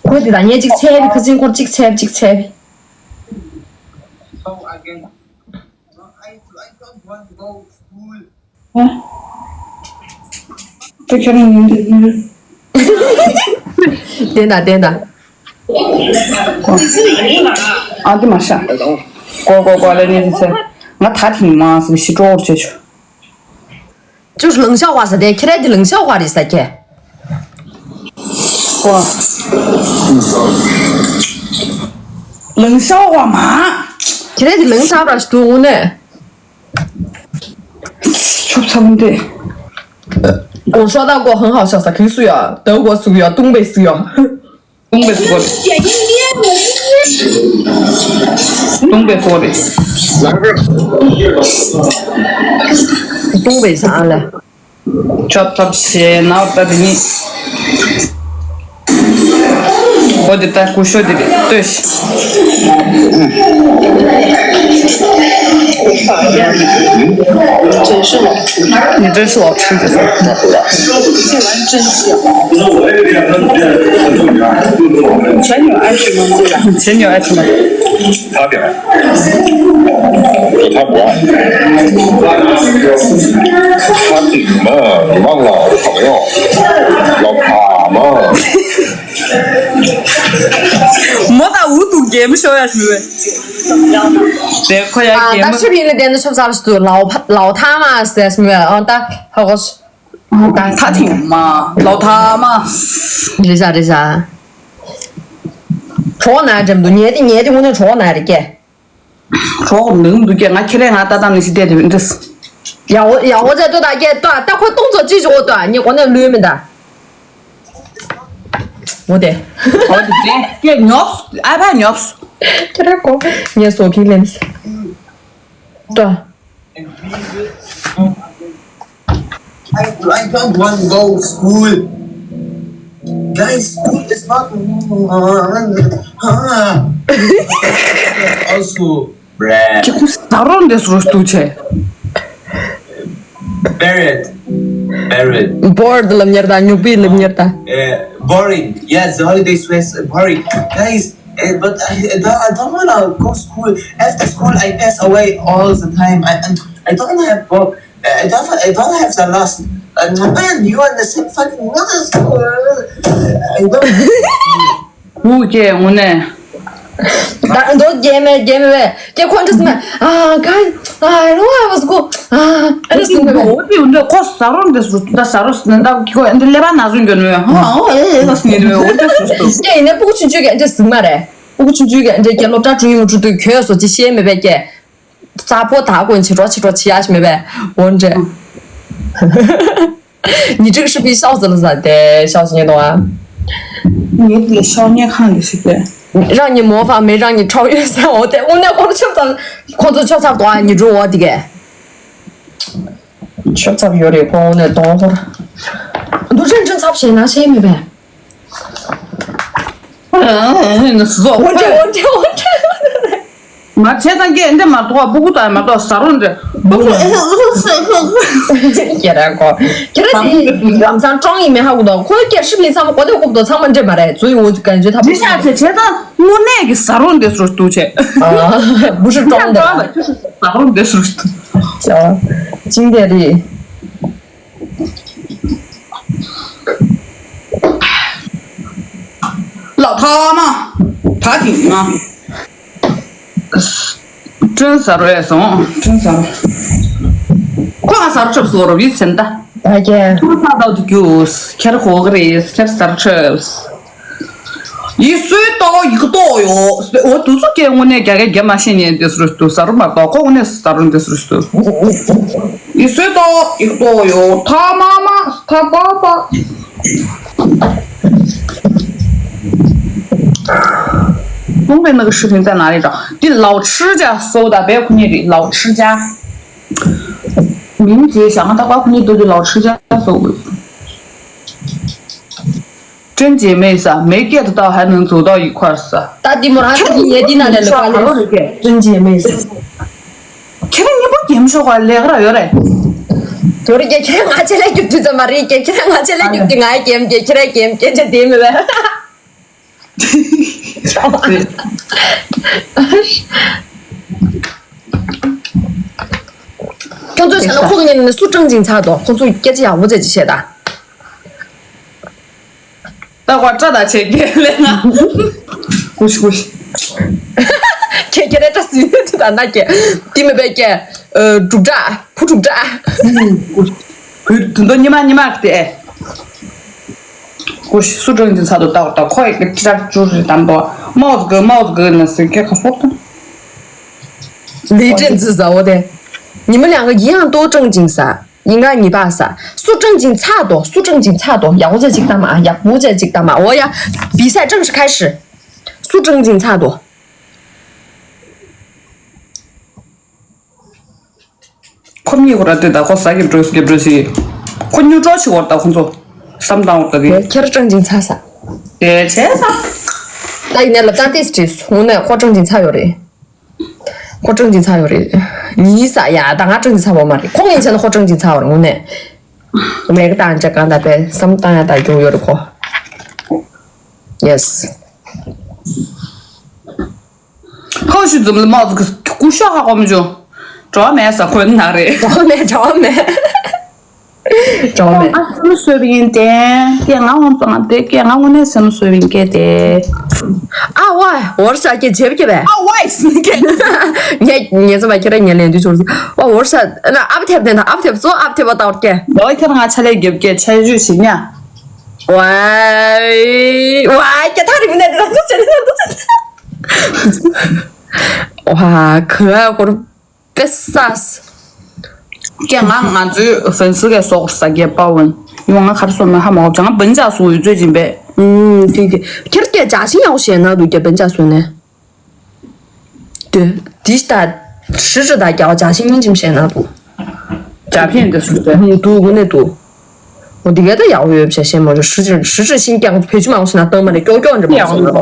ཁོ་དེ་དང་ངས་གཅིག་འཚལ་བི་ཁ་སང་ཁོར་གཅིག་འཚལ་བི་གཅིག་འཚལ་བི། ཨ། ད་ཁྱེད་རང་ཉིན་འདི་ཉིན། བསྟན་དང་བསྟན་དང་། ཨ་འདི་མ་ཤ། ཀོ་ཀོ་ཀོ་ལ་ཉིན་འདི་ཚེ། ང་ད་ཐིང་མ་སི་ཤི་ཀྲོར་བྱེད་ཆུ། 就是冷笑话 ཟེར་དེ་ཁྱེད་རང་དེ་冷笑话 རེད་ཟེར་ཁྱེད། ཀོ། 冷笑话 མ། ཁྱེད་རང་དེ་冷笑话 ཞིག་འདུག་འོ་ནས། ཆོབ་ཚ་བ་འདི། 我刷到过很好笑的，可以说呀，德国说呀，东北说呀。东北说的。东北说的。东北啥嘞？ ཆོབ་ཚ་བ་ཤི་ན་ད་དེ་ནི། འོ་དེ་ད་ཀུ་ཤོ་དེ་རེད་ལྟོས་ཤིག 真是老吃。你真是老吃这个。这玩意儿真香。前女友爱吃吗？前女友爱吃吗？ 他点儿，他不爱。他挺嘛，你忘了朋友，老他嘛。མོ་ད་འུ་ཐུག་གེམ་ཤོ་ཡ་ཞུ་བས། དེ་ཁོ་ཡ་ཨ་གེམ། ད་ཤི་བིན་ལ་དེ་འདྲ་ཆོབ་ཚ་ཞུ་ལའོ་ཕ་ལའོ་ཐ་མ་ཟེར་ཞུ་བས་ཨ་ད་ཧ་གོ། ད་ཐ་ཐིང་མ་ལའོ་ཐ་མ། རེད་ཤག་རེད་ཤག་གྲོགས་ན་འགྲམ་དུ་ཉལ་ཏེ་ཉལ་ཏེ་དངོས་གནས་གྲོགས་ན་རེད་ཀྱེ། གྲོགས་ནང་དུ་ཀྱེ་ང་ཁྱེད་རེ་ང་ལྟ་སྟངས་ནི་ཞིག་བལྟས་ཏེ་འདྲི། ཡ་འོ་ཡ་འོ་ཙེ་ཏོ་ད་ཀྱེ་ཏོ་ད་ཁོ་ཏོང་ཙོ་ཅི་ཞོག་ཏོ་ཉེ་གོ་ནས་ལུས་མི་ད། འོ་དེ། འོ་དེ་ཀྱེ་ཉོབ་ཨ་ཕ་ཉོབ། ཁྱེད་རེ་གོ་ངས་སོ་ཁིང་ལེན་ཏོ། I, I don't want to go school. Guys, school is not. Also, bruh. ཁྱེད་ཁོ་ཟ་རོ་འདི་སུ་རུ་ཏུ་ཆེ། Bad. Bad. Bored ལབ་ཉེར་ད་ཉུག་པི་ལབ་ཉེར་ད། Uh, boring. Yes, the holidays was boring. Guys, uh, but I, I don't, I don't wanna go school. After school, I pass away all the time. I, I, I don't have book. I don't, I don't have the last. Uh, man, you are the same fucking mother. I don't. ཧུ་ཀེ་ངུ་ནས། ད་འདོད་རྒྱལ་མེད་རྒྱལ་མེད་བས་ཀྱེ་ཁོ་འདྲ་སི་མ། ཨ་ཀ་ཨ་རོ་ཨ་བ་སི་ཀོ་ཨ་ཨ་ར་སི་མེད་བས། འོ་དེ་འདྲ་ཁོ་ཟ་རོ་འདི་སུ་ད་ཟ་རོ་སི་ནི་ད་ཁོ་འདི་ཀླད་པ་ན་ཟུག་འགྱོ་ནི་ཧ་ཨོ་ཨེ་ཨེ་ལ་སི་ནི་འོ་དེ་སུ་སུ། ཀྱེ་ཡིན་ནའི་སྤུ་གུ་ཆུང་ཆུང་གི་འདྲ་སི་མ་རེད། སྤུ་གུ་ཆུང་ཆུང་གི་འདྲ་ཀྱེ་སློབ་གྲྭ་ཀྲུང་ཡོང་ཀྲུ་དུ་གྱོད་སོ་ཅི་ཤེས་མེད་བས་ཀྱེ། རྩ་ཕོ་ད་ཀུན་བྱེད་གྲོགས་བྱེད་གྲོགས་བྱེད་ཡ་ཞིག་མེད་པས་འོ་འདྲ། ཉི་ཁྲི་ཧྲི་པི་ཤའོ་ཟེར་ལ་ཟ་དེ་ཤའོ་ཞིག་ཉེ་དོ་ཨ། ངས་དེ་ལས་ཤའོ་ཉེ་ཁང་གི་ཞིག་པས།让你模仿没让你超越 ཟེར་འོ་དེ་དངོས་གནས་ཁོ་ཚོ་ཆོབ་ཚ་ཁོ་ཚོ་ཆོབ་ཚ་དོ་ཨ་ཉི་གྲུ་འོ་དེ་གས། ཆོབ་ཚ་ཡོད་རེད་ཁོ་འོ་ནས་དོང་ཚོར། འདུ་ཁྲིམས་ཁྲིམས་ཚབ་བྱས་ན་ཤེས་མེད་པས། ནི་སུ་ཟོ། འོ་འདྲ་འོ་འདྲ་འོ་འདྲ། ང་བྱས་ཙང་སྐད་འདི་མ་གཏོགས་སྤུ་གུ་དང་མ་གཏོགས་ཟ་རོ་འདྲ། ཁྱེད་རང་གོ། ཁྱེད་རང་དེ་ལམ་སང་ཀྲོང་ཡིན་མིན་ཧ་གོ་དང་ཁོ་སྐད་ཧྲི་པིན་ཚང་མ་གོ་དེ་གོ་དོ་ཚང་མ་འདྲེ་མ་རེད་ཚུ་ཡོ་གན་ཇེ་ཐབ། འདི་ཤ་ཚེ་བྱས་ཙང་དངོས་གནས་ཀྱི་ཟ་རོ་འདི་སུ་ཏུ་བྱས། བུ་ཧྲི་ཀྲོང་དང་། ཟ་རོ་འདི་སུ་ཏུ། ཅིང་དེ་རི། ལགས་ཐ་མ། ད་དེ་ན། ཀྲིན་ཟ་རོ་ཡ་སོང་ཀྲིན་ཟ་རོ། ཁོ་ང་ཟ་རོ་ཆབ་སོ་རོ་བི་སེན་ད། ད་ཀྱེ། ཁོ་ས་ད་དུ་ཀྱུས་ཁྱེར་ཧོ་གི་རེད་ཁྱེར་ཟ་རོ་ཆབ། ཡི་སུའི་ཏོ་ཡི་གི་ཏོ་ཡོ། འོ་དུ་སུ་ཀྱེ་དངོས་གནས་རྒྱ་སྐད་རྒྱ་མ་ཤེས་ཉན་དེ་སུ་རུ་ཏུ་ཟ་རོ་མ་ཏོ་ཁོ་དངོས་གནས་ཟ་རོ་འདི་སུ་རུ་ཏུ། ཡི་སུའི་ཏོ་ཡི་གི་ཏོ་ཡོ་ཐ་མ་མ་ཐ་པ་པ། ཁོང་པའི་ནག་ཤི་ཕིན་ཙ་ན་རེ་ར། འདི་ལའོ་ཁྲི་ཅ་སོ་ད་བའི་ཁོ་ནི་རེད། ལའོ་ཁྲི་ཅ། མིང་དེ་བྱ་ང་ད་ཀ་ཁོ་ནི་དུ་དུ་ལའོ་ཁྲི་ཅ་སོ་དགོས། 真姐妹ས་མེ་སྐད་དུ་ད་ཧ་ནང་ཚོ་ད་ཡི་ཁར་ས། ད་དེ་མོ་རང་ཚོ་གི་ཉེ་དེ་ན་ལས་ལ་ཧ་ལོ་རེ་ཀེ། 真姐妹ས། ཁྱེད་རང་གཉིས་པོ་གེམ་ཤོག་ག་ལས་ཀ་ར་ཡོད་རེད། ཡོད་རེད་ཀྱེ། ཁྱེད་རང་ང་ཆེ་ལས་རྒྱུག་དུས་ཙམ་མ་རེད་ཀྱེ། ཁྱེད་རང་ང་ཆེ་ལས་རྒྱུག་དུས་ང་ཡི་གེམ་ཀྱེ། ཁྱེད་རང་གེམ་ཀྱེ་ཅེ་དེ་མི་བས། ཁོང་ཚོའི་ཆ་ལ་ཁོ་ཚོ་ཉིད་ནས་སུ་ཀྲང་ཅིང་ཚག་དོ། ཁོང་ཚོ་སྐད་ཆ་ཡག་པོ་བྱས་ཅི་བྱས་ད། ད་ཁོ་སྐྲ་དང་བྱས་རྒྱལ་ལས་ང་། ཀུ་ཤི་ཀུ་ཤི། ཁྱེད་ཁྱེད་རེ་སྐྲ་སུས་དུ་ད་ན་ཀྱེ། དེ་མི་བས་ཀྱེ། འབྲུག་སྐྲ་བུ་འབྲུག་སྐྲ། ཀུ་ཤི། བུ་དུ་འདོ་ཉི་མ་ཉི་མ་གི་དེ། ཀུ་ཤི་སུ་ཀྲང་ཅིང་ཚག་དོ་ད་ད་ཁོ་ཡི་སྐྲ་བཅུ་རེ་དམ་པོ། མའོ་ཙེ་གི་མའོ་ཙེ་གི་ན་སི་ཀེ་ཁ་སོར་དང་། ལི་ཀྲན་ཙི་ཟ་འོ་དེ། ཉི་མ་ལ་ང་ཡིན་ཡང་ཏོ་ཀྲང་ཅིང་ས། ཡིན་ག་ཉི་པ་ས། སུ་ཀྲང་ཅིང་ཚག་དོ། སུ་ཀྲང་ཅིང་ཚག་དོ། ཡག་པོ་ཅིག་ཅིག་ད་མ། ཡག་པོ་ཅིག་ཅིག་ད་མ། འོ་ཡ། 比赛正式开始། སུ་ཀྲང་ཅིང་ཚག་དོ། ཁོ་གཉིས་ཁོ་ར་ལྟོས་ད་ཁོ་ཟ་རྒྱབ་འགྲོ་རྒྱབ་འགྲོ་ཞིག་ཁོ་སྨྱུག་གྲོགས་ཤིག་བོར་ད་ཁོ་ཚོ་བསམ་བཏང་བོར་ད་གི། ཁྱེད་ཀྲང་ཅིང་ཚག་ས། དེ་བྱས་ས། ད་ཡིན་ནས་ལ་ད་ཏིས་ཏིས་ཧུ་ནས་ཁོ་ཀྲང་ཅིང་ཚག་ཡོད་རེད། ཁོ་ཀྲང་ཅིང་ཚག་ཡོད་རེད། ཉིས་ས་ཡ་ད་ང་ཀྲང་ཅིང་ཚག་བོ་མ་རེད། ཁོ་ངས་བྱས་ན་ཁོ་ཀྲང་ཅིང་ཚག་བོ་རེད་ངུ་ནས། མེ་གི་ཏང་ཅག་གང་ད་པས་བསམ་བཏང་ཡ་ད་རྒྱུ་ཡོད་རེད་ཁོ། Yes། ཁོ་ཤུ་འཛུམ་ལ་མ་ཟིག་སྐུ་ཤ་ཧ་གོ་མི་བྱུང་། གྲོགས་མེད་ས་ཁོ་ན་རེད། གྲོགས་མེད་གྲོགས་མེད། གྲོགས་མེད། ཨ་སེམས་སོས་པ་ཡིན་ཏེ། སྐད་ང་ངོ་ཙང་དེ་སྐད་ང་ངོ་ནས་སེམས་སོས་པ་ཡིན་སྐད་དེ། ཨ་ཝ་འོར་ཤ་སྐད་བྱེད་པ་སྐད་པས། ཨ་ཝ་སྐད། ངས་ངས་ཚོ་མ་ཁྱེད་ར་ངས་ལན་དུས་ཆོར་སོང་། ཨ་འོར་ཤ་ན་ཨབ་ཐེབ་དེ་ན་ཨབ་ཐེབ་ཚོ་ཨབ་ཐེབ་པ་ཏག་སྐད། ལོ་ཁྱེད་ང་ཆ་ལས་རྒྱབ་སྐད་ཆ་ཞུ་ཞིག་ཉ། ཝའི་ཝའི་ཀྱ་ཐག་རིང་ནས་འདི་ལ་འདུག་ཟེར་ནས་འདུག་ཟེར། ཝ་ག་གོར་པེ་སཱས། ཀྱ་ང་ང་ཚོའི་ཧྥན་སི་གས་སོགས་ས་རྒྱས་པ་ཝན་ཡོང་ང་གར་སོང་ན་ཧ་མ་གོ་ཅང་བན་ཇ་སུ་ཡོད་ཚོད་ཅིན་པས། ཨུམ་དེ་དེ་ཁྱེར་ཀྱ་ཇ་ཤིང་ཡག་ཤེ་ན་འདུག་ཀྱ་བན་ཇ་སུ་ནས། དེ་དེ་ལྟ་ཧྲི་ཧྲི་ད་རྒྱ་བ་ཇ་ཤིང་སྙིང་རྗེ་བྱས་ན་འདུག་ཇ་ཕན་དེ་སུ་དེ། ཧུང་འདུག་དངོས་གནས་འདུག་འོ་འདི་ག་ད་ཡག་ཡོད་བྱས་ཤེས་མ་རེད། ཧྲི་ཧྲི་ཧྲི་ཧྲི་ཤིང་ཀྱང་བེད་སྤྱོད་མང་ཤེ་ན་བཏང་མ་རེད། ཀྱོག་ཀྱོག་འདྲ་མང་ཤེ་ན།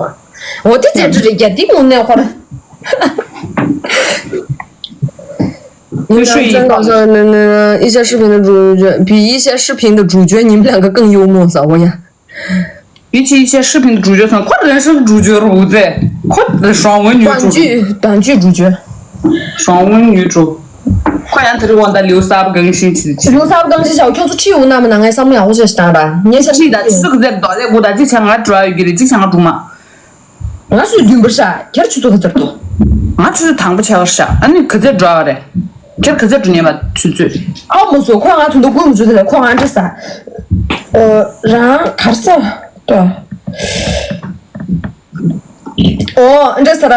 འོ་དེ་ཙེ་ཙི་རེད་རྒྱ་འདི་དངོས་གནས་ཧོར། 你是一个，一些视频的主角比一些视频的主角，你们两个更幽默，咋我呀？ 比起一些视频的主角上，快人生主角如在，快的爽文女主，短剧短剧主角。爽文女主，快让她的忘带刘三不更新起去。刘三不更新小，跳出去我那么难挨上面，我就想了，你也想是的，这个在倒在我的之前俺主要有个的，之前俺主嘛。俺是军不是啊，天儿去做个这多。俺就是唐不巧是啊，俺那可在主要的。 ཁྱེད་ག་ཚོད་འགྲོ་ཉན་པ་ཆུ་ཚོད། ཨའོ་མོ་སོ་ཁོ་ང་དུ་འདུག་དགོས་མི་བྱུང་དེ་ལ་ཁོ་ང་འདྲི་ས། ཨོ་རང་གར་ས་ཏོ། ཨོ་འདྲི་ས་ར།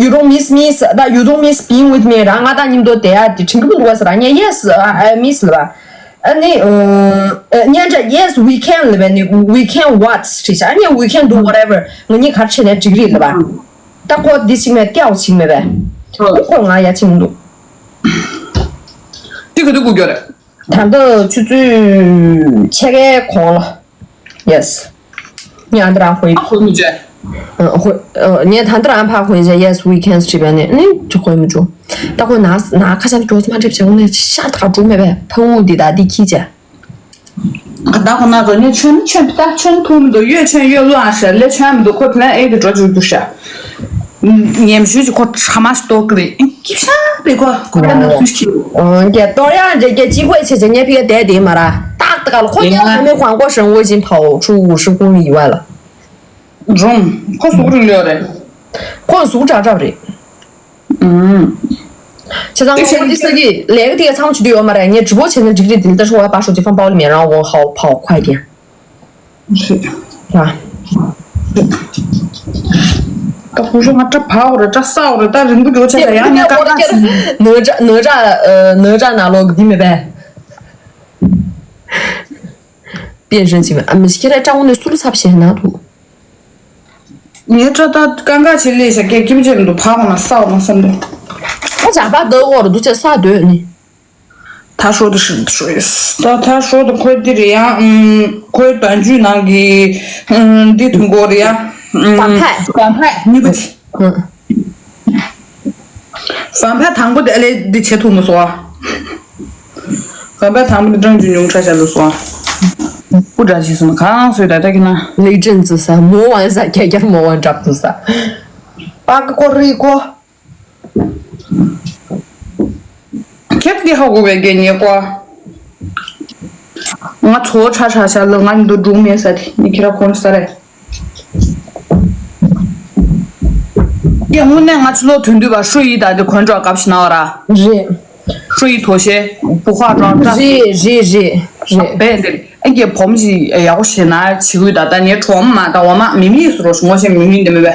You don't miss me ད། You don't miss being with me ར། ང་དང་མཉམ་དུ་བསྡད་ཡ་དེ་དྲན་གི་མི་འདུག་བ་ས་ར། ངས་yes I miss ལ་བ། ཨ་ནི་ཨ་ཉན་འདྲ་yes we can ལ་བ་ནི། We can what ཞེས་བྱ། ཨ་ནི་we can do whatever ང་གཉིས་གར་བྱས་ནས་འགྲིག་རེད་ལ་བ། ད་ཁོ་འདི་ཞིག་མེད་སྐྱའོ་ཞིག་མེད་པས། ཁོ་ང་ཡ་ཆིང་འདུག་དེ་ག་དུས་སྒུག་རྒྱུ་རེད། ད་ལྟ་ཆུ་ཚོད་ཕྱེད་ཀའི་གོང་ལ། Yes ངས་ཨ་འདི་རང་ཧོས། ཨ་ཧོས་མི་བྱེད། ཨ་ཧོས། ཨ་ངས་ད་འདི་རང་ཕར་ཧོས་བྱས། Yes we can ཞེས་པས་ནས་ནི་ཅི་ཧོས་མི་བྱུང་། ད་ཁོ་ན་ན་ཁ་ཤ་འགྱོ་མ་འགྲིབ་བྱས་འོ་ནས་ཤ་ད་ག་འགྲོ་མེད་པས། ཕ་འུ་འདི་ད་འདི་ཁྱི་བྱས། ད་ཁོ་ན་ཚོ་ངས་ཆོན་ཆོན་ད་ཆོན་ཐུང་མི་འདུག་ཡོད་ཆོན་ཡོད་ལོ་ཨ་ཤ་ལེ་ཆོན་མི་འདུག་ཁོ་plan A དུ་འགྲོ་བཅུག་རྒྱུ་ཤ། ཉེམ་ཤུལ་གྱི་ཁོ་ཁྲ་མ་ཞིག་ཏོག་གི་རེད། སྐྱིད་ཤ་པའི་ཁོ་ཁོ་ར་ན་སུ་ཤི། ཨོ་ཀྱེ་ཏོ་ཡང་འདྲེ་ཀྱེ་ཅི་ཧོས་བྱེད་བྱེད་ངས་ཕི་ཡ་དེ་དེ་མ་ར་ཏག་ཏག་ལ་ཁོ་ཡང་ཧ་མི་ཧོང་གོ་ཧྲན་ཝེ་ཅིན་ཕའོ་ཆུ་ཝུ་ཧྲི་ཧུ་མི་ཡི་བ་ལ། རུང་ཁོ་སུ་རུང་ལོ་རེད། ཁོ་སུ་དྲག་དྲག་རེད། ཨུམ། བྱས་ཙང་ངོ་འདི་ས་གི་ལས་ཀ་དེ་ག་ཚང་མ་བྱེད་དུ་ཡོད་མ་རེད། ངས་直播བྱས་ན་འགྲིག་རེད། དེ་ལྟར་ཤོག་བ་པ་ཧྲོ་ཅི་ཧྥང་པའོ་ལི་མེ་རང་ཝོ་ཧའོ་ཕའོ་ཁོ་ཡ་དེ། རེད། ད་ཧུ་ཤོ་ང་སྐྲ་བག་རེད། སྐྲ་སག་རེད། ད་རིང་པོ་འགྱོ་ཆ་ད་ཡང་ངས་ཀ་ཀ་ཞིག哪吒哪吒呃哪吒哪罗个弟妹呗。变身器嘛，啊，没事，现在账户内输入差不多很难读。ངའི་སྐྲ་དག་ཀང་ཀ་ཆེ་ལས་ཤ་སྐད་སྐྱིད་པོ་ཅན་འདུག་ཕ་གོ་ན་ས་འོ་ན་བསམ་དོན། ཨ་ཅག་པ་འདི་འོར་འདུག་ཅེས་ས་འདོད་ནི། ད་ཤོ་དུ་ཤི་ཤོ་ཡིས་ད་ད་ཤོ་དུ་ཁོས་འདི་རེད་ཡ། ཁོའི་བརྡ་བརྒྱུད་ནང་གི་འདི་ཐུན་གོ་རེད་ཡ། ཟམ་ཕད། ཟམ་ཕད་གཉིས་པ་ཅི། ཟམ་ཕད་དང་པོ་དེ་ཨ་ལེ་འདི་བྱེད་ཐུབ་མི་སོང་ཨ། ཟམ་ཕད་དང་པོ་དེ་ཀྲང་ཅུན་ཡོང་ཁྲ་ཤ་ལུ་སོང་ཨ། སྤུ་འདྲ་བྱེད་སོང་ན་གང་སོས་ད་ལྟ་གི་ན། ལེགས་ཅན་ཙི་ས་མོ་ཝན་ས་ཁྱད་ཁྱར་མོ་ཝན་འདྲ་ཙི་ས། པ་ཀི་ཀོ་རི་ཀོ། ཁྱེད་ཀྱིས་ཧ་གོ་བའི་གེ་ཉེ་ཀོ། ང་ཚོ་ཁྲ་ཁྲ་ཤ་ལུ་ང་འདུ་སྒྲུང་མེད་ས་དེ་ནི་ཁྱེད་ར་ཁོང་ས་རེད། ཡ་དངོས་གནས་ང་ཚོ་ལོ་དོན་དུས་པ་ཧྲུ་ཡི་ད་དེ་གོན་འགྲོ་སྐབས་ཤི་ན་བ་ར། རེད། ཧྲུ་ཡི་ཐོ་ཤེ་བུ་ཁ་རང་ཏྲ། རེད་རེད་རེད་རེད། བས་འདིར་ཨ་རྒྱལ་བོམ་ཞིག་ཡག་པོ་བྱེད་ན་བྱེད་དགོས་ད་ལྟ་ངའི་གྲོགས་མ་ད་འོ་མ་མི་མི་སུ་རོ་ཞིག་ངོ་ཤེས་མི་མི་འདི་མི་བས།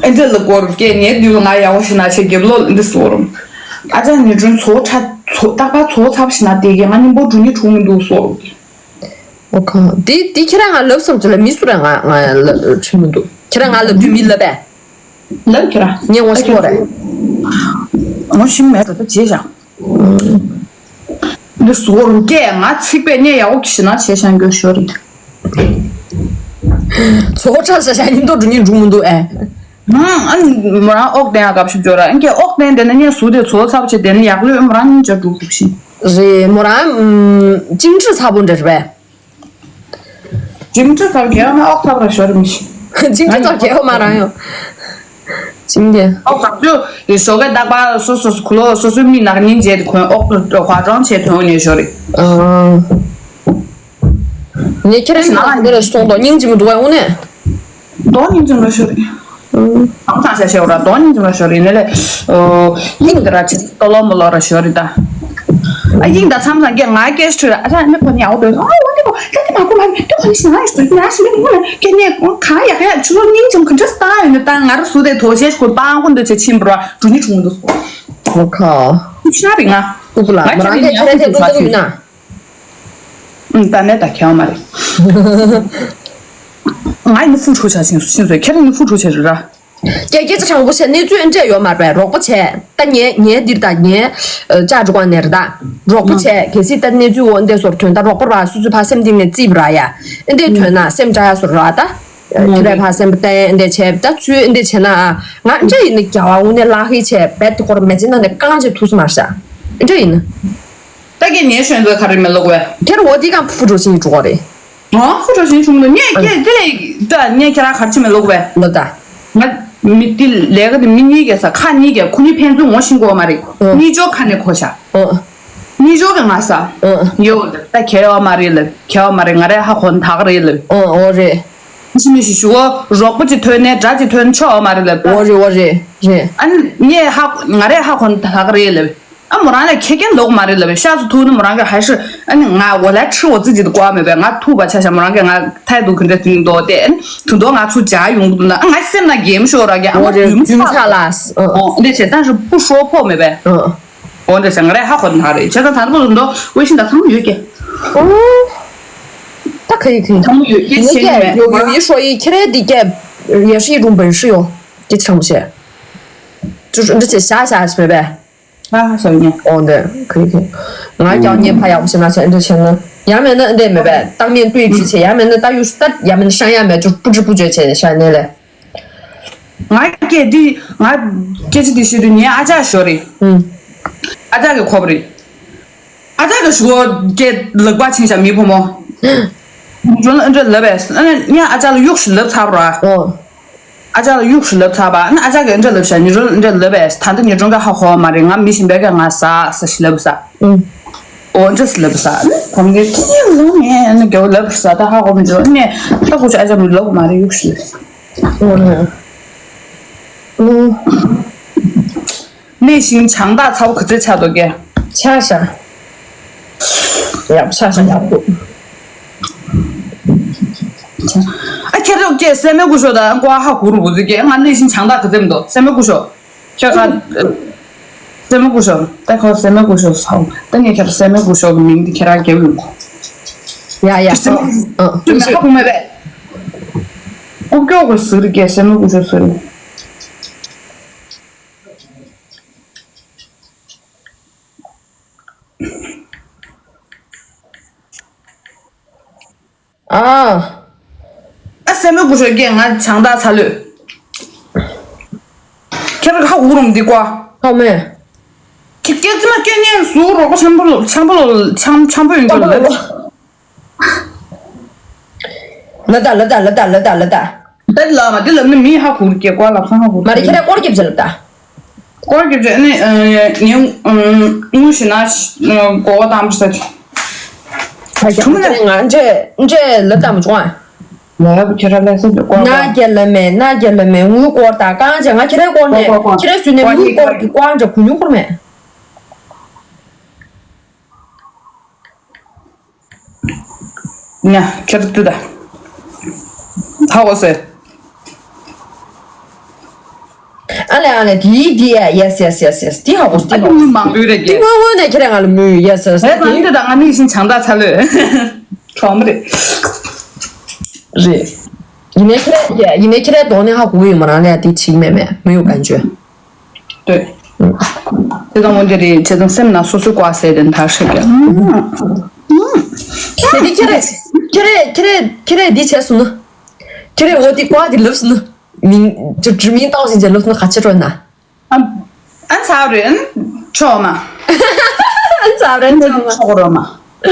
ཨེ་འདི་ལ་སྐོར་སྐད་ངའི་འདི་ལ་ང་ཡག་པོ་བྱེད་ན་ཆེ་རྒྱབ་ལོ་འདི་སོ་རུམ། ཨ་ཅག་ནི་དྲུང་ཚོ་ཁྲ་ཚོ་རྟག་པར་ཚོ་ཚབ་བྱེད་ན་དེ་གས་ང་ཉིན་པོ་དྲུང་ནི་དྲུང་མི་འདུག་སོ་རུམ། ཨོ་ཁ། འདི་འདི་ཁྱེད་རང་ང་ལབ་བསམ་ཚུལ་ལ་མི་སུ་ར་ང་ང་ལབ་ཆོད་མི་འདུག་ཁྱེད་རང་ང་ལབ་དུས་མི་ལབ་པས། ལབ་ཁྱེད་རང་། ངས་ངོ་ཤེས་ཁོ་རེད། ངོ་ཤེས་མེད་འགྲོ་ད་བྱེད་བཞག་འདི་སུ་རུ་སྐད་ང་ཚིག་པས་ནས་ཡག་པོ་གི་ཞེ་ན་བྱེད་བཞག་འགྱོ་ཤོར་རེད། ཚོ་ཁྲ་ས་ཤ་ཉིན་ཏོ་འགྲུ་ཉིན་འགྲུ་མི་འདུག་ཨེ། ཨ་མོ་རང་ཨོག་དན་ཡག་སྐབས་ཤིག་འབྱོར་ར་ཨེ་ཀྱེ་ཨོག་དན་དེ་ནས་ངས་སུ་དེ་ཚོ་ཚབ་བྱེད་དེ་ནས་ཡག་ལོས་ཨ་མོ་རང་ཉིན་ཅར་འགྲུ་འགྲུ་ཤིང་། རེད་མོ་རང་ཅིང་ཁྲི་ཚ་པོ་འདྲ་རེད་པས། ཅིང་ཁྲི་ཚ་རྒྱལ་མ་ཨོག་ཚབ་ར་ཤོར་མི་ཤིང་། ཅིང་ཁྲི་ཚ་རྒྱལ་མ་རང་ཡོང་། ཅིང་གེ་ཨོག་ཚབ་ཅུ་ཡི་ཞོགས་ཀས་རྟག་པར་སོ་སོ་སོ་ཁུ་ལོ་སོ་སོའི་མི་ནག་ཉིན་རྗེས་དེ་ཁོན་ཨོག་ཏུ་ཧ་ཅང་ཆེ་ཐོན་ནས་ཤོར་རེད། ཨ། ངས་ཁྱེད་རང་ནང་འདི་ལ་སོང་དོ་སྙིང་རྗེ་མི་འདུག་བས་དངོས་གནས། དོ་སྙིང་རྗེ་མ་ཤོར་རེད། ཨང་ཐང་ཆ་ཤེས་ར་དོ་སྙིང་རྗེ་མ་ཤོར་རེད་ནས་ལས། དབྱིངས་འདི་ར་ཅི་ཏོ་ལོ་མོ་ལོ་ར་ཤོར་རེད་ད། ཨ་དབྱིངས་ད་མཚམས་མཚམས་ཀྱི་ང་སྐད་ཤོད་ར་ཨ་ཅག་ནི་ཁོ་ནི་ཡག་པོ་འདུག་ཨ་འོ་དེ་གོ་ད་དེ་མ་གོ་མ་དེ་གོ་ནི་ཤི་ང་ཤི་ང་ཤི་ནི་མོ་ལ་སྐད་ནས་གང་ཡག་ཡག་ཆུ་ལོ་སྙིང་རྗེ་མ་ག་འདྲ་སྟ་ཡོད་ནི་ད་ང་ར་སུ་དེ་དོ་ཤེས་ཁོ་པང་ཁོ་འདི་ཆེ་ཕྱིན་པ་ར་འགྲོ་ནི་བྱུང་འདུག་ཨོ་ཁ། ཤ་རི་ང་། ཨུ་པུ་ལ་མ་རང་སྐད་ཁྱེད་རང་ཐད་ཐུག་ཐུག་ཡིན་ན། ད་ནས་ད་ཁྱེད་མ་རེད། ང་ཡིན་ཧྥུ་ཁྲོ་ཆ་ཆིན་སུ་ཆིན་སོ་ཁྱེད་ནི་ཧྥུ་ཁྲོ་ཆ་རེད་ར། སྐད་སྐད་ཆ་དྲང་པོ་བྱས་གནས་ཚུལ་འདྲ་ཡོད་མ་རེད་པས་རོགས་པ་བྱས་ད་ངས་ངས་འདིར་ད་ངས་ལྕགས་འབྲུ་ཁང་ནས་རེད་ད་རོགས་པ་བྱས་གལ་སྲིད་ད་གནས་ཚུལ་འོ་འདས་སོར་ཐོན་ད་རོགས་པ་ར་སུ་ཚོད་ཕ་སེམས་གཏིང་ནས་རྩིས་པ་ར་ཡ་འདས་ཐོན་ན་སེམས་ཅག་ཡ་སོར་ར་ད་ཁྱེད་རས་ཕ་སེམས་པ་བརྟན་འདས་བྱས་ད་ཚུལ་འདས་བྱས་ན་ང་འདྲ་ཡིན་ནི་རྒྱ་བ་དངོས་གནས་ལག་ཧི་བྱས་བེད་དེ་སྐོར་མེ་ཚེ་ནང་ནས་རྐང་བྱས་ཐུག་སོ་མ་རེད་ཤག་འདྲ་ཡིན་ན། ད་གི་ངའི་ཤོན་ཚོད་ག་རེ་མེད་ལོག་བས། དེར་འོ་དེ་གང་ཕུ་འགྲོ་ཕྱིན་འགྲོ་ག་རེད། ཨོ་ཕུ་འགྲོ་ཕྱིན་ཆུང་དུ་ངས་ཀྱེ་དེ་ལས་ད་ངས་ཁྱེད་རང་གར་ཕྱིན་མེད་ལོག་བས། ལོ་ད། ང་མི་དེ་ལས་ཀ་དེ་མི་གཉིས་ཀས་ས་ཁ་གཉིས་ཀས་ཁོ་གཉིས་ཕན་ཚུན་ངོ་ཤེས་གོ་མ་རེད། ཨོ། གཉིས་ཆོ་ཁ་ནས་གོ་ཤ། ཨོ། གཉིས་ཆོ་གི་ང་ས། ཨོ། ཡོ་ད་ཁྱེད་ཡོ་མ་རེད་ལབ་ཁྱེད་ཡོ་མ་རེད་ང་རས་ཧ་གོ་ན་ད་ག་རེད་ལབ། ཨོ་ཨོ་རེད། ཕྱི་མི་ཞིག་ཞུ་གོ་རོགས་པ་ཅིག་ཐོན་ནས་དགྲ་ཅིག་ཐོན་ཆོག་ཡོ་མ་རེད་ལབ་ད། ཨོ་རེད་ཨོ་རེད་རེད། ཨ་ནི་ངས་ཧ་ང་རས་ཧ་གོ་ན་ད་ག་རེད་ལབ། ཨ་མོ་རང་ལ་ཁེ་ཁེ་ལོག་མ་རེད་ལབ་ཤག་སུ་ཐུག་ནི་མོ་རང་གི་ཧ་ཤི་ཨ་ནི་ང་འོ་ལ་ཁྲི་འོ་ཙི་ཅི་དུ་ཀོ་བ་མེད་པས་ང་ཐུག་པ་ཆ་ཤ་མོ་རང་གི་ང་ཐའི་དུ་གི་འདྲ་ཐུག་འདོག་སྟེ་ཨ་ནི་དུ་འདོག་ང་ཚུ་ཇ་ཡོང་གི་འདུག་ན་ཨ་ང་སེམས་ན་གེམ་ཤོར་ར་གི་ཨ་མ་འོ་རེད་རྒྱུ་མཚན་ལ་ཨོ་འདི་བྱེད་ད་ཤི་པུ་ཧྲོ་ཕོ་མེད་པས་ཨོ་འདི་བྱེད་ང་རེ་ཧ་གོ་ན་རེད་བྱེད་ད་ད་པོ་དུ་འདོག་ཝེ་ཤིན་ད་ཚང་མ་ཡོད་ཀྱི་ཨོ་ད་ཁ་ཡི་ཁ་ཡི་ཚང་མ་ཡོད་ཀྱི་ཡིན་བྱེད་ཀྱི་ནི་མེད་ཡོ་ཡོ་ཡི་ཧྲོ་ཡི་ཁྱེད་རེ་འདི་ཀྱེ་ཡེ་ཧྲི་རུང་བན་ཧྲི་ཡོ་ཀྱེ་ཚང་མ་བྱེད་འདི་བྱེད་ཤ་ཤ་ཤ་མེད་པས། ཨ་ཧ་ཟེར་ཉེ། ཨོ་འདི་ཁི་ཁི། ང་ཀྱང་ཉེ་ཕ་ཡག་པོ་ཞིག་ན་ཆ་འདི་བྱས་ན། ཡང་མེད་ན་འདི་མེད་པས་བཏང་མིན་སྤུས་ཀྱི་ཆེ་ཡང་མེད་ན་ད་ཡུ་ཤུ་ད་ཡང་མེད་ན་ཤང་ཡང་མེད་ཅུ་པུ་ཅི་པུ་ཅོ་ཆེ་ཤ་ནེ་ལེ། ང་སྐད་འདི་ང་སྐད་ཆ་འདི་ཤེས་དུས་ངའི་ཨ་ཅག་ཞོ་རེད། ཨུམ། ཨ་ཅག་གི་ཁོབ་རེད། ཨ་ཅག་གི་ཞུ་སྐད་ལག་པ་ཕྱིན་ཤ་མི་བུ་མོ། ཇོན་ཨ་འདྲ་ལབ་པས་ཨ་ནི་ངས་ཨ་ཅག་ལ་གཡུག་ཞིག་ལབ་ཚར་ར། ཨོ། ཨ་ཅག་ལ་གཡུག་ཞིག་ལབ་ཚར་བ་ཨ་ནི་ཨ་ཅག་གིས་འདྲ་ལབ་ཤག་ཉི་སྒྲོན་འདྲ་ལབ་པས་ད་ལྟ་ཉི་སྒྲོན་ག་ཧ་གོ་མ་རེད་ང་མི་གཞན་པའི་ག་ང་ཟ་ཟ་ཞིག་ལབ་ས། ཨུ། ཨོ་འདྲ་ཟ་ལབ་ས་ཨ་ནི་གོམ་གེ་ཁྱི་ཉན་ལོ་ངས་ཨ་ནི་རྒྱལ་བ་ལབ་ས་ད་ཧ་གོ་མི་འཇོག་ཨ་ནི་ད་ཁུ་ཆུ་ཨ་ཅག་མི་ལབ་མ་རེད་གཡུག་ཞིག་ལབ། ཨུ། ཨུ། གནས་ཤིང་བྱང་ཐག་ཚ་བོ་ག་ཚོད་ཆགས་འདུག་གས། ཆགས་ཤག་ཡག་ཆགས་ཤག་ཡག་པོ། ཨ་ཁྱེད་རོགས་ཀྱེ་སེ་མེ་ཀུ་ཤོ་དང་ཀོ་ཧ་གུ་རུ་བུ་ཟི་ཀྱེ་ང་གནས་ཤིང་བྱང་ཐག་ག་ཚོད་འདུག་སེ་མེ་ཀུ་ཤོ། ཁྱེད་ཁ། སེ་མེ་ཀུ་ཤོ། ད་ཁོ་སེ་མེ་ཀུ་ཤོ་ཚ་བོ། ད་ངས་ཁྱེད་སེ་མེ་ཀུ་ཤོ་གི་མིང་འདི་ཁྱེད་རང་རྒྱབ་ཡོང་གོ། ཡ་ཡ། སེ་མེ་ཀུ་ཤོ། ཨ་ཨ། ཁྱེད་མེ་ཧ་གུ་མེ་བས། ཀུ་ཀྱོག་གི་ཟིག་རེད་ཀྱེ་སེ་མོ་ཀུ་ཀྱོག་ཟིག་རེད། ཨ། ཨ་སེ་མོ་ཀུ་ཀྱོག་ཀྱེ་ང་བྱང་ད་ཚ་ལོས། ཁྱེད་རང་ཧ་གོ་རུང་འདི་ཀོ། ཧ་མེ། ཁྱེད་སྐད་ཙི་མ་སྐད་སྙན་སུ་རོགས་པ་འཆམ་པོ་ལོ་འཆམ་པོ་ལོ་འཆམ་འཆམ་པོ་ཡོང་གི་ལ། ལ་ད་ལ་ད་ལ་ད་ལ་ད་ལ་ད། ད་ལ་མ་དེ་ལབ་ནི་མི་ཧ་གོ་རུ་སྐད་ཀོ་ལབ་སང་ཧ་གོ་མ་རེད་ཁྱེད་རང་སྐོར་རྒྱབ་ཅེ་ལབ་ད། སྐོར་རྒྱབ་ཅེ་ཨ་ནི་ངས་དངུལ་ཞིག་ན་གོ་བ་དང་པོ་ཟེར། ཁྱུང་ལ་ང་འདྲེ་འདྲེ་ལ་ད་མ་བྱུང་ཨ། ལབ་ཁྱེད་རང་ལ་སེམས་ཀྱི་ཀོ་ན་རྒྱལ་ལ་མེད་ན་རྒྱལ་ལ་མེད་དངུལ་སྐོར་ད་གང་བྱེད་ང་ཁྱེད་རང་སྐོར་ནས་ཁྱེད་རང་བཟོས་ནས་དངུལ་སྐོར་གྱི་ཀོ་འདྲ་གུ་ཉུང་སྐོར་མེད། ཉ་ཁྱེད་ཏུ་ད། ཧ་གོ་སེ། ཨ་ལེ་ཨ་ལེ་དེའི་དེ་ཡ་yes yes yes yes དེ་ཧ་གོ་སེ་དེ་ཨ་ཀྱི་ཧ་གོ་མུ་མང་པོའི་རེད་དེ་ཀྱེ། དངོས་དངོས་ནས་ཁྱེད་རང་ང་ལ་མུ་yes yes ཧེ་ད་དེ་འདི་ད་ང་མིག་ཤིང་བྱང་ད་ཚ་ལོས། གྲོགས་མོ་རེད། རེད། ཡིན་ནའི་ཁྱེད་རང་ཡིན་ནའི་ཁྱེད་རང་གདོང་ནས་ཧ་གོ་གི་ཡོད་མ་རང་ལས་དེ་བྱིག་མེད་མེད་མི་ཡོད་གན་བྱོས། ལྟོས། དེ་དང་འོ་འདི་རེད་བྱས་ཙང་སེམས་ནང་སོ་སོའི་བཀའ་ཟེར་དེ་འདར་ཤག་གི། དེ་དེ་ཁྱེད་རེད། ཁྱེད་རེད་ཁྱེད་རེད་ཁྱེད་རེད་འདི་བྱས་སོང་ན། ཁྱེད་རེད་འོ་དེ་བཀའ་དེ་ལབ་སོང་ན། མིང་ཅི་དྲི་མིང་བཏགས་ཟིན་ཅེས་ལབ་སོང་ན་ག་ཆེ་འགྲོ་ན། ཨ་ཨ་ཚ་རེད་ཨ་ཆོག་མ། ཨ་ཚ་རེད་ཆོག་མ། ཆོག་རོ་མ། ཡ་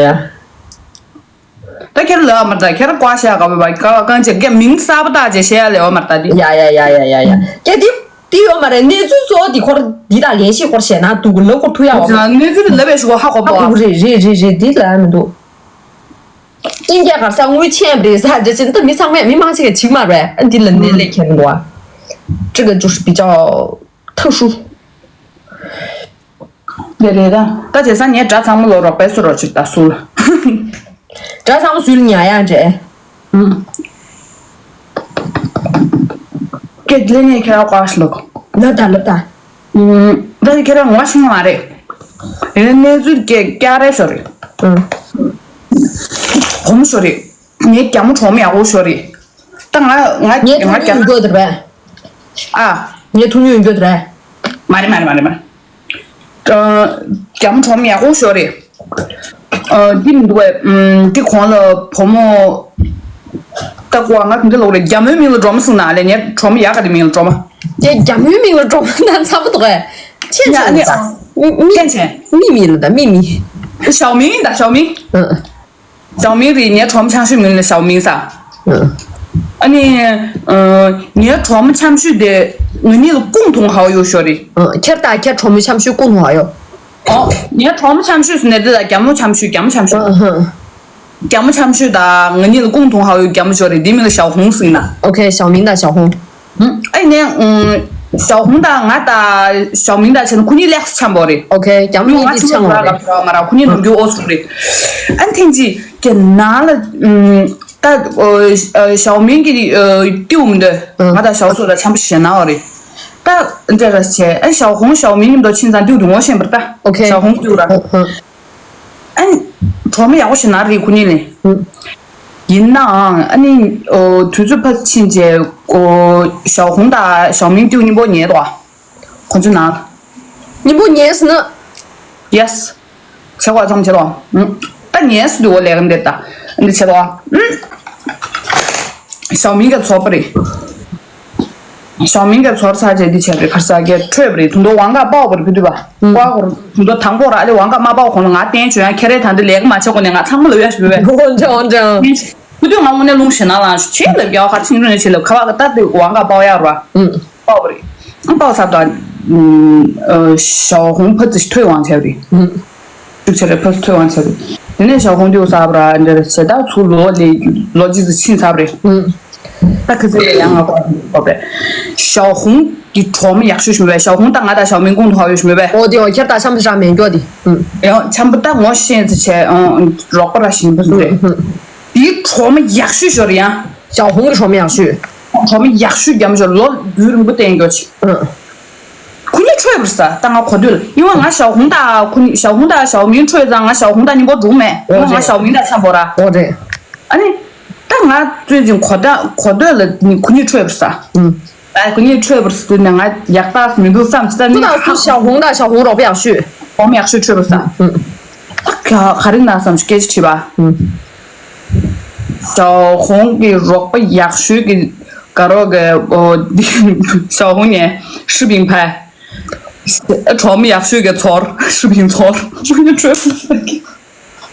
ཡ། ད་ཁྱེད་ལ་མ་ད་ཁྱེད་བཀའ་ཤག་ག་བ་བ་ག་གང་ཅེ་ག་མིང་གསར་པ་ད་ཅེ་ཤེས་ཡ་ལེ་བ་མ་ད་དི། ཡ་ཡ་ཡ་ཡ་ཡ་ཡ། ཀྱེ་དི་དི་ཡོད་མ་རེད་གནས་ཚུལ་གཙོ་བོ་དི་ཁོར་དི་དང་ལན་ཞིག་ཁོར་བཤད་ན་འདུག་ལ་ཁོར་ཐུ་ཡ་བ། གནས་ཚུལ་དི་ལབ་པའི་ཤུ་གོ་ཧ་གོ་བ། ཧ་གོ་རེད་རེད་རེད་རེད་དི་ལ་མི་འདུག་ཀྱིན་རྒྱ་གར་ས་དངུལ་ཆེན་པ་རེད་ས་འདྲ་ཅན་དུ་མི་ཚང་མས་མི་མང་ཆེ་ག་ཅིག་མ་རེད་ཨ་འདི་ལ་ནས་ལས་ཁྱེར་འདུག་བ། ཅི་ག་ཅུ་ཤི་པི་ཅའོ་ཐུ་ཤུ། རེད་རེད་ད། ད་བྱས་ཙང་ངས་དགྲ་ཚང་མ་ལོ་རོགས་པའི་སུ་རོགས་ཅིག་ད་སུ་ལ། དགྲ་ཚང་མ་སུ་ལ་ཉ་ཡང་འདྲེ། ཨུམ། སྐད་ལེ་ངས་ཁྱེད་རང་བཀག་ཤི་ལོག་ལབ་ད་ལབ་ད། ཨུམ། ད་ཁྱེད་རང་ངོ་ཤེས་ཀྱི་མ་རེད། ཡིན་ན་གནས་ཚུལ་སྐད་རྐྱང་རེད་ཤོར་རེད། ཨུམ། བུ་མོ་ཤོར་རེད། ངའི་རྒྱ་མོ་གྲོགས་མོ་ཡག་པོ་ཤོར་རེད། ད་ང་ང་ངའི་ང་ཐུགས་རྒྱ་ཉིད་འགྱོ་དེར་བས། ཨ། ངའི་ཐུགས་ཉིད་འགྱོ་དེར་བས། མ་རེད་མ་རེད་མ་རེད་མ་རེད། ཨ། རྒྱ་མོ་གྲོགས་མོ་ཡག་པོ་ཤོར་རེད། ཨ། འདི་མི་འདུག་བས། ཨམ། འདི་གོང་ལ་བུ་མོ། ད་ཀོ་ང་ག་འདྲ་ལོག་རེད་རྒྱ་མོའི་མིང་ལ་སྒྲོལ་མ་ཟེར་ན་ལས་ངའི་གྲོགས་མོ་ཡག་ག་དེ་མིང་ལ་སྒྲོལ་མ། དེ་རྒྱ་མོའི་མིང་ལ་སྒྲོལ་མ་ན་འཚམ་པོ་འདུག་བས། ཆེན་ཆེན་ལ་ད། མི་ཆེན་ཆེན། མི་མི་ལ་ད་མི་མི། ཞའོ་མིང་ད་ཞའོ་མིང་། ཨ། ཞའོ་མིང་རེད་ངའི་གྲོགས་མོ་ཆང་ཤོས་མིང་ལ་ཞའོ་མིང་ཟེར། ཨ། ཨ་ནི། ཨ། ངའི་གྲོགས་མོ་ཆང་ཤོས་དེ་ང་གཉིས་ལ་ཀུང་ཐུང་ཧའོ་ཡོད་ཤོར་རེད། ཨ། ཁྱེད་ད་ཁྱེད་གྲོགས་མོ་ཆང་ཤོས་ཀུང་ཐུང་ཧའོ་ཡོད། ཨོ། ངའི་གྲོགས་མོ་ཆང་ཤོས་ཟེར་ནས་དེ་ལ་རྒྱ་མོ་ཆང་ཤོས་རྒྱ་མོ་ཆང་ཤོས། ཨ་ཧ། རྒྱ་མོ་ཆང་ཤོས་དང་ང་གཉིས་ལ་ཀུང་ཐུང་ཧའོ་ཡོད་རྒྱ་མོ་ཤོར་རེད་དེ་མིང་ལ་ཞའོ་ཧུང་ཟེར་ན། ཨོ་ཁེ་ཞའོ་མིང་དང་ཞའོ་ཧུང་། ཨ་ནི། ཞའོ་ཧུང་དང་ང་དང་ཞའོ་མིང་དང་བྱས་ན་ཁོ་གཉིས་ལེགས་སུ་འཆམ་པོ་རེད། ཨོ་ཁེ་རྒྱ་མོ་ང་གཉིས་ཆུང་ཆུང་ལ་ར་མ་ར་ཁོ་གཉིས་ནམ་རྒྱུན་ཨོ་ཚུགས་རེད། ཨ་ནི་ཐེངས་གཅིག་གི་ནང་ལ་ད་ཞའོ་མིང་གི་ཏིའུ་མི་འདོད་ང་དང་ཞའོ་སོ་ལ་འཆམ་པོ་ཞེ་ན་བ་རེད། ད་འདྲ་ར་བྱས་ཨ་ཞའོ་ཧུང་ཞའོ་མིང་མཉམ་དུ་ཕྱིན་ཙང་ཏིའུ་དུ་ངོ་ཤེས་པར་ད་ཨོ་ཁེ་ཞའོ་ཧུང་ཏིའུ་ར། ཨ་ནི། གྲོགས་མོ་ཡག་པོ་ཞིག་ན་རེད་ཁོ་གཉིས་ནི། ཡིན་ནའང་ཨ་ནི། དུས་ཚོད་ཕར་ཕྱིན་རྗེས། ཞའོ་ཧུང་དང་ཞའོ་མིང་ཏིའུ་གཉིས་པོ་ཉལ་འདུག་ཁོ་ཚོའི་ནང་། གཉིས་པོ་ཉལ་སོང་ན། ཡེ་སི། བྱེད་དགོས་ཙམ་བྱེད་དོ། ད་ཉལ་སོང་འདུག་ལས་ཀ་འདི་ད། འདི་བྱེད་དོ། ཞའོ་མིང་ག་ཚོར་པ་རེད། ཞའོ་མིང་ག་ཚོར་ཚར་རྗེས་འདི་བྱས་པའི་ཁར་ས་གའི་འཕྲོས་པ་རེད་དུང་དོ་ཝང་ག་པའོ་པར་བུ་དུ་བ། པའོ་པར་དུང་དོ་དང་པོ་ར་ཨ་ལེ་ཝང་ག་མ་པའོ་ཁོང་ལ་ང་བསྟན་བྱོས་ཡང་ཁྱེད་རེ་ད་འདི་ལས་ཀ་མ་བྱེད་གོ་ནས་ང་ཚང་མ་ལ་བས་ཞུ་བས། འོན་ཀྱང་འོན་ཀྱང་། བུ་དུ་ང་དངོས་གནས་རླུང་ཞེ་ན་ལངས་ཤུ་ཆེ་ལབ་རྒྱ་བ་ཁར་ཆིང་རུ་ནས་ཆེ་ལབ་ཁ་བ་ག་ད་དུ་ཝང་ག་པའོ་ཡ་ར་བ། པའོ་པར། པའོ་ཚར་དང་། ཞའོ་ཧུང་ཕ་ཙི་ཐོས་ཝང་བྱས་པ་རེད། ཅུག་ཆ་རེ་ཕ་ཐོས་ཝང་ཆ་རེ། དེ་ནས་ཞའོ་ཧུང་ཏིའུ་གསར་པ་ར་འདྲ་རེ་བྱེད་ད་ཚུར་ལོ་ལེ་ལོ་རྗེས་སུ་ཕྱིན་ཚར་རེ། ད་ཁི་ཚེ་ལས་ཡང་ང་གོ་གོ་པས། ཞའོ་ཧུང་གི་གྲོགས་མོ་ཡག་ཤོས་ཞུ་བས་ཞའོ་ཧུང་ད་ང་ད་ཞའོ་མིང་ཀུང་ཐུང་ཧའོ་ཡོད་ཞུ་བས། ཨོ་དེ་ཨོ་ཁྱེད་ད་ཆམ་པ་ཞག་མེད་མགྱོགས་དེ། ཡང་ཆམ་པ་ད་ངོ་ཤེས་ཚེ་བྱས་རོགས་པ་ར་ཞིང་པ་སུ་རེད། དེའི་གྲོགས་མོ་ཡག་ཤོས་ཞོར་ཡང་། ཞའོ་ཧུང་གི་གྲོགས་མོ་ཡག་ཤོས། གྲོགས་མོ་ཡག་ཤོས་རྒྱ་མོ་ཞོར་ལོ་རྒྱུས་རིང་པོ་བསྟན་མགྱོགས་ཆེ། ཁོ་གཉིས་འཕྲོད་པར་ས་ད་ང་གོ་དུས་ལ་ཡིན་བ་ང་ཞའོ་ཧུང་དང་ཁོ་གཉིས་ཞའོ་ཧུང་དང་ཞའོ་མིང་འཕྲོད་ཙང་ང་ཞའོ་ཧུང་དང་གཉིས་པོ་འགྲུག་མེད་ཡིན་བ་ང་ཞའོ་མིང་དང་འཆམ་པོ་ར། ཨོ་རེད། ཨ་ནི། ད་ ང་最近གོ་ཐོས་གོ་ཐོས་ལ་ཁོ་གཉིས་འཕྲད་པར་ས། ཨ་ཁོ་གཉིས་འཕྲད་པར་ས་དུས་ནས་ང་ཡག་རྟགས་མི་འདུག་བསམ་ཅི་ད་ནི་ཁོ་དང་སུ་ཞའོ་ཧུང་དང་ཞའོ་ཧུང་རོགས་པ་ཡག་ཤོས། ཧོམ་ཡག་ཤོས་འཕྲད་པར་ས། ཨ་ག་རེ་ན་བསམ་ཞིག་སྐད་ཆ་དྲིས་པ། ཞའོ་ཧུང་གི་རོགས་པ་ཡག་ཤོས་ཀྱི་དགའ་རོགས་ཀྱི་འོ་འདི་ཞའོ་ཧུང་ནས་ཧྲི་པིང་ཕའི། གྲོགས་མོ་ཡག་ཤོས་ཀྱི་ཚོར་ཧྲི་པིང་ཚོར་ཧྲི་པིང་ཚོར།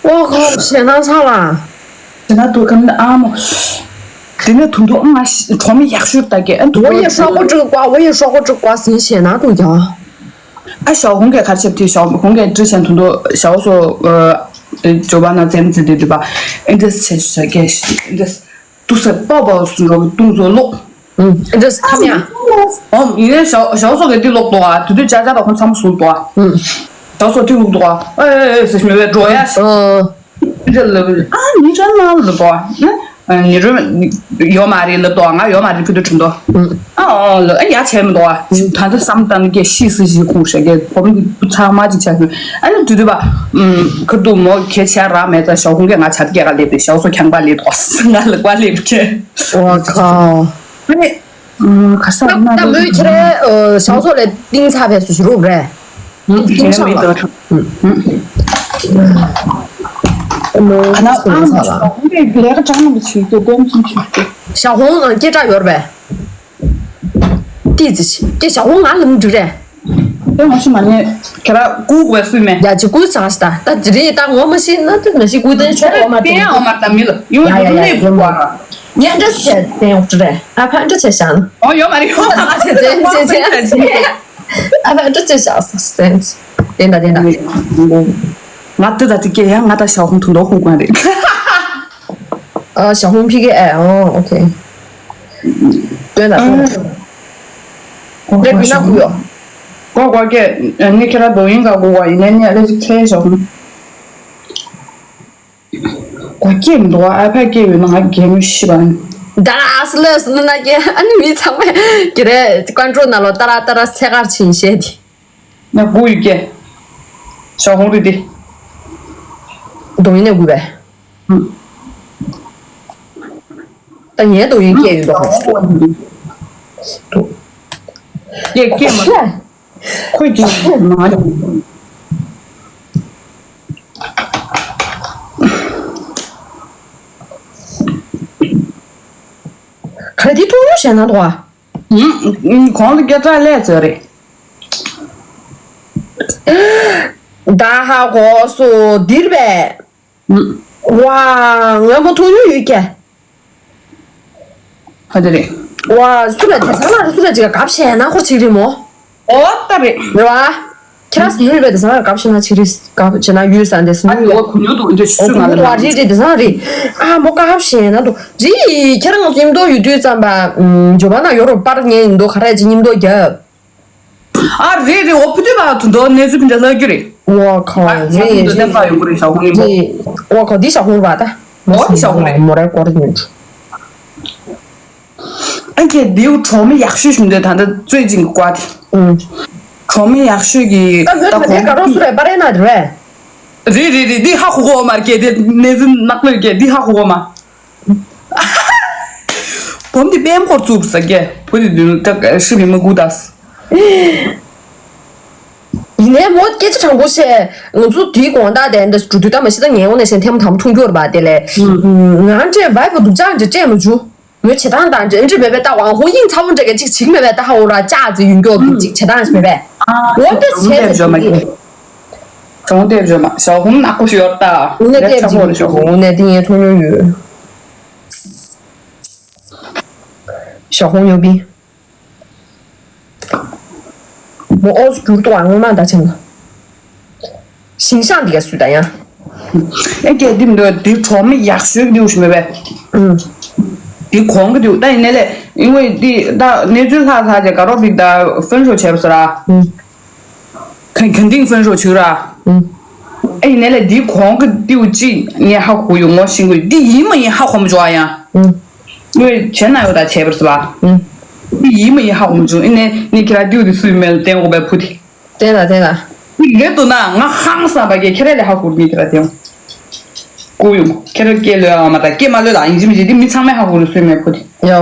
ཨོ་ཁོ་ཞེད་སྣང་ཚ་ལ། ཞེད་སྣང་འདུག་གམ་ཨ་མོ། དེ་ནས་དུང་དུང་ང་གྲོགས་མོ་ཡག་ཤོས་ད་གི་ཨ་འདུག 我也说过这个瓜，我也说过这个瓜，真显然不一样。 ཨ་ཞའོ་ཧུང་གིས་ག་རེ་བྱས་དུས་ཞའོ་ཧུང་གིས་ཀྲི་ཆན་དུང་དུང་ཞའོ་སོ་ཨ་ཇོ་བ་ན་ཙེམ་ཙེ་དེ་དུས་པ་ཨིན་དྲེས་བྱས་ཞུ་ས་གས་ཨིན་དྲེས་དུ་སེ་པའོ་པའོ་སུ་འགྲོ་གི་ཏུང་ཙོ་ལོག་ཨུམ། ཨིན་དྲེས་ཁམ་ཡ། ཨོམ་ཡིན་ནའི་ཞའོ་ཞའོ་སོ་གིས་དེ་ལོག་འདུག་ཨ་དེ་དུས་ཅག་ཅག་དང་ཁོང་ཚང་མ་སུ་འདུག་ཨ། ཨུམ། ཞའོ་སོ་དེ་ལོག་འདུག་ཨ་ཨེ་ཨེ་ཨེ་ཟེར་ཞུ་མེད་པའི་འགྲོ་ཡ་ཞིག་ཨོ། འདི་ལབ་ཨ་ནི་ཅན་ན་ལབ་པ་ན་ཉི་རུ་ཡོད་མ་རེད་ལབ་དོ་ང་ཡོད་མ་རེད་ཕུ་དུ་དྲན་དོ། ཨ་ཨ་ལབ་ཨ་ཡ་བྱས་མི་འདུག་ཨ་ད་ལྟ་བསམ་བཏང་ནི་སྐད་ཤི་སི་ཞིག་ཁུངས་ཞེ་གི་བོམ་འདི་བུ་ཚང་མ་ཅིག་ཆགས་ཤིང་ཨ་ནི་དུས་དུས་པ་ཁ་ཐུག་མོ་ཁྱེད་ཆ་རག་མེད་ཙང་ཞའོ་ཧུང་གིས་ང་ཆ་ཏི་སྐད་ག་ལེབ་རེད་ཞའོ་སོ་ཁྱང་པ་ལེབ་དོ་ང་ལ་བ་ལེབ་ཁྱེད། ཨོ་ཁ། ཨ་ནི། ཁ་ས་ན་ད་མོས་ཁྱེད་རའི་ཞའོ་སོ་ལས་ཏིང་ཚ་བས་སུ་ཞུ་རུག་རེད། ཏིང་ཤང་ལ། ཁ་ན་ཨ་མ་ཆོག་ལས་ཀ་གྲང་མོ་ཆེ་གི་དོན་ཚུན་ཆུ་སྐྱེ། ཞའོ་ཧུང་ང་སྐད་གྲགས་ཡོད་རེད་པས། ཏི་ཙི་ཤི་ཀྱེ་ཞའོ་ཧུང་ང་ལ་མི་འགྲིག་རེད། དོན་ང་ཤི་མ་ཉེ་ཁྱེད་ར་ཀུ་ཀུ་བས་སུས་མེད། ཡ་ཅི་ཀུ་ཙང་ཤི་ད་ད་ཅི་རེད་ད་ངོ་མ་ཤི་ན་ད་ང་ཤི་ཀུ་དོན་ཆོག་ཨོ་མ་ཏི་ཡ་ཨོ་མ་ད་མི་ལ་ཡོང་ཡ་ཡ་ཡ་ཡ་ཡོང་མ་ཉན་འདྲ་ཆེ་དེ་ཡོང་ཅི་རེད་ཨ་ཕ་འདྲ་ཆེ་ཤང་། ཨོ་ཡོད་མ་རེད་ཡོད་མ་རེད། ཨ་ཆེ་ཆེ་ཆེ་ཆེ། ཨ་ཕ་འདྲ་ཆེ་ཤང་ཟེར་ཟེར། དེ་འདྲ་དེ་འདྲ། ང་དེ་ད་དེ་སྐད་ཡང་ང་ད་ཞའོ་ཧུང་དུང་དུང་ཧུང་གོ་རེད། ཨ་ཞའོ་ཧུང་ཕི་གེ་ཨེ་ཨོ་ཨོ་ཁེ། དོན་ད་དོན་ད། ལེ་གི་ན་གུ་ཡོ། གོ་གོ་སྐད་ནི་ཁྱེད་ར་དོ་ཡིན་ག་གོ་གོ་ཡིན་ནས་ནི་ཨ་ལེ་ཅིག་ཚེ་ཞའོ་ཧུང་། གོ་སྐྱེས་མི་འདུག་ཨ་ཕ་སྐྱེས་ཡོད་ན་ང་རྒན་མོ་ཤི་བ་ནི། ད་ཨ་སི་ལེ་སི་ལེ་ན་སྐྱེ་ཨ་ནི་མི་ཚང་མས་ཀྱི་རེད་ཀོན་ཀྲོ་ན་ལོ་ཏ་ར་ཏ་ར་ཚེ་གར་ཕྱིན་ཤེས་དེ། ན་སྒུག་ཡོད་སྐྱེ། ཞའོ་ཧུང་རི་དེ། གདོང་ཡིན་ནས་སྒུག་པས། ད་ངའི་གདོང་ཡིན་སྐྱེ་ཡོད་འདུག་ཧ་ཅི་འདུག་སྐྱེ་སྐྱེ་མ། ཁོས་ཀྱིས་མ་ཡོང་། ག་རེ་འདི་ཐུག་རུ་བྱས་ན་འདུག་ཨ། གོང་ལ་སྐད་གྲགས་ལས་ཚོད་རེད། ད་ཧ་གོ་སོ་འདིར་བས། ཝ། ང་མོ་ཐུག་ཡུ་ཡུ་ཀྱ། ཧ་དེ་རེད། ཝ་སུ་ལ་དེ་ཚང་ལ་སུ་ལ་ཅིག་ག་གབ་བྱས་ན་ཁོ་ཅིག་རེད་མོ། ཨོ་ཏ་རེད། རེད་བ། ཁྱེད་རང་སུ་ཡུ་རེད་པས་དེ་ཚང་ལ་གབ་བྱས་ན་ཅིག་རེད་གབ་བྱས་ན་ཡུ་ས་འདི་སུ་ཡུ་རེད། ཨོ་ཁུ་ཉོ་དུ་འདི་ཤུ་ང་ལ་ཝ་རེད་རེད་དེ་ཚང་རེད། ཨ་མོ་གབ་བྱས་ན་དུ་རེད་ཁྱེད་རང་ང་ཚོ་མཉམ་དུ་ཡོད་དུས་ཙམ་པ་ཇོ་བ་ན་ཡོ་རོ་པར་ཉན་ཡིན་དུ་ག་རེ་ཅིག་མཉམ་དུ་རྒྱབ། ཨ་རེད་རེད་འོ་བུ་དུས་པ་དུ་འདོ་གནས་ཚུལ་ཕི་འདྲ་ལྷག་རྒྱུ་རེད། ཨོ་ཁོ་ཨ་རེད་ཞག་རེད། དེ་ལྟར་ཡོང་གི་རེད་ཞག་ཧུང་ཡིན་པོ། རེད་ཨོ་ཁོ་འདི་ཞག་ཧུང་རེད་པ་ད། ཨོ་འདི་ཞག་ཧུང་རེད། མོ་རའི་སྐོར་ཉོན། ཨ་ཀྱེ་འདིའུ་གྲོགས་མི་ཡག་ཤོས་ཞུ་འདོད་ད་ལྟ་རྩོད་ཅིང་བཀའ་དེ། ཨུམ། གྲོགས་མི་ཡག་ཤོས་ཀྱི་ད་ད་གོ་གོང་ག་རོ་སུ་རེད་པ་རེད་ན་རེད། རེད་རེད་རེད་འདི་ཧ་གོ་གོ་མ་རེད་ཀྱེ་དེ་གནས་ཚུལ་ནག་ལོས་ཀྱེ་འདི་ཧ་གོ་གོ་མ། བུམ་དེ་པེམ་ཁོར་བཙུགས་ས་ཀྱེ་བུ་དེ་དུས་ཀ་ཧྲི་བི་མ་གུ་དཱས། ཡིན་ནའི་མོ་སྐད་ཆ་དྲང་པོ་བཤད་ང་ཚོ་དེའི་དགོང་དག་དེ་འདྲ་འགྲོ་དུས་ད་མ་ཤི་ད་ངའི་འོ་ནས་བཤད་ཐེམ་དམ་འཁྲུངས་རྒྱུ་རེད་པ་དེ་ལས། ང་འདྲས་བའི་པོ་སྡུག་ཅག་འདྲ་སྤྲད་མ་བྱུང་། མོས་བྱེད་སྟངས་དང་འདྲ་འདྲ་མེད་པའི་ད་ཝང་ཧོ་དབྱིངས་ཚ་བོ་འདྲ་གི་ཅིག་བྱེད་མེད་པའི་ད་ཧ་འོ་ར་ཅག་ཙི་ཡུན་སྐྱོག་གི་ཅིག་བྱེད་སྟངས་མེད་པས། འོ་འདྲ་བྱས་ཏེ་ཞོ་མ་ཀྱེ། གྲོང་སྡེབ་ཞོ་མ་ཞོ་ཧུང་ནག་པོ་ཞོར་ད། འོ་ནས་ལེབ་ཆ་ཕོ་རེ་ཞོ་ཧུང་། འོ་ནས་དེ་ངས་མཐོང་མྱོང་ཡོད། ཞོ་ཧུང་ཉོ་པི། མོ་ཨོ་སུ་གྱུར་ཏོ་ཨ་ངོ་མ་ད་ཆེན་ལ། ཞིང་ཤང་འདི་ག་སུ་ད་ཡང་། ཨེ་ཀྱེ་འདི་མི་འདུག་འདི་གྲོགས་མི་ཡག་ཤོས་འདི་འུ་ཤི་མེད་པས། ཨུམ། འདི་གོང་གི་འདུག་ད་ཡིན་ནའི་ལས་ཨིན་ཝེ་འདི་ད་གནས་ཚུལ་ལྷག་ཚར་རྗེས་དགའ་རོགས་འདི་ད་ཧྥུན་ཧྲོ་བྱས་པ་ཟེར་ར། ཨུམ། ཁ་ཁ་འདིང་ཧྥུན་ཧྲོ་བྱུག་ར། ཨུམ། ཨེ་ཡིན་ནའི་ལས་འདི་གོང་གི་འདི་འུ་ཅི་ངས་ཧ་གོ་ཡོད་ངོ་ཤེས་གོ་འདི་ཡིན་མ་ཡིན་ཧ་གོ་མ་བྱུང་ཨ་ཡང་། ཨུམ། ཨིན་ཝེ་བྱས་ན་ཡོད་ད་བྱས་པ་ཟེར་བ། ཨུམ། འདི་ཡིན་མ་ཡིན་ཧ་གོ་མ་བྱུང་ཨེ་ནས་ནི་ཁྱེད་ར་འདི་འུ་འདི་སུའི་མེལ་བསྟན་དགོས་པའི་བུ་དེ། དེ་ལ་དེ་ལ། འདི་རེད་འདུག་ན་ང་ཧང་སངས་པ་གི་ཁྱེད་ར་ལས་ཧ་གོ་ནི་ཁྱེད་ར་དེ། ཀུ་ཡོང་། ཁྱེད་རང་སྐད་ལོས་ཨ་མ་དང་སྐད་མ་ལོས་ལ་ཡིན་གཅིག་མིན་གཅིག་འདི་མི་ཚང་མས་ཧ་གོ་རུ་སོས་མེད་ཁོ་དེ། ཡོ།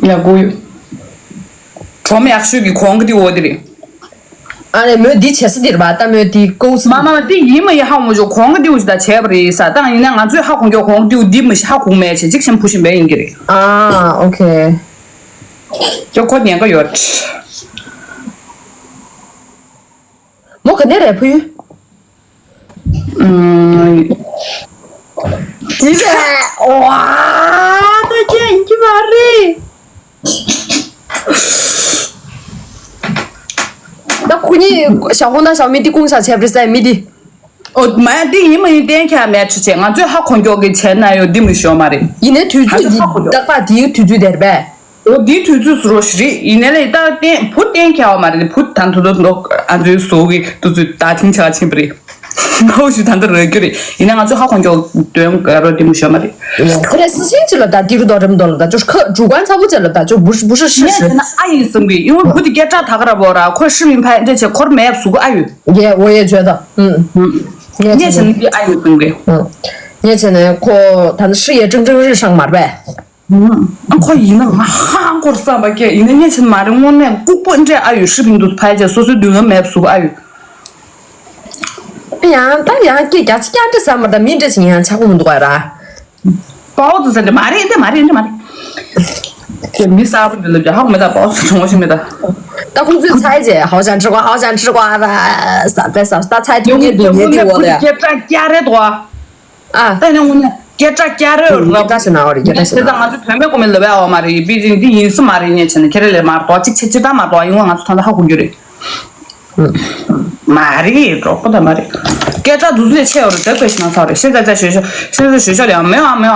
ཡ་ཀུ་ཡོ། གྲོགས་མོ་ཡག་ཤོས་ཀྱི་གོང་གི་དེ་འོ་དེ་རེད། ཨ་ནི་མོས་འདི་བྱེད་ས་དེ་རེད་པ། ད་མོས་འདི་ཀོ་ས། མ་མ་མ་འདི་ཡིན་མ་ཡིན་ཧ་གོ་མ་བྱུང་། གོང་གི་དེ་འུ་ཅི་ད་བྱས་པ་རེད་ས། ད་ཡིན་ན་ང་ཚོས་ཧ་གོ་མཁན་གོང་གི་དེ་འུ་འདི་མི་ཤེས། ཧ་གོ་མེད་བྱས་གཅིག་བྱས་ན་བུ་གཞན་པ་ཡིན་གྱི་རེད། ཨ་ཨོ་ཁེ། ཅོ་ཁོ་ཉན་ག་ཡོད། མོ་ག་ནས་རེད་ཕུ་ཡུ། ཨུམ། དེ་རེད། ཝ། ད་ཁྱེད་ཡིན་གྱི་མ་རེད། ད་ཁོ་གཉིས་ཞའོ་ཧུང་དང་ཞའོ་མིང་འདི་སྐུང་བཞག་བྱས་པ་རེད་ཟེར་མི་འདི། ཨོ་མ་འདི་ཡིན་མ་ཡིན་གཏན་འཁེལ་མེད་ཆུ་ཆེ། ང་ཚོས་ཧ་གོ་མགྱོགས་ཀྱི་བྱས་ན་ཡོད་འདི་མི་ཤོར་མ་རེད། ཡིན་ནའི་དུས་ང་ཚོས་ཧ་གོ་མགྱོགས། ཚོད་འདི་རྟག་པར་འདིའི་དུས་ཚོད་དེར་པས། ཨོ་འདིའི་དུས་ཚོད་ཟུར་རོ་ཞིག་རེད། ཡིན་ནའི་ལས་ད་གཏན་བུ་གཏན་འཁེལ་བ་མ་རེད། བུ་ད་དུ་དུ་ལོག་ཨ་ཚོའི་བཟོ་གི་དུས་ཚོད་ད་ཐེངས་ཆག་ཕྱིན་པ་རེད། ང་འུ་ཞུ་ད་འདི་རོལ་རྒྱུ་རེད། ཡིན་ན་ང་ཚོས་ཧ་གོ་མགྱོགས་དོན་ག་རོ་འདི་མི་ཤོར་མ་རེད། ཁོ་རེ་སི་ཤིང་ཅི་ལ་ད་འདི་རུ་དོ་རིམ་དོ་ལ་ད་ཅོ་ཁ་འབྲུ་གང་ཚ་བོ་ཅི་ལ་ད་ཅོ་བུ་བུ་ཧྲི་ཧྲི་ངས་ཧྲི་བྱས་ན་ཨ་ཡིན་བསམ་གི། ཡིན་བུ་དེ་སྐད་གྲགས་ད་ག་ར་བོ་ར་ཁོ་ཧྲི་མིན་ཕ་འདྲེ་ཆེ་ཁོར་མེད་བཟུ་གི་ཨ་ཡོད། ཡེ་འོ་ཡེ་བརྗོད་ད། ངས་བྱས་ན་འདི་ཨ་ཡིན་བསམ་གི། ངས་བྱས་ན་ཁོ་ད་ནི་ཧྲི་ཡེ་ཀྲང་ཀྲང་རི་ཧྲང་མར་པས། ཨ་ཁོ་ཡིན་ན་ང་ཧང་སྐོར་བསམ་པ་སྐད་ཡིན་ན་ངས་བྱས་ན་མ་རེད། དངོས་གནས་ལྐུགས་པ་འདྲེ་ཨ་ཡོད། ཧྲི་མིན་འདུག་ཕ་ཡེ་ཆེ་སོ་སོའི་མདུན་ལམ་མེད་བཟུ་གི་ཨ་ཡོད། ཡང་ད་ཡང་སྐད་རྒྱ་ཆེ་རྐྱང་འདྲ་ཟ་མ་ད་མི་འདྲ་ཞིག་ཡང་ཆགས་པོ་མི་འདུག་ག་ར། པའོ་ཙི་ཟེར་འདྲ་མ་རེད་འདྲ་མ་རེད་འདྲ་མ་རེད། དེ་མི་གསར་པ་འདི་ལ་རྒྱ་ཧ་གོ་མེད་ད། པའོ་ཙི་བྱུང་བ་ཞིག་མེད་ད། ད་ཁོང་ཚོས་ཚའི་རྗེས་ཧའོ་ཅང་ཁྲི་ཀོ་ཧའོ་ཅང་ཁྲི་ཀོ་ཨ་ར་ས་པེ་ས་ད་ཚའི་ཐུག་ཉེ་འདུག་ཉེ་འདུག་འོ་ལེ། སྐད་གྲགས་རྒྱ་རེད་དོ། ཨ། ད་ནི་དངོས་གནས་སྐད་གྲགས་རྒྱ་རེད་ར། སྐད་གྲགས་ཞེ་ན་འོ་རེད། སྐད་གྲགས་ཞེ་ན། དེ་ཙང་ང་ཚོ་བོད་མི་ཀོ་མེད་ལབ་ཡ་འོ་མ་རེད། པི་ཅིང་འདི་ཡིན་ས་མ་རེད། ངས་བྱས་ན་ཁྱེད་རེ་ལས་མར་དོ་གཅིག་ཆེ་གཅིག་ད་མ་དོ་ཡིན་ངོ་ང་ཚོ་ད་ལྟ་ཧ་གོ་རྒྱུ་རེད། མ་རེད། གྲོགས་པོ་ད་མ་རེད། སྐད་གྲགས་འདུག་ལས་ཆེ་བ་རེད། དེ་བས་ཤི་ན་ཚ་རེད། ཤེས་ཚ་ཚ་ཞོད་ཤོད། ཤེས་ཚ་ཞོད་ཤོད་ལ་ཡང་མེད་ཨ་མེད་ཨ།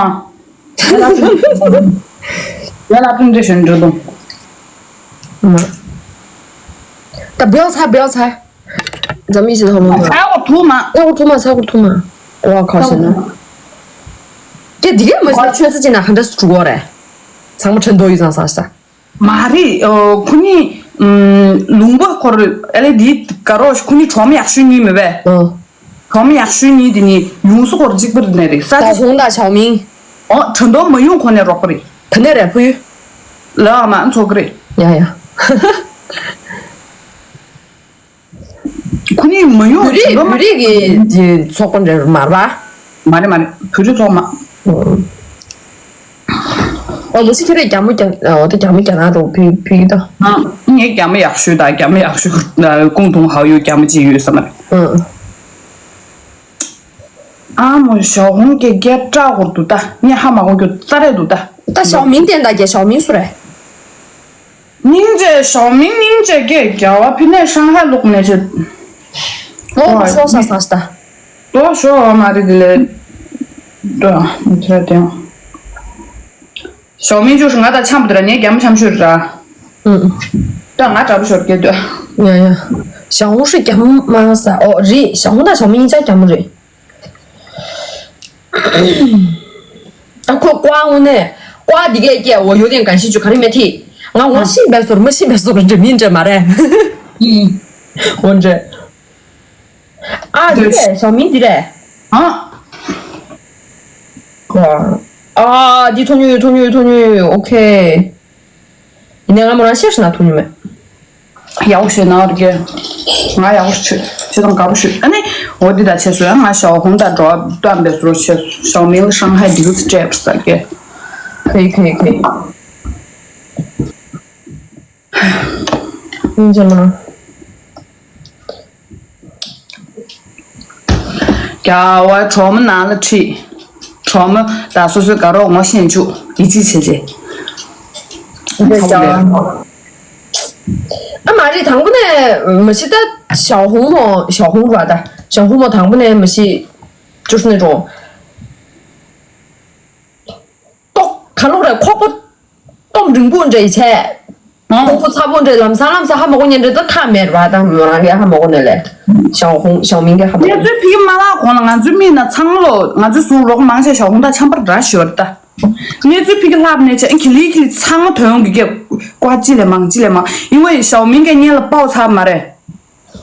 ཡ་ལ་ཕིན་ཏྲེ་ཞོན་འགྲོ་དུང་། ད་བེལ་ཚ་བེལ་ཚ། འཛམ་གླིང་སྤྱི་ཚོགས་ལ། ཚ་བ་ཐུག་མ། ཚ་བ་ཐུག་མ་ཚ་བ་ཐུག་མ། ཨོ་ཁ་ཤེ་ན། ཀྱེ་འདི་གས་མ་ཤེས་ཆོས་ཚ་ཅི་ན་ག་འདྲ་སུ་འགྲོ་གི་རེད། ཚང་མ་ཁྲེན་ཏོ་ཡི་ཚང་ས་ཤ། མ་རེད། ཨོ་ཁོ་གཉིས། ཨམ། ལུང་པ་ཁོ་རེ་ཨ་ལེ་འདི་ག་རོ་ཁོ་གཉིས་གྲོགས་མོ་ཡག་ཤོས་གཉིས་མེད་པས། ཨོ། གྲོགས་མོ་ཡག་ཤོས་གཉིས་དེ་ནི་ཡོང་ས་ཁོ་རེ་གཅིག་པ་རེད་ནས་རེད་ས་ཞའོ་ཅི། ཧུང་དང་ཞའོ་མིང་། ཨོ་ཁྲེན་ཏོ་མ་ཡོང་ཁོ་ནས་རོགས་པ་རེད། ག་ནས་རེད་ཕུ་ཡུ། ལ་མ་ཚོགས་ཀྱི་རེད། ཡ་ཡ། ཁོ་གཉིས་མ་ཡོང་བོད་རིགས་ཁྲེན་ཏོ་མ། བོད་རིགས་ཀྱི་ཚོགས་པ་འདྲ་མ་རེད་པ། མ་རེད་མ་རེད། བོད་རིགས་ཚོགས་མ། ཨོ། ཨོ་ལོ་སི་ཁྱེད་རེ་རྒྱ་མོ་རྒྱ་ཨོ་ད་རྒྱ་མོ་རྒྱ་ནག་རུ་ཕི་ཕི་ད། ཨ། ངས་རྒྱ་མོ་ཡག་ཤོས་དང་རྒྱ་མོ་ཡག་ཤོས་ཀུང་ཐུང་ཧའོ་ཡོ་རྒྱ་མོ་ཅིག་ཡོད་ས་མ་རེད། ཨ། ཨ་མོ་ཞའོ་ཧུང་གི་སྐད་གྲགས་ཧོར་འདུག་ད། ངས་ཧ་མ་གོ་རྒྱུ་རྩ་རེད་འདུག་ད། ད་ཞའོ་མིང་བསྟན་ད་རྒྱ་ཞའོ་མིང་སུ་རེད། སྙིང་རྗེ་ཞའོ་མིང་སྙིང་རྗེ་སྐད་རྒྱ་བ་ཕི་ནས་ཧྲང་ཧའེ་ལུག་ནས་བྱེད། ཨོ་ཤོ་ས་ས་ས་ད། ལོ་ཤོ་བ་མ་རེད་དེ་ལས། འགྲོ་མི་ཚོད་དེ། ཞའོ་མིང་ཅུ་ང་དང་འཆམ་པོ་དེ་ར་ངའི་རྒྱ་མོ་འཆམ་ཤོས་ར། ཨུ། ད་ང་དྲག་པོ་ཤོར་སྐད་འདོད། ཡ་ཡ། ཞའོ་ཧུང་ཧྲི་རྒྱ་མོ་མ་ས་ཨོ་རེད། ཞའོ་ཧུང་དང་ཞའོ་མིང་གཉིས་ཆ་རྒྱ་མོ་རེད། ཨ་ཁོ་ཀོ་ཨ་འོ་ནས་ཀོ་ཨ་འདི་གས་སྐྱེ་འོ་ཡོད་དེ་གང་ཤེས་ཆུ་ག་རེ་མེད་ཐི། ང་ངོ་ཤེས་པའི་ཟོར་མ་ཤེས་པའི་ཟོར་འདྲ་མིན་འདྲ་མ་རེད། འོ་འདྲ། ཨ་འདི་རེད་ཞའོ་མིང་འདི་རེད། ཨ། ཨ་འདི་ཐོ་ཉུ་ཐོ་ཉུ་ཐོ་ཉུ་ཨོ་ཁེ། ཡིན་ནའི་ང་མོ་རང་ཤེས་ཤེ་ན་ཐུབ་ནི་མེད། ཡག་པོ་བྱས་ན་ར་གེ། ང་ཡག་པོ་བྱས་བྱས་དང་དགའ་པོ་བྱས་ཨ་ནི། འོ་འདི་ད་བྱས་སོ་ཡང་ང་ཞའོ་ཧུང་དང་འགྲོ་བ་བཏང་པའི་སོ་བྱས་སོ་ཞའོ་མིང་ལ་ཧྲང་ཧའེ་ཌིལ་སི་སྤྲད་པ་ཟེར་གེ། ཁེ་ཁེ་ཁེ། ཡིན་ཅི་མ། རྒྱལ་བ་གྲོགས་མོ་ནང་ལ་ཁྲིད། གྲོགས་མོ་ད་སོ་སོའི་དགའ་རོགས་ངོ་ཤེས་བཅུག་ཡིད་ཆེས་བྱེད་ཅེས། འདི་ལྕགས། ཨ་མ་རེད་དང་པོ་ནས་མ་གཞི་ད་ཞའོ་ཧུང་མོ་ཞའོ་ཧུང་ར་ད་ཞའོ་ཧུང་མོ་དང་པོ་ནས་མ་གཞི་བཅུ་ནས་འགྲོ། ཏོག་ག་ལོག་རེད་ཁོག་པོ། སྟོབས་འབྲིང་པོ་འདྲ་ཡི་བྱས། ཨང་། ཁོག་པོ་ཚ་པོ་འདྲ་ལམ་སང་ལམ་སང་ཧ་མ་གོ་ཉན་འདྲ་ད་ཁག་མེད་ར་ད་མོ་རང་གི་ཧ་མ་གོ་ནས་ལས། ཞའོ་ཧུང་ཞའོ་མིང་གི་ཧ་མ་གོ། གནས་ཚུལ་ཕི་གི་མ་ལག་གོང་ལ་ང་ཚོའི་མི་ན་ཚང་མ་ལོ་ང་ཚོའི་སོང་རོགས་མང་ཆེ་ཞའོ་ཧུང་དང་ཆམ་པར་འདྲ་ཞོར་ད། གནས་ཚུལ་ཕི་གི་ལྷབ་ནས་ཆ་ཁི་ལི་ཁི་ལི་ཚང་མ་དོན་གི་སྐད་ཀ་ཅི་ལས་མང་ཅི་ལས་མང་ཡིན་བས་ཞའོ་མིང་གི་སྙན་ལ་པའོ་ཚ་མ་རེད།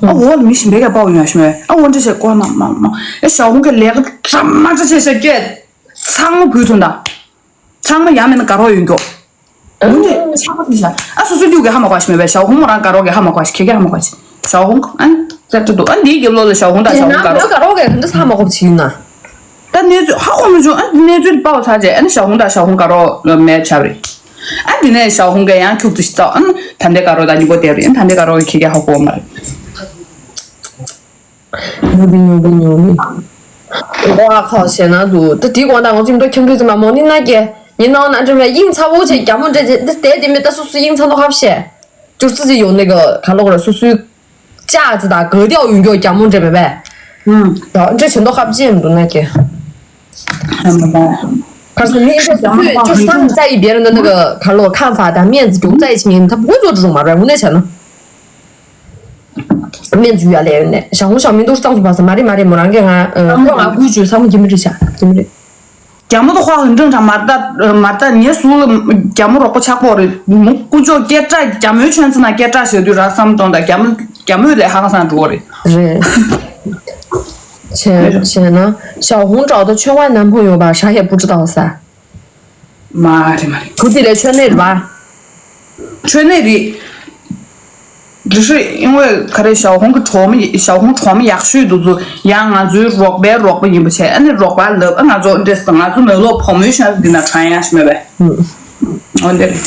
ཨ་འོ་ལ་མི་གཞན་པའི་ག་པའོ་ཡོང་ཤི་མེད། ཨ་འོ་འདྲ་བྱས་ཀོ་ན་མ་མ་ཨེ་ཞའོ་ཧུང་གི་ལས་ཀ་འདྲ་མ་འདྲ་བྱས་བྱས་སྐད་ཚང་མ་བུད་ཐོན་ད། ཚང་མ་ཡང་མིན་ན་དགའ་རོགས་ཡོད་མགྱོགས། འོན་ཏེ་ཆགས་པ་དེ་བཞག་ཨ་སོ་སོའི་རྒྱུག་གི་ཧ་མ་གོ་ཤི་མེད་པས། ཞའོ་ཧུང་མོ་རང་དགའ་རོགས་གི་ཧ་མ་གོ་ཤི་ཁེ་ཁེ་ཧ་མ་གོ་ཤི། ཞའོ་ཧུང་ཨ་ཙེ་ཏྲ་འདུག་ཨ་འདིའི་རྒྱབ་ལོགས་ལ་ཞའོ་ཧུང་དང་ཞའོ་ཧུང་དགའ་རོགས། དགའ་རོགས་གི་འདི་ཧ་མ་གོ་བྱིན་ན། ད་གནས་ཚུལ་ཧ་གོ་མི་བྱུང་། ཨ་གནས་ཚུལ་པའོ་ཚར་རྗེས་ཨ་ནི་ཞའོ་ཧུང་དང་ཞའོ་ཧུང་དགའ་རོགས་ལ་མེད་ཆགས་རེད། ཨ་དེ་ནས་ཞའོ་ཧུང་གིས་ཡང་ཁྱུག་ཙི་ཞིག་བཙལ། ཨ་ནི་ད་འདི་དགའ་རོགས་དང་གཉིས་པོ་བསྡད་རེད། ཨ་ད་འདི་དགའ་རོགས་གི་ཁེ་ཁེ་ཧ་གོ་མ་རེད། ཉོ་གི་ཉོ་གི་ཉོ་གི་ཝ་ཁ་ཞེ་ན་འདུག་ད་དེའི་དགོང་དག་ང་ཚོ་མི་འདུག་ཁྱིམ་མཚེས་ཚོ་མ་མོ་ནི་ན་སྐྱེ་ཉི་ནང་ན་འདྲ་བའི་དབྱིངས་ཚ་བོ་ཆེ་རྒྱ་མོ་འདྲ་ཆེ་འདི་དེ་དེ་མི་ད་སུ་སུ་དབྱིངས་ཚ་མདོག་ཁ་བཤད་ཅུར་ཙི་ཙི་ཡོང་ནི་གི་ག་ལོག་ར་སུ་སུའི་ལྕགས་ཙི་དང་ག་དེའོ་ཡོང་རྒྱུ་རྒྱ་མོ་འདྲ་བའི་བས་ད་འདྲ་ཆེ་མདོག་ཁ་བཤད་མི་འདུག་ན་སྐྱེ། ཁར་སོ་མི་ཨེ་ཤ་སུ་སུས་ཅུར་སང་ཙ་ཡི་བེར་འདི་ནི་གི་ག་ལོག་ཁང་ཧྥ་དང་སྨན་ཙི་རྒྱུག་ཙ་ཡི་ཆི་ཉིན་ད་བུ་ཚོ་འགྲོ་མ་ར་འུ་ནས་བྱས་ན། སྨན་བཅོས་ཡ་ལས་ཡོད་ནས་ཞང་ཧུ་ཞང་མི་འདུག་གཙང་སུ་བ་ས་མ་རེད་མ་རེད་མོ་རང་གི་ང་ཁོ་ང་དགུ་བཅུ་ས་མོ་གི་མི་རེད་ཤ་གི་མི་རེད། རྒྱ་མོ་དུ་ཧོ་ཧིན་ཀྲང་གྲང་མར་ད་མར་ད་ཉེ་སུ་རྒྱ་མོ་རོགས་པ་ཆག་པོ་རེད་མོ་ཀུ་ཅོ་སྐད་གྲགས་རྒྱ་མོའི་ཆོན་ཚི་ན་སྐད་གྲགས་ཞེ་དུས་ར་བསམ་གཏོང་ད་རྒྱ་མོ་རྒྱ་མོས་ལས་ཧང་སང་འགྲོ་རེད། རེད། བྱས་བྱས་ན་ཞའོ་ཧུང་ཀྲའོ་ད་ཆོས་ཁང་ནམ་ཕོ་ཡོང་བ་ཧྲ་ཧེ་པུ་ཀྲི་ཏའོ་ས། མ་རེད་མ་རེད། བུ་དེ་ལས་ཆོས་ནས་རེད་པ། ཆོས་ནས་རེད། འདི་ཧྲི་ཨིན་ཝེ་ག་རེ་ཞའོ་ཧུང་གི་གྲོགས་མོ་ཞའོ་ཧུང་གྲོགས་མོ་ཡག་ཤོས་འདུག་ཚུ་ཡང་ང་ཚོའི་རོགས་པའི་རོགས་པ་ཡིན་པ་བྱས་ཨ་ནི་རོགས་པ་ལབ་ཨ་ང་ཚོ་འདྲེས་སོང་ང་ཚོ་མེ་ལོ་བུ་མོའི་ཤོན་འདི་ན་དྲང་ཡང་ཞིག་མེད་པས། འོན་ཏེ་རེད།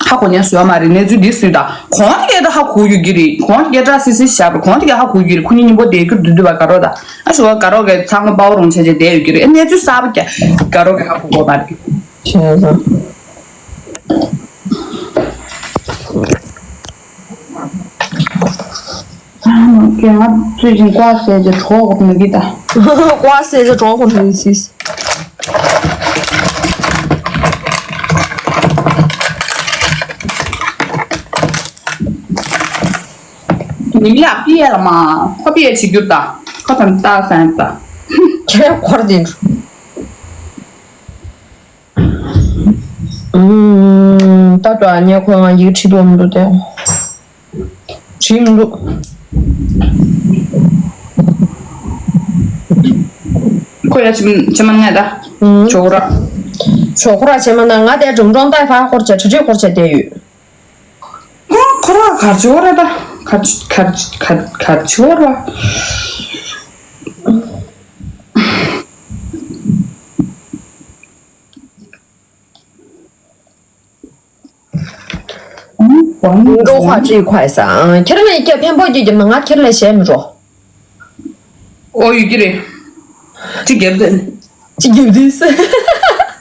ཧ་གོ་ཉན་སུ་ཡོད་མ་རེད་གནས་ཚུལ་འདི་སུས་དང་གོང་དེ་གས་ད་ཧ་གོ་ཡོད་ཀྱི་རེད་གོང་དེ་གས་ད་སི་སི་ཞབས་གོང་དེ་གས་ཧ་གོ་ཡོད་ཀྱི་རེད་ཁོ་གཉིས་མཉམ་པོ་བསྡད་རྒྱུ་འདུག་འདུག་བ་དགའ་རོགས་དང་ཨ་ཞུ་བ་དགའ་རོགས་གས་ཚང་མ་དཔའ་བོ་རུང་བྱས་བྱས་བསྡད་ཡོད་ཀྱི་རེད་གནས་ཚུལ་གསར་པ་ཀྱ་དགའ་རོགས་གས་ཧ་གོ་གོ་མ་རེད། བྱས་ཙང་། ང་最近刮痧就戳我那个的。刮痧就戳我那个。ཉི་མ་ལ་ཕི་ཡ་ལ་མ་ཁོ་ཕི་ཡ་བྱེད་རྒྱུ་ད་ཁོ་དང་ལྟ་སན་ད། ཁྱེད་འཁོར་དེ་འགྲོ། ད་ལྟ་ཉེ་ཁོ་ང་ཡིག་ཁྲིད་པོ་མི་འདུག་དེ། བྲིས་མི་འདུག་ཁོ་ཡ་ཕྱི་མ་ཕྱི་མ་ངས་ད། ཨུམ། ཇོ་ཁོ་ར། ཇོ་ཁོ་ར་ཕྱི་མ་ན་ང་དེ་ཀྲུང་ཀྲུང་ཏའི་ཧྥ་ཧོར་ཆ་ཁྲི་ཁྲི་ཧོར་ཆ་དེ་ཡོད། ཁོ་ཁོ་ར་གར་ཇོ་ར་ད། གར་གར་གར་གར་ཇོ་ར། འགྲོ་ཁ་ཅིག་ཁ་ས། ཁྱེད་རང་ཡི་གེ་འཕན་པོ་སྐྱེ་རྒྱུ་མ་ང་ཁྱེད་ལ་བཤད་མི་རོ། ཨོ་ཡོད་ཀྱི་རེད། ཅི་རྒྱབ་དེ། ཅི་རྒྱབ་དེ་ཟེར།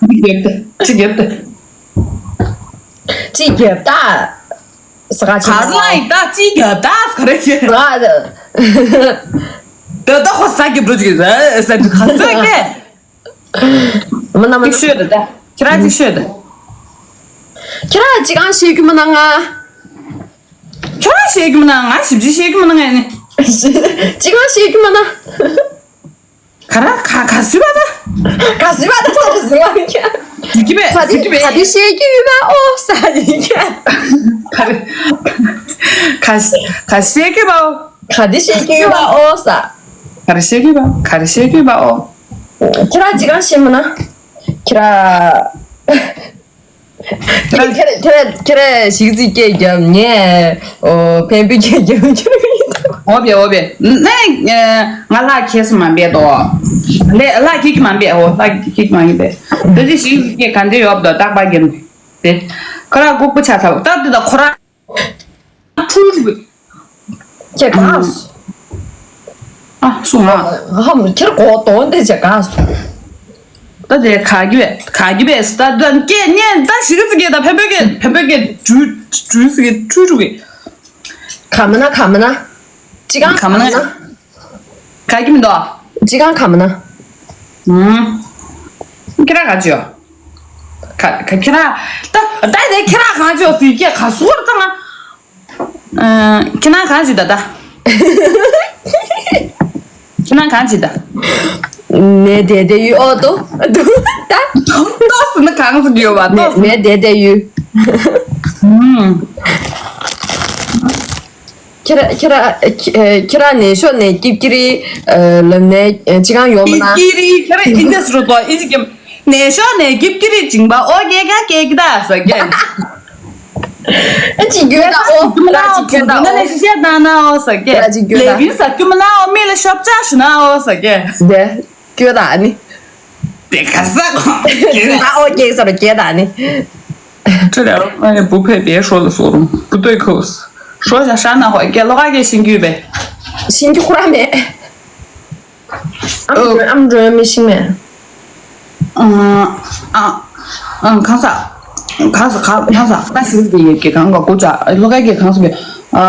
ཅི་རྒྱབ་དེ་ཅི་རྒྱབ་དེ། ཅི་རྒྱབ་ད། ས་ག་ཅི་གར་ལ་ཡི་ད་ཅི་རྒྱབ་ད་ས་ག་རེ་ཁྱེད། ས་ག་དེ། ད་ད་ཁོ་ས་རྒྱབ་འགྲོ་ཅིག་རེད་ས་ག་ས་ག་མ་ན་མ་ན། ཅིག་ཤོད་དེ་ད། ཁྱེད་རང་ཅིག་ཤོད་དེ། ཁྱེད་རང་ཅི་གང་ཤེས་རྒྱུ་མ་ན་ང་། ཁྱོད་རང་ཤེས་རྒྱུ་མ་ན་ང་ཞིབ་ཅིག་ཤེས་རྒྱུ་མ་ན་ང་ནི། ཅི་གང་ཤེས་རྒྱུ་མ་ན། ག་ར་ག་ག་སུས་པ་ད། ག་སུས་པ་ད་ས་རུ་ཟིན་བ་ཁྱོད། ཟིན་གྱི་མེད་ག་ཟིན་གྱི་དེ་མེད། ག་དེ་ཤེས་རྒྱུ་ཡོད་པ་ཨོ་ས་ཡིན་ཁྱོད། ག་རེ། ག་ག་ཤེས་རྒྱུ་པའོ། ག་དེ་ཤེས་རྒྱུ་ཡོད་པ་ཨོ་ས། ག་རེ་ཤེས་རྒྱུ་པའོ་ག་རེ་ཤེས་རྒྱུ་པའོ། ཁྱེད་རང་ཅི་གང་ཤེས་མ་ན། ཁྱེད་རང་། ཁྱེད་རང་ཁྱེད་རང་ཁྱེད་རང་ཞིག་རྩིས་སྐད་རྒྱབ་ངས་ཨོ་ཕན་པའི་སྐད་རྒྱབ་ཁྱེད་རང་ཡིན་ད། འོ་བེ་འོ་བེ་ནས་ང་ལྷག་ཁྱེད་སུ་མ་འབད་དོ། ལས་ལྷག་ཁྱེད་ཀྱི་མ་འབད་འོ་ལྷག་ཁྱེད་ཀྱི་མ་ཡིན་པས་དེ་ཚེ་ཞིག་རྩིས་སྐད་ག་འདྲ་ཡོད་དོ་རྟག་པར་རྒྱབ་དེ་ཁོ་རང་ལྐུགས་པ་ཆགས་ཚར་བ་ད་དེ་ད་ཁོ་རང་། ཁྱེད་ག་སོང་། ཨ་སོང་ང་། ཧམ་ཁྱེད་གོ་དོན་དེ་ཅེ་ག་སོང་། ད་དེ་ག་གི་བས་ག་གི་བས་ད་ད་སྐད་ཉན་ད་ཞི་གི་ཙི་གེ་ད་ཕན་པོ་གེ་ཕན་པོ་གེ་ཇུ་ཇུ་སི་གེ་ཁྲུ་ཁྲུ་གེ། ག་མ་ན་ག་མ་ན། ཅི་གང་ག་མ་ན། ག་གི་མི་འདུག་ཅི་གང་ག་མ་ན། ཨུམ། ཁྱེད་རང་ག་ཅི་ཡོད། ག་ག་ཁྱེད་རང་ད་ད་དེ་ཁྱེད་རང་ག་ཅི་ཡོད་ཟེར་སྐད་ག་སུ་བར་ཙང་ང་། ཁྱེད་རང་གང་བྱེད་ད་ད། ཁྱེད་རང་གང་བྱེད་ད། ནས་དེ་དེ་ཡུལ་ཨོ་ཏོ་ཏོ་ད། ཏོ་ཏོ་ཟེར་ན་གང་ཟེར་གྱི་ཡོད་པ་ཏོ་ནས་ཟེར་ན། ནས་དེ་དེ་ཡུལ། ཨུམ། ཁྱེད་ར་ཁྱེད་ར་ཁྱེད་ར་ནས་ཤོག་ནས་ཀིབ་ཀི་རི་ལབ་ནས་ཅི་གང་ཡོད་མ་ན། ཀིབ་ཀི་རི་ཁྱེད་ར་ཨིན་ཇི་སུ་རུ་ཏོ་ཨིན་ཇི་ཀིམ་ནས་ཤོག་ནས་ཀིབ་ཀི་རི་ཇིང་པ་ཨོ་ཀེ་ག་ཀེ་ཀི་ད་ས་ཀེ། ཨ་ཅི་གྱོད་ད་ཨོ་ར་ཅི་གྱོད་ད་ཨོ་ན་ལས་ཤི་ཤེ་ད་ན་ཨོ་ས་ཀེ་ར་ཅི་གྱོད་ད་ལས་བིན་ས་ཀུ་མ་ན་ཨོ་མི་ལ་ཤོབ་ཅག་ཤུ་ན་ཨོ་ས་ཀེ་དེ་གྱོད་ད་ཨ་ནི། དེ་ག་ས་གོ་ཨོ་ཀེ་ས་རུ་གྱོད་ད་ཨ་ནི། ཁྲི་ལ་རོ་ཨ་ནི་བུ་ཕེ་བེ་ཧྲོ་ལ་སོ་རུང་བུ་ཏོའི་ཁོས་ཧྲོ་ཞ་ཧྲ་ན་ཧོ་ཀེ་ལོ་ག་ཀེ་ཤིང་གུ་བེ་ཤིང་གུ་ཁོ་ར་མེད། ཨམ་ཨོ། ཨམ་འགྲོ་མི་ཤིང་མེད། ཨ་ཨ་ཨ་གང་ཟག་གང་ཟག་གང་གང་ཟག་ད་ཤིང་གི་ཡོད་ཀེ་གང་ག་གོ་ཅག་ལོ་ག་ཀེ་གང་ཟག་གི་ཨ་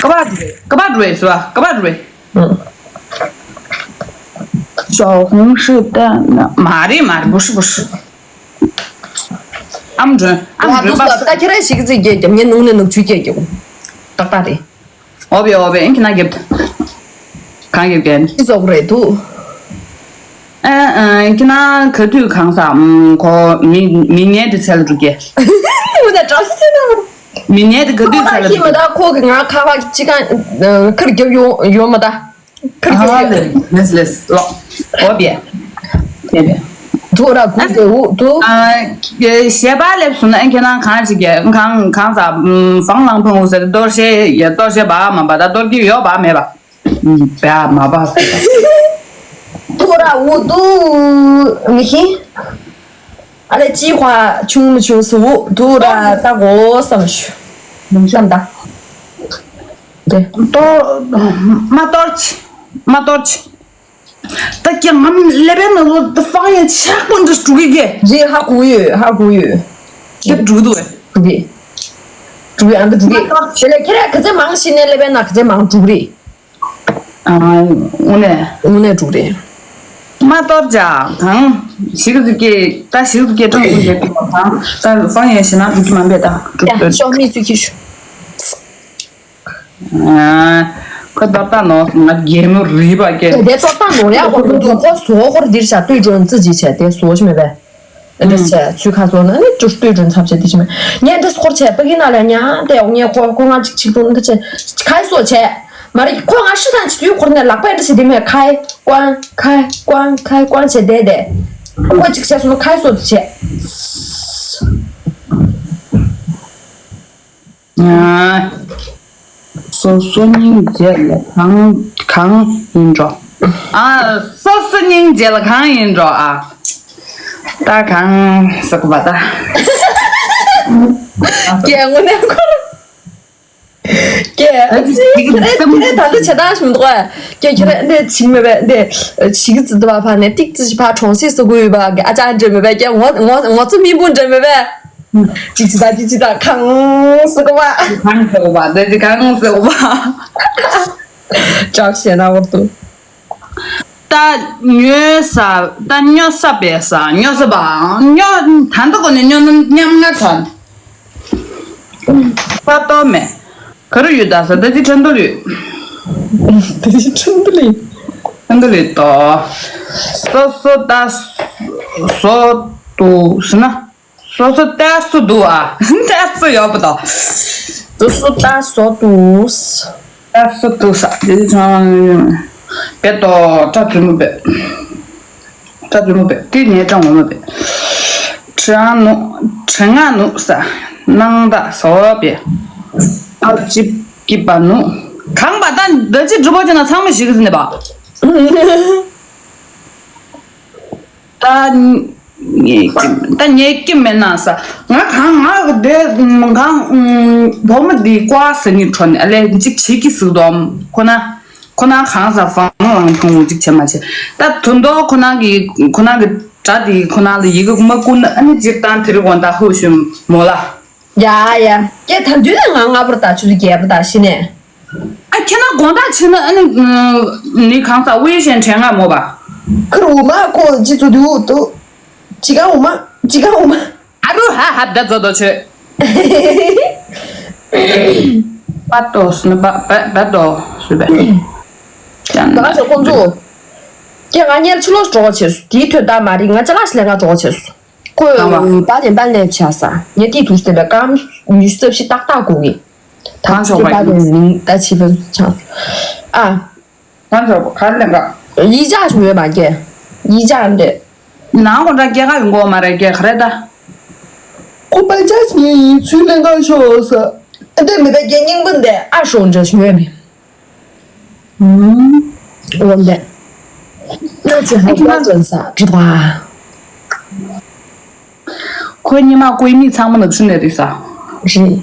ཀ་བ་འགྲོ་ཀ་བ་འགྲོ་སུ་བ་ཀ་བ་འགྲོ། ཞའོ་ཧུང་ཧྲི་ཏན་མ་རེད་མ་རེད་不是不是། ཨམ་འགྲོ་ཨམ་ཡ་འགྲོ་དུ་པ། ད་ཁྱེད་རང་ཞིག་རྩིས་སྐྱེས་ཀྱང་ངས་ནུང་ནས་ནུབ་ཆུ་སྐྱེས་ཀྱང་ཏག་ཏག་རེད། འོ་བེ་འོ་བེ་ཨིན་ཁྱེད་ན་རྒྱབ་གང་རྒྱབ་རྒྱན། ཅི་ཙོག་རེད་དུ། ཨ་ཨ་ཁྱེད་ན་ག་དུས་གང་ཟག་ཁོ་མི་མི་ངན་དེ་ཚལ་འགྲོ་རྒྱལ། ངུ་ད་གྲོགས་ཤི་ཟེར་ན། མི་ངན་དེ་ག་དུས་ཚལ་འགྲོ་རྒྱལ། ཁོ་གི་ང་ཁ་བ་ཅི་གང་ཁར་རྒྱབ་ཡོང་ཡོང་མ་ད། ཁིར་ཁིར་ཨ་ལེ་ལེས་ལེས་ལོ། འོ་བེ། དེ་བེ། དུ་ར་གུ་དེ་འུ་དུ། ཨ་ཞེས་པ་ལེབ་སོང་ན་ཨེ་ཁྱེད་རང་གང་ཅིག་གི་གང་གང་ཟ་ཧྥང་ལང་ཕུང་འུ་ཟེར་གཏོར་ཤེས་ཡ་གཏོར་ཤེས་པ་མ་པ་ད་གཏོར་གི་ཡོད་པ་མེད་པ། བ་མ་པ་ཟེར། དུ་ར་འུ་དུ་མི་ཤི། ཨ་ལེ་ཅི་ཧྭ་ཆུང་མི་ཆུང་སུ་འུ་དུ་ར་ད་གོ་སམ་ཤུ། མི་ཤམ་ད། དེ། གཏོར་མ་གཏོར་ཆི་མ་གཏོར་ཆི། ད་ཀྱང་ངམ་ཀླད་པའི་ནང་ལོ་ད་ཧྥང་ཡང་ཆག་པོ་འདྲ་འགྲོ་གི་གི། རེད་ཧ་གོ་ཡོད་ཧ་གོ་ཡོད། ཀྱབ་འགྲོ་གི་འདུག་གས། འགྲོ་གི། འགྲོ་གི་ཨ་འདི་འགྲོ་གི། དེ་ལས་ཁྱེད་རང་ག་ཚད་མང་ཤི་ནས་ཀླད་པའི་ནང་ག་ཚད་མང་འགྲོ་གི་རེད། ཨ་དངོས་གནས། དངོས་གནས་འགྲོ་གི་རེད། མ་གཏོར་ཅག་གང་། ཞིག་ཟིག་གི་ད་ཞིག་ཟིག་གི་ཀྲང་གུ་ཡོད་གི་མ་གང་ད་ཧྥང་ཡང་ཞེ་ན་འགྲོ་གི་མ་འབད་ད་འགྲོ་ཡ་གི་འགྲོ་ཤོག་མི་ཚུད་ཀྱི་ཤོག་ཁོ་ཏོག་ཏག་ནོག་ང་རྒྱལ་མོ་རིད་པ་སྐད། དེ་ཏོག་ཏག་ནོག་ཡ་ཁོ་ཚོ་ཁོ་བཟོ་ཁོར་འདིར་བྱ་ལྟོས་གྲོན་ཙི་ཅི་བྱས་དེ་བཟོ་ཞིག་མེད་པས། འདི་བྱས་ཚུལ་ཁ་བཟོ་ན་ནི་ཅུར་ལྟོས་གྲོན་ཚབ་བྱས་དེ་ཞིག་མེད། ངས་འདི་སྐོར་བྱས་པ་གི་ན་ལ་ཉ་དེ་ངས་ཁོ་ཁོ་ང་ཅིག་ཅིག་ཏུ་འདི་བྱས་ཁའི་སོ་བྱས། མ་རེད་ཁོ་ང་ཤི་ཐང་ཅི་དུས་ཁོར་ནས་ལག་པ་འདི་བྱས་དེ་མེད་ཁའི་ཀོན་ཁའི་ཀོན་ཁའི་ཀོན་བྱས་དེ་དེ། ཁོ་ཅིག་བྱས་སོང་ན་ཁའི་སོ་དེ་བྱས། སོ་སོ་སྙིང་རྗེ་ལ་གང་གང་ཡིན་འགྲོ། ཨ་སོ་སོ་སྙིང་རྗེ་ལ་གང་ཡིན་འགྲོ་ཨ། ད་གང་ཟེར་གི་བ་ད། ཀྱེ་དངོས་གནས་ཁོ། ཀྱེ་ཨ་ཙི་ཁྱེད་རེད་ད་ལྟ་བྱེད་སྟངས་ཞིག་མི་འདུག་ག་ཀྱེ་ཁྱེད་རེད་འདི་ཆིག་མེད་པས་འདི་ཆིག་ཙི་དུ་བ་ཕ་ནས་ཏིག་ཙི་ཞིག་ཕ་གྲོང་སྲིད་སུ་གུ་ཡོད་པ་གི་ཨ་ཅག་འདྲེ་མེད་པས་ཀྱེ་ངོ་ངོ་ངོ་ཚོ་མི་བུ་འདྲེ་མེད་པས། ཅི་ཅི་ད་ཅི་ཅི་ད་གང་སུ་གོ་བ། གང་སུ་གོ་བ་འདི་ཅི་གང་སུ་གོ་བ། ཅག་ཤེས་ན་བར་དུ། ད་ཉོས་ས་ད་ཉོ་ས་པས་ས་ཉོ་ས་པའང་ཉོ་ད་འདི་གོ་ནས་ཉོ་ན་མཉམ་ང་ཐོན། པ་ཏོ་མེ། ག་རུ་ཡོད་ད་ས་ད་ཅི་ཁྲན་ཏོ་ལུས། ད་ཅི་ཁྲན་ཏོ་ལུས། ཁྲན་ཏོ་ལུས་ཏོ། སོ་སོ་ད་སོ་ཏུ་སི་ན། སོ་སོ་ལྟ་སུ་འདུག་ཨ། ལྟ་སུ་ཡོད་པ་དང་། སོ་སོ་ལྟ་སོ་འདུག་ལྟ་སུ་འདུག་ས་དེ་ཚང་བེད་དོ་སྐྲ་བཙུན་མོ་བེད། སྐྲ་བཙུན་མོ་བེད་དེ་ནས་སྐྲ་ངོ་མ་བེད། དྲི་ང་ནུ་དྲི་ང་ནུ་ས་སྣང་དག་ཟོ་བེད། ཨ་ཅི་ཀི་པ་ནུ་གང་པ་ད་འདི་ཅི་སྒྲུབ་པོ་ཅི་ན་ཚང་མ་ཞིག་ཟིན་ནས་པ། ད་ངས་ཀྱི་ད་ངས་ཀྱི་མེད་ན་ས་ང་གང་ང་དེ་གང་བུ་མོ་འདི་ཀ་ཟེར་ནི་ཁྲོ་ནི་ཨ་ལས་གཅིག་བྱེད་ཀྱི་ཟིག་དོམ་ཁོ་ན་ཁོ་ན་གང་ས་ཧྥང་ལང་ཐུང་གཅིག་བྱེད་མ་བྱེད་ད་དུ་མདོ་ཁོ་ན་གི་ཁོ་ན་གི་དྲ་དེ་ཁོ་ན་ལ་ཡི་གེ་མ་བསྐུར་ན་ཨ་ནི་སྤྱིར་བཏང་དེ་རིགས་འོ་ད་ཧུ་ཞུ་མོ་ལ། ཡ་ཡ། ཀྱེ་ད་དུས་ན་ང་ལྔ་པར་ད་ཆུ་ཚོད་བརྒྱད་པར་ད་ཤི་ནས། ཨ་ཁྱེད་ན་དགོང་དག་ཕྱིན་ན་ཨ་ནི་ནི་གང་ཟག་དབུས་ཞེན་དྲན་ང་མོ་བ། ཁུར་འུ་མ་ཁོ་ཅི་ཚུ་དུ་དུ། ཅི་ག་འུ་མ་ཅི་ག་འུ་མ། ཨ་རུ་ཧ་ཧ་ད་ཛོ་དོ་ཆོས། པ་ཏོ་སུ་ནི་པ་པ་པ་ཏོ་སུ་བ། ད་ག་ཚོད་ཁོང་ཚོ། ཀྱེ་ང་གཉེར་ཕྱི་ལོགས་འགྲོ་བ་བྱས་སུ་དེའི་དོན་དག་མ་རིག་ང་ཅ་ལག་ཞིག་ལེན་ག་འགྲོ་བ་བྱས་སུ། ཁོས་གང་བ། པ་དེ་པ་ལེབ་ཆ་ས་ཉེ་ཏིག་དུ་ཞིག་དེ་བས་ཀམ་ཉུས་ཤུ་རྩ་བཞི་ཏག་ཏག་དགོས་ངེས། གང་ཆོག་པ་ཡིན། ད་ཕྱི་པ་ཆགས་སོང་། ཨ། གང་ཆོག་པ་ག་རེ་ལེན་ག་ཡིག་ཆ་ཞིག་ཡོད་མ་སྐད། ཡིག་ཆ་འདི། ནང་གོ་འདྲ་སྐད་ག་ཡོང་གོ་མ་རེད་སྐད་ག་རེ་ད། ཁོ་པ་ཆ་ཞིག་ཡིན་ཚུལ་ལེན་ག་ཤོག་ས། འདི་མི་པའི་སྐད་སྙིང་པོ་འདི་ཨ་ཤོག་འདྲ་ཞིག་ཡོད་མི། འོན་ཏེ། ང་ཚོ་ཧ་ཅང་བཙོན་ས་འགྲིག་པ། ཁོའི་ཉི་མ་ཁོའི་མི་ཚང་མ་ནག་ཆུ་ནས་རེད་ས། རེད།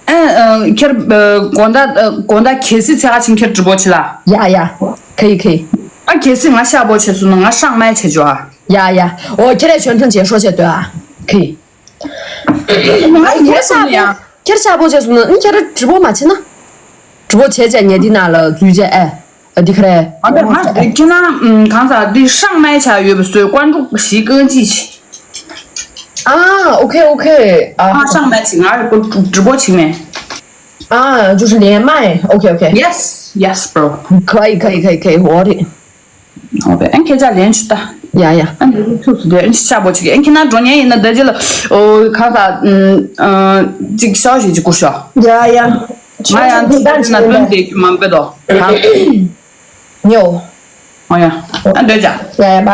ཨ་ཨ་ཁྱེད་དགོང་དག་དགོང་དག་གལ་སྲིད་ཚེ་ཁ་ཆེན་ཁྱེད་འགྲིག་པོ་བྱེད་ལ། ཡ་ཡ། ཁ་ཡི་ཁ་ཡི། ཨ་གལ་སྲིད་ང་ཤག་པོ་བྱེད་སོང་ན་ང་ཧྲང་མའི་བྱེད་ཆོག་ཨ། ཡ་ཡ། འོ་ཁྱེད་རས་ཆོན་ཐོན་བྱེད་ཧྲོ་བྱེད་འདོད་ཨ། ཁ་ཡི། ང་ཡིན་ཁྱེད་ཤག་པོ་ཡ། ཁྱེད་ཤག་པོ་བྱས་སོང་ན་ཨ་ཁྱེད་ར་འགྲིག་པོ་མ་བྱེད་ན། འགྲིག་པོ་བྱས་བྱས་ངས་འདི་ནང་ལ་འཛུལ་བྱས་ཨེ། ཨ་འདི་ག་རེ། ཨ་འདི་ང་ཁྱེད་ན་གང་ཟག་འདི་ཧྲང་མའི་ཆ་ཡོད་པའི་སོའི་ཀོན་ཀྲུག་ཞིག་ཀོན་ཅི་ཆི། ཨ་ཨོ་ཁེ་ཨོ་ཁེ། ཨ་ཧྲང་མའི་ཆི་ང་རེ་ཀོ་འགྲིག་པོ་བྱེད་མེད། ཨ་就是连麦。OK OK。Yes yes bro。可以可以可以可以，我的。 ཨོ་བེ་ཨན་ཁྱེད་ཅག་ལན་ཆུ་ལྟ། ཡ་ཡ། ཨན་ཁྱེད་ཚུགས་སུ་དེ་ཨན་ཤ་པོ་ཅིག་ཨན་ཁྱེད་ན་འགྲོ་ཉན་ཡིན་ན་ད་ཅི་ལ་ཨོ་གང་ཟག་ཅིག་ཤ་ཞིག་ཅིག་བསྐུར་ཤོག་ཡ་ཡ། ང་ཡང་ཚུགས་དེ་ན་སྟོན་དེ་རྒྱུ་མང་པོ་དོ། ཉོ། ཨོ་ཡ། ཨན་འདོད་ཅག་ཡ་ཡ་བ།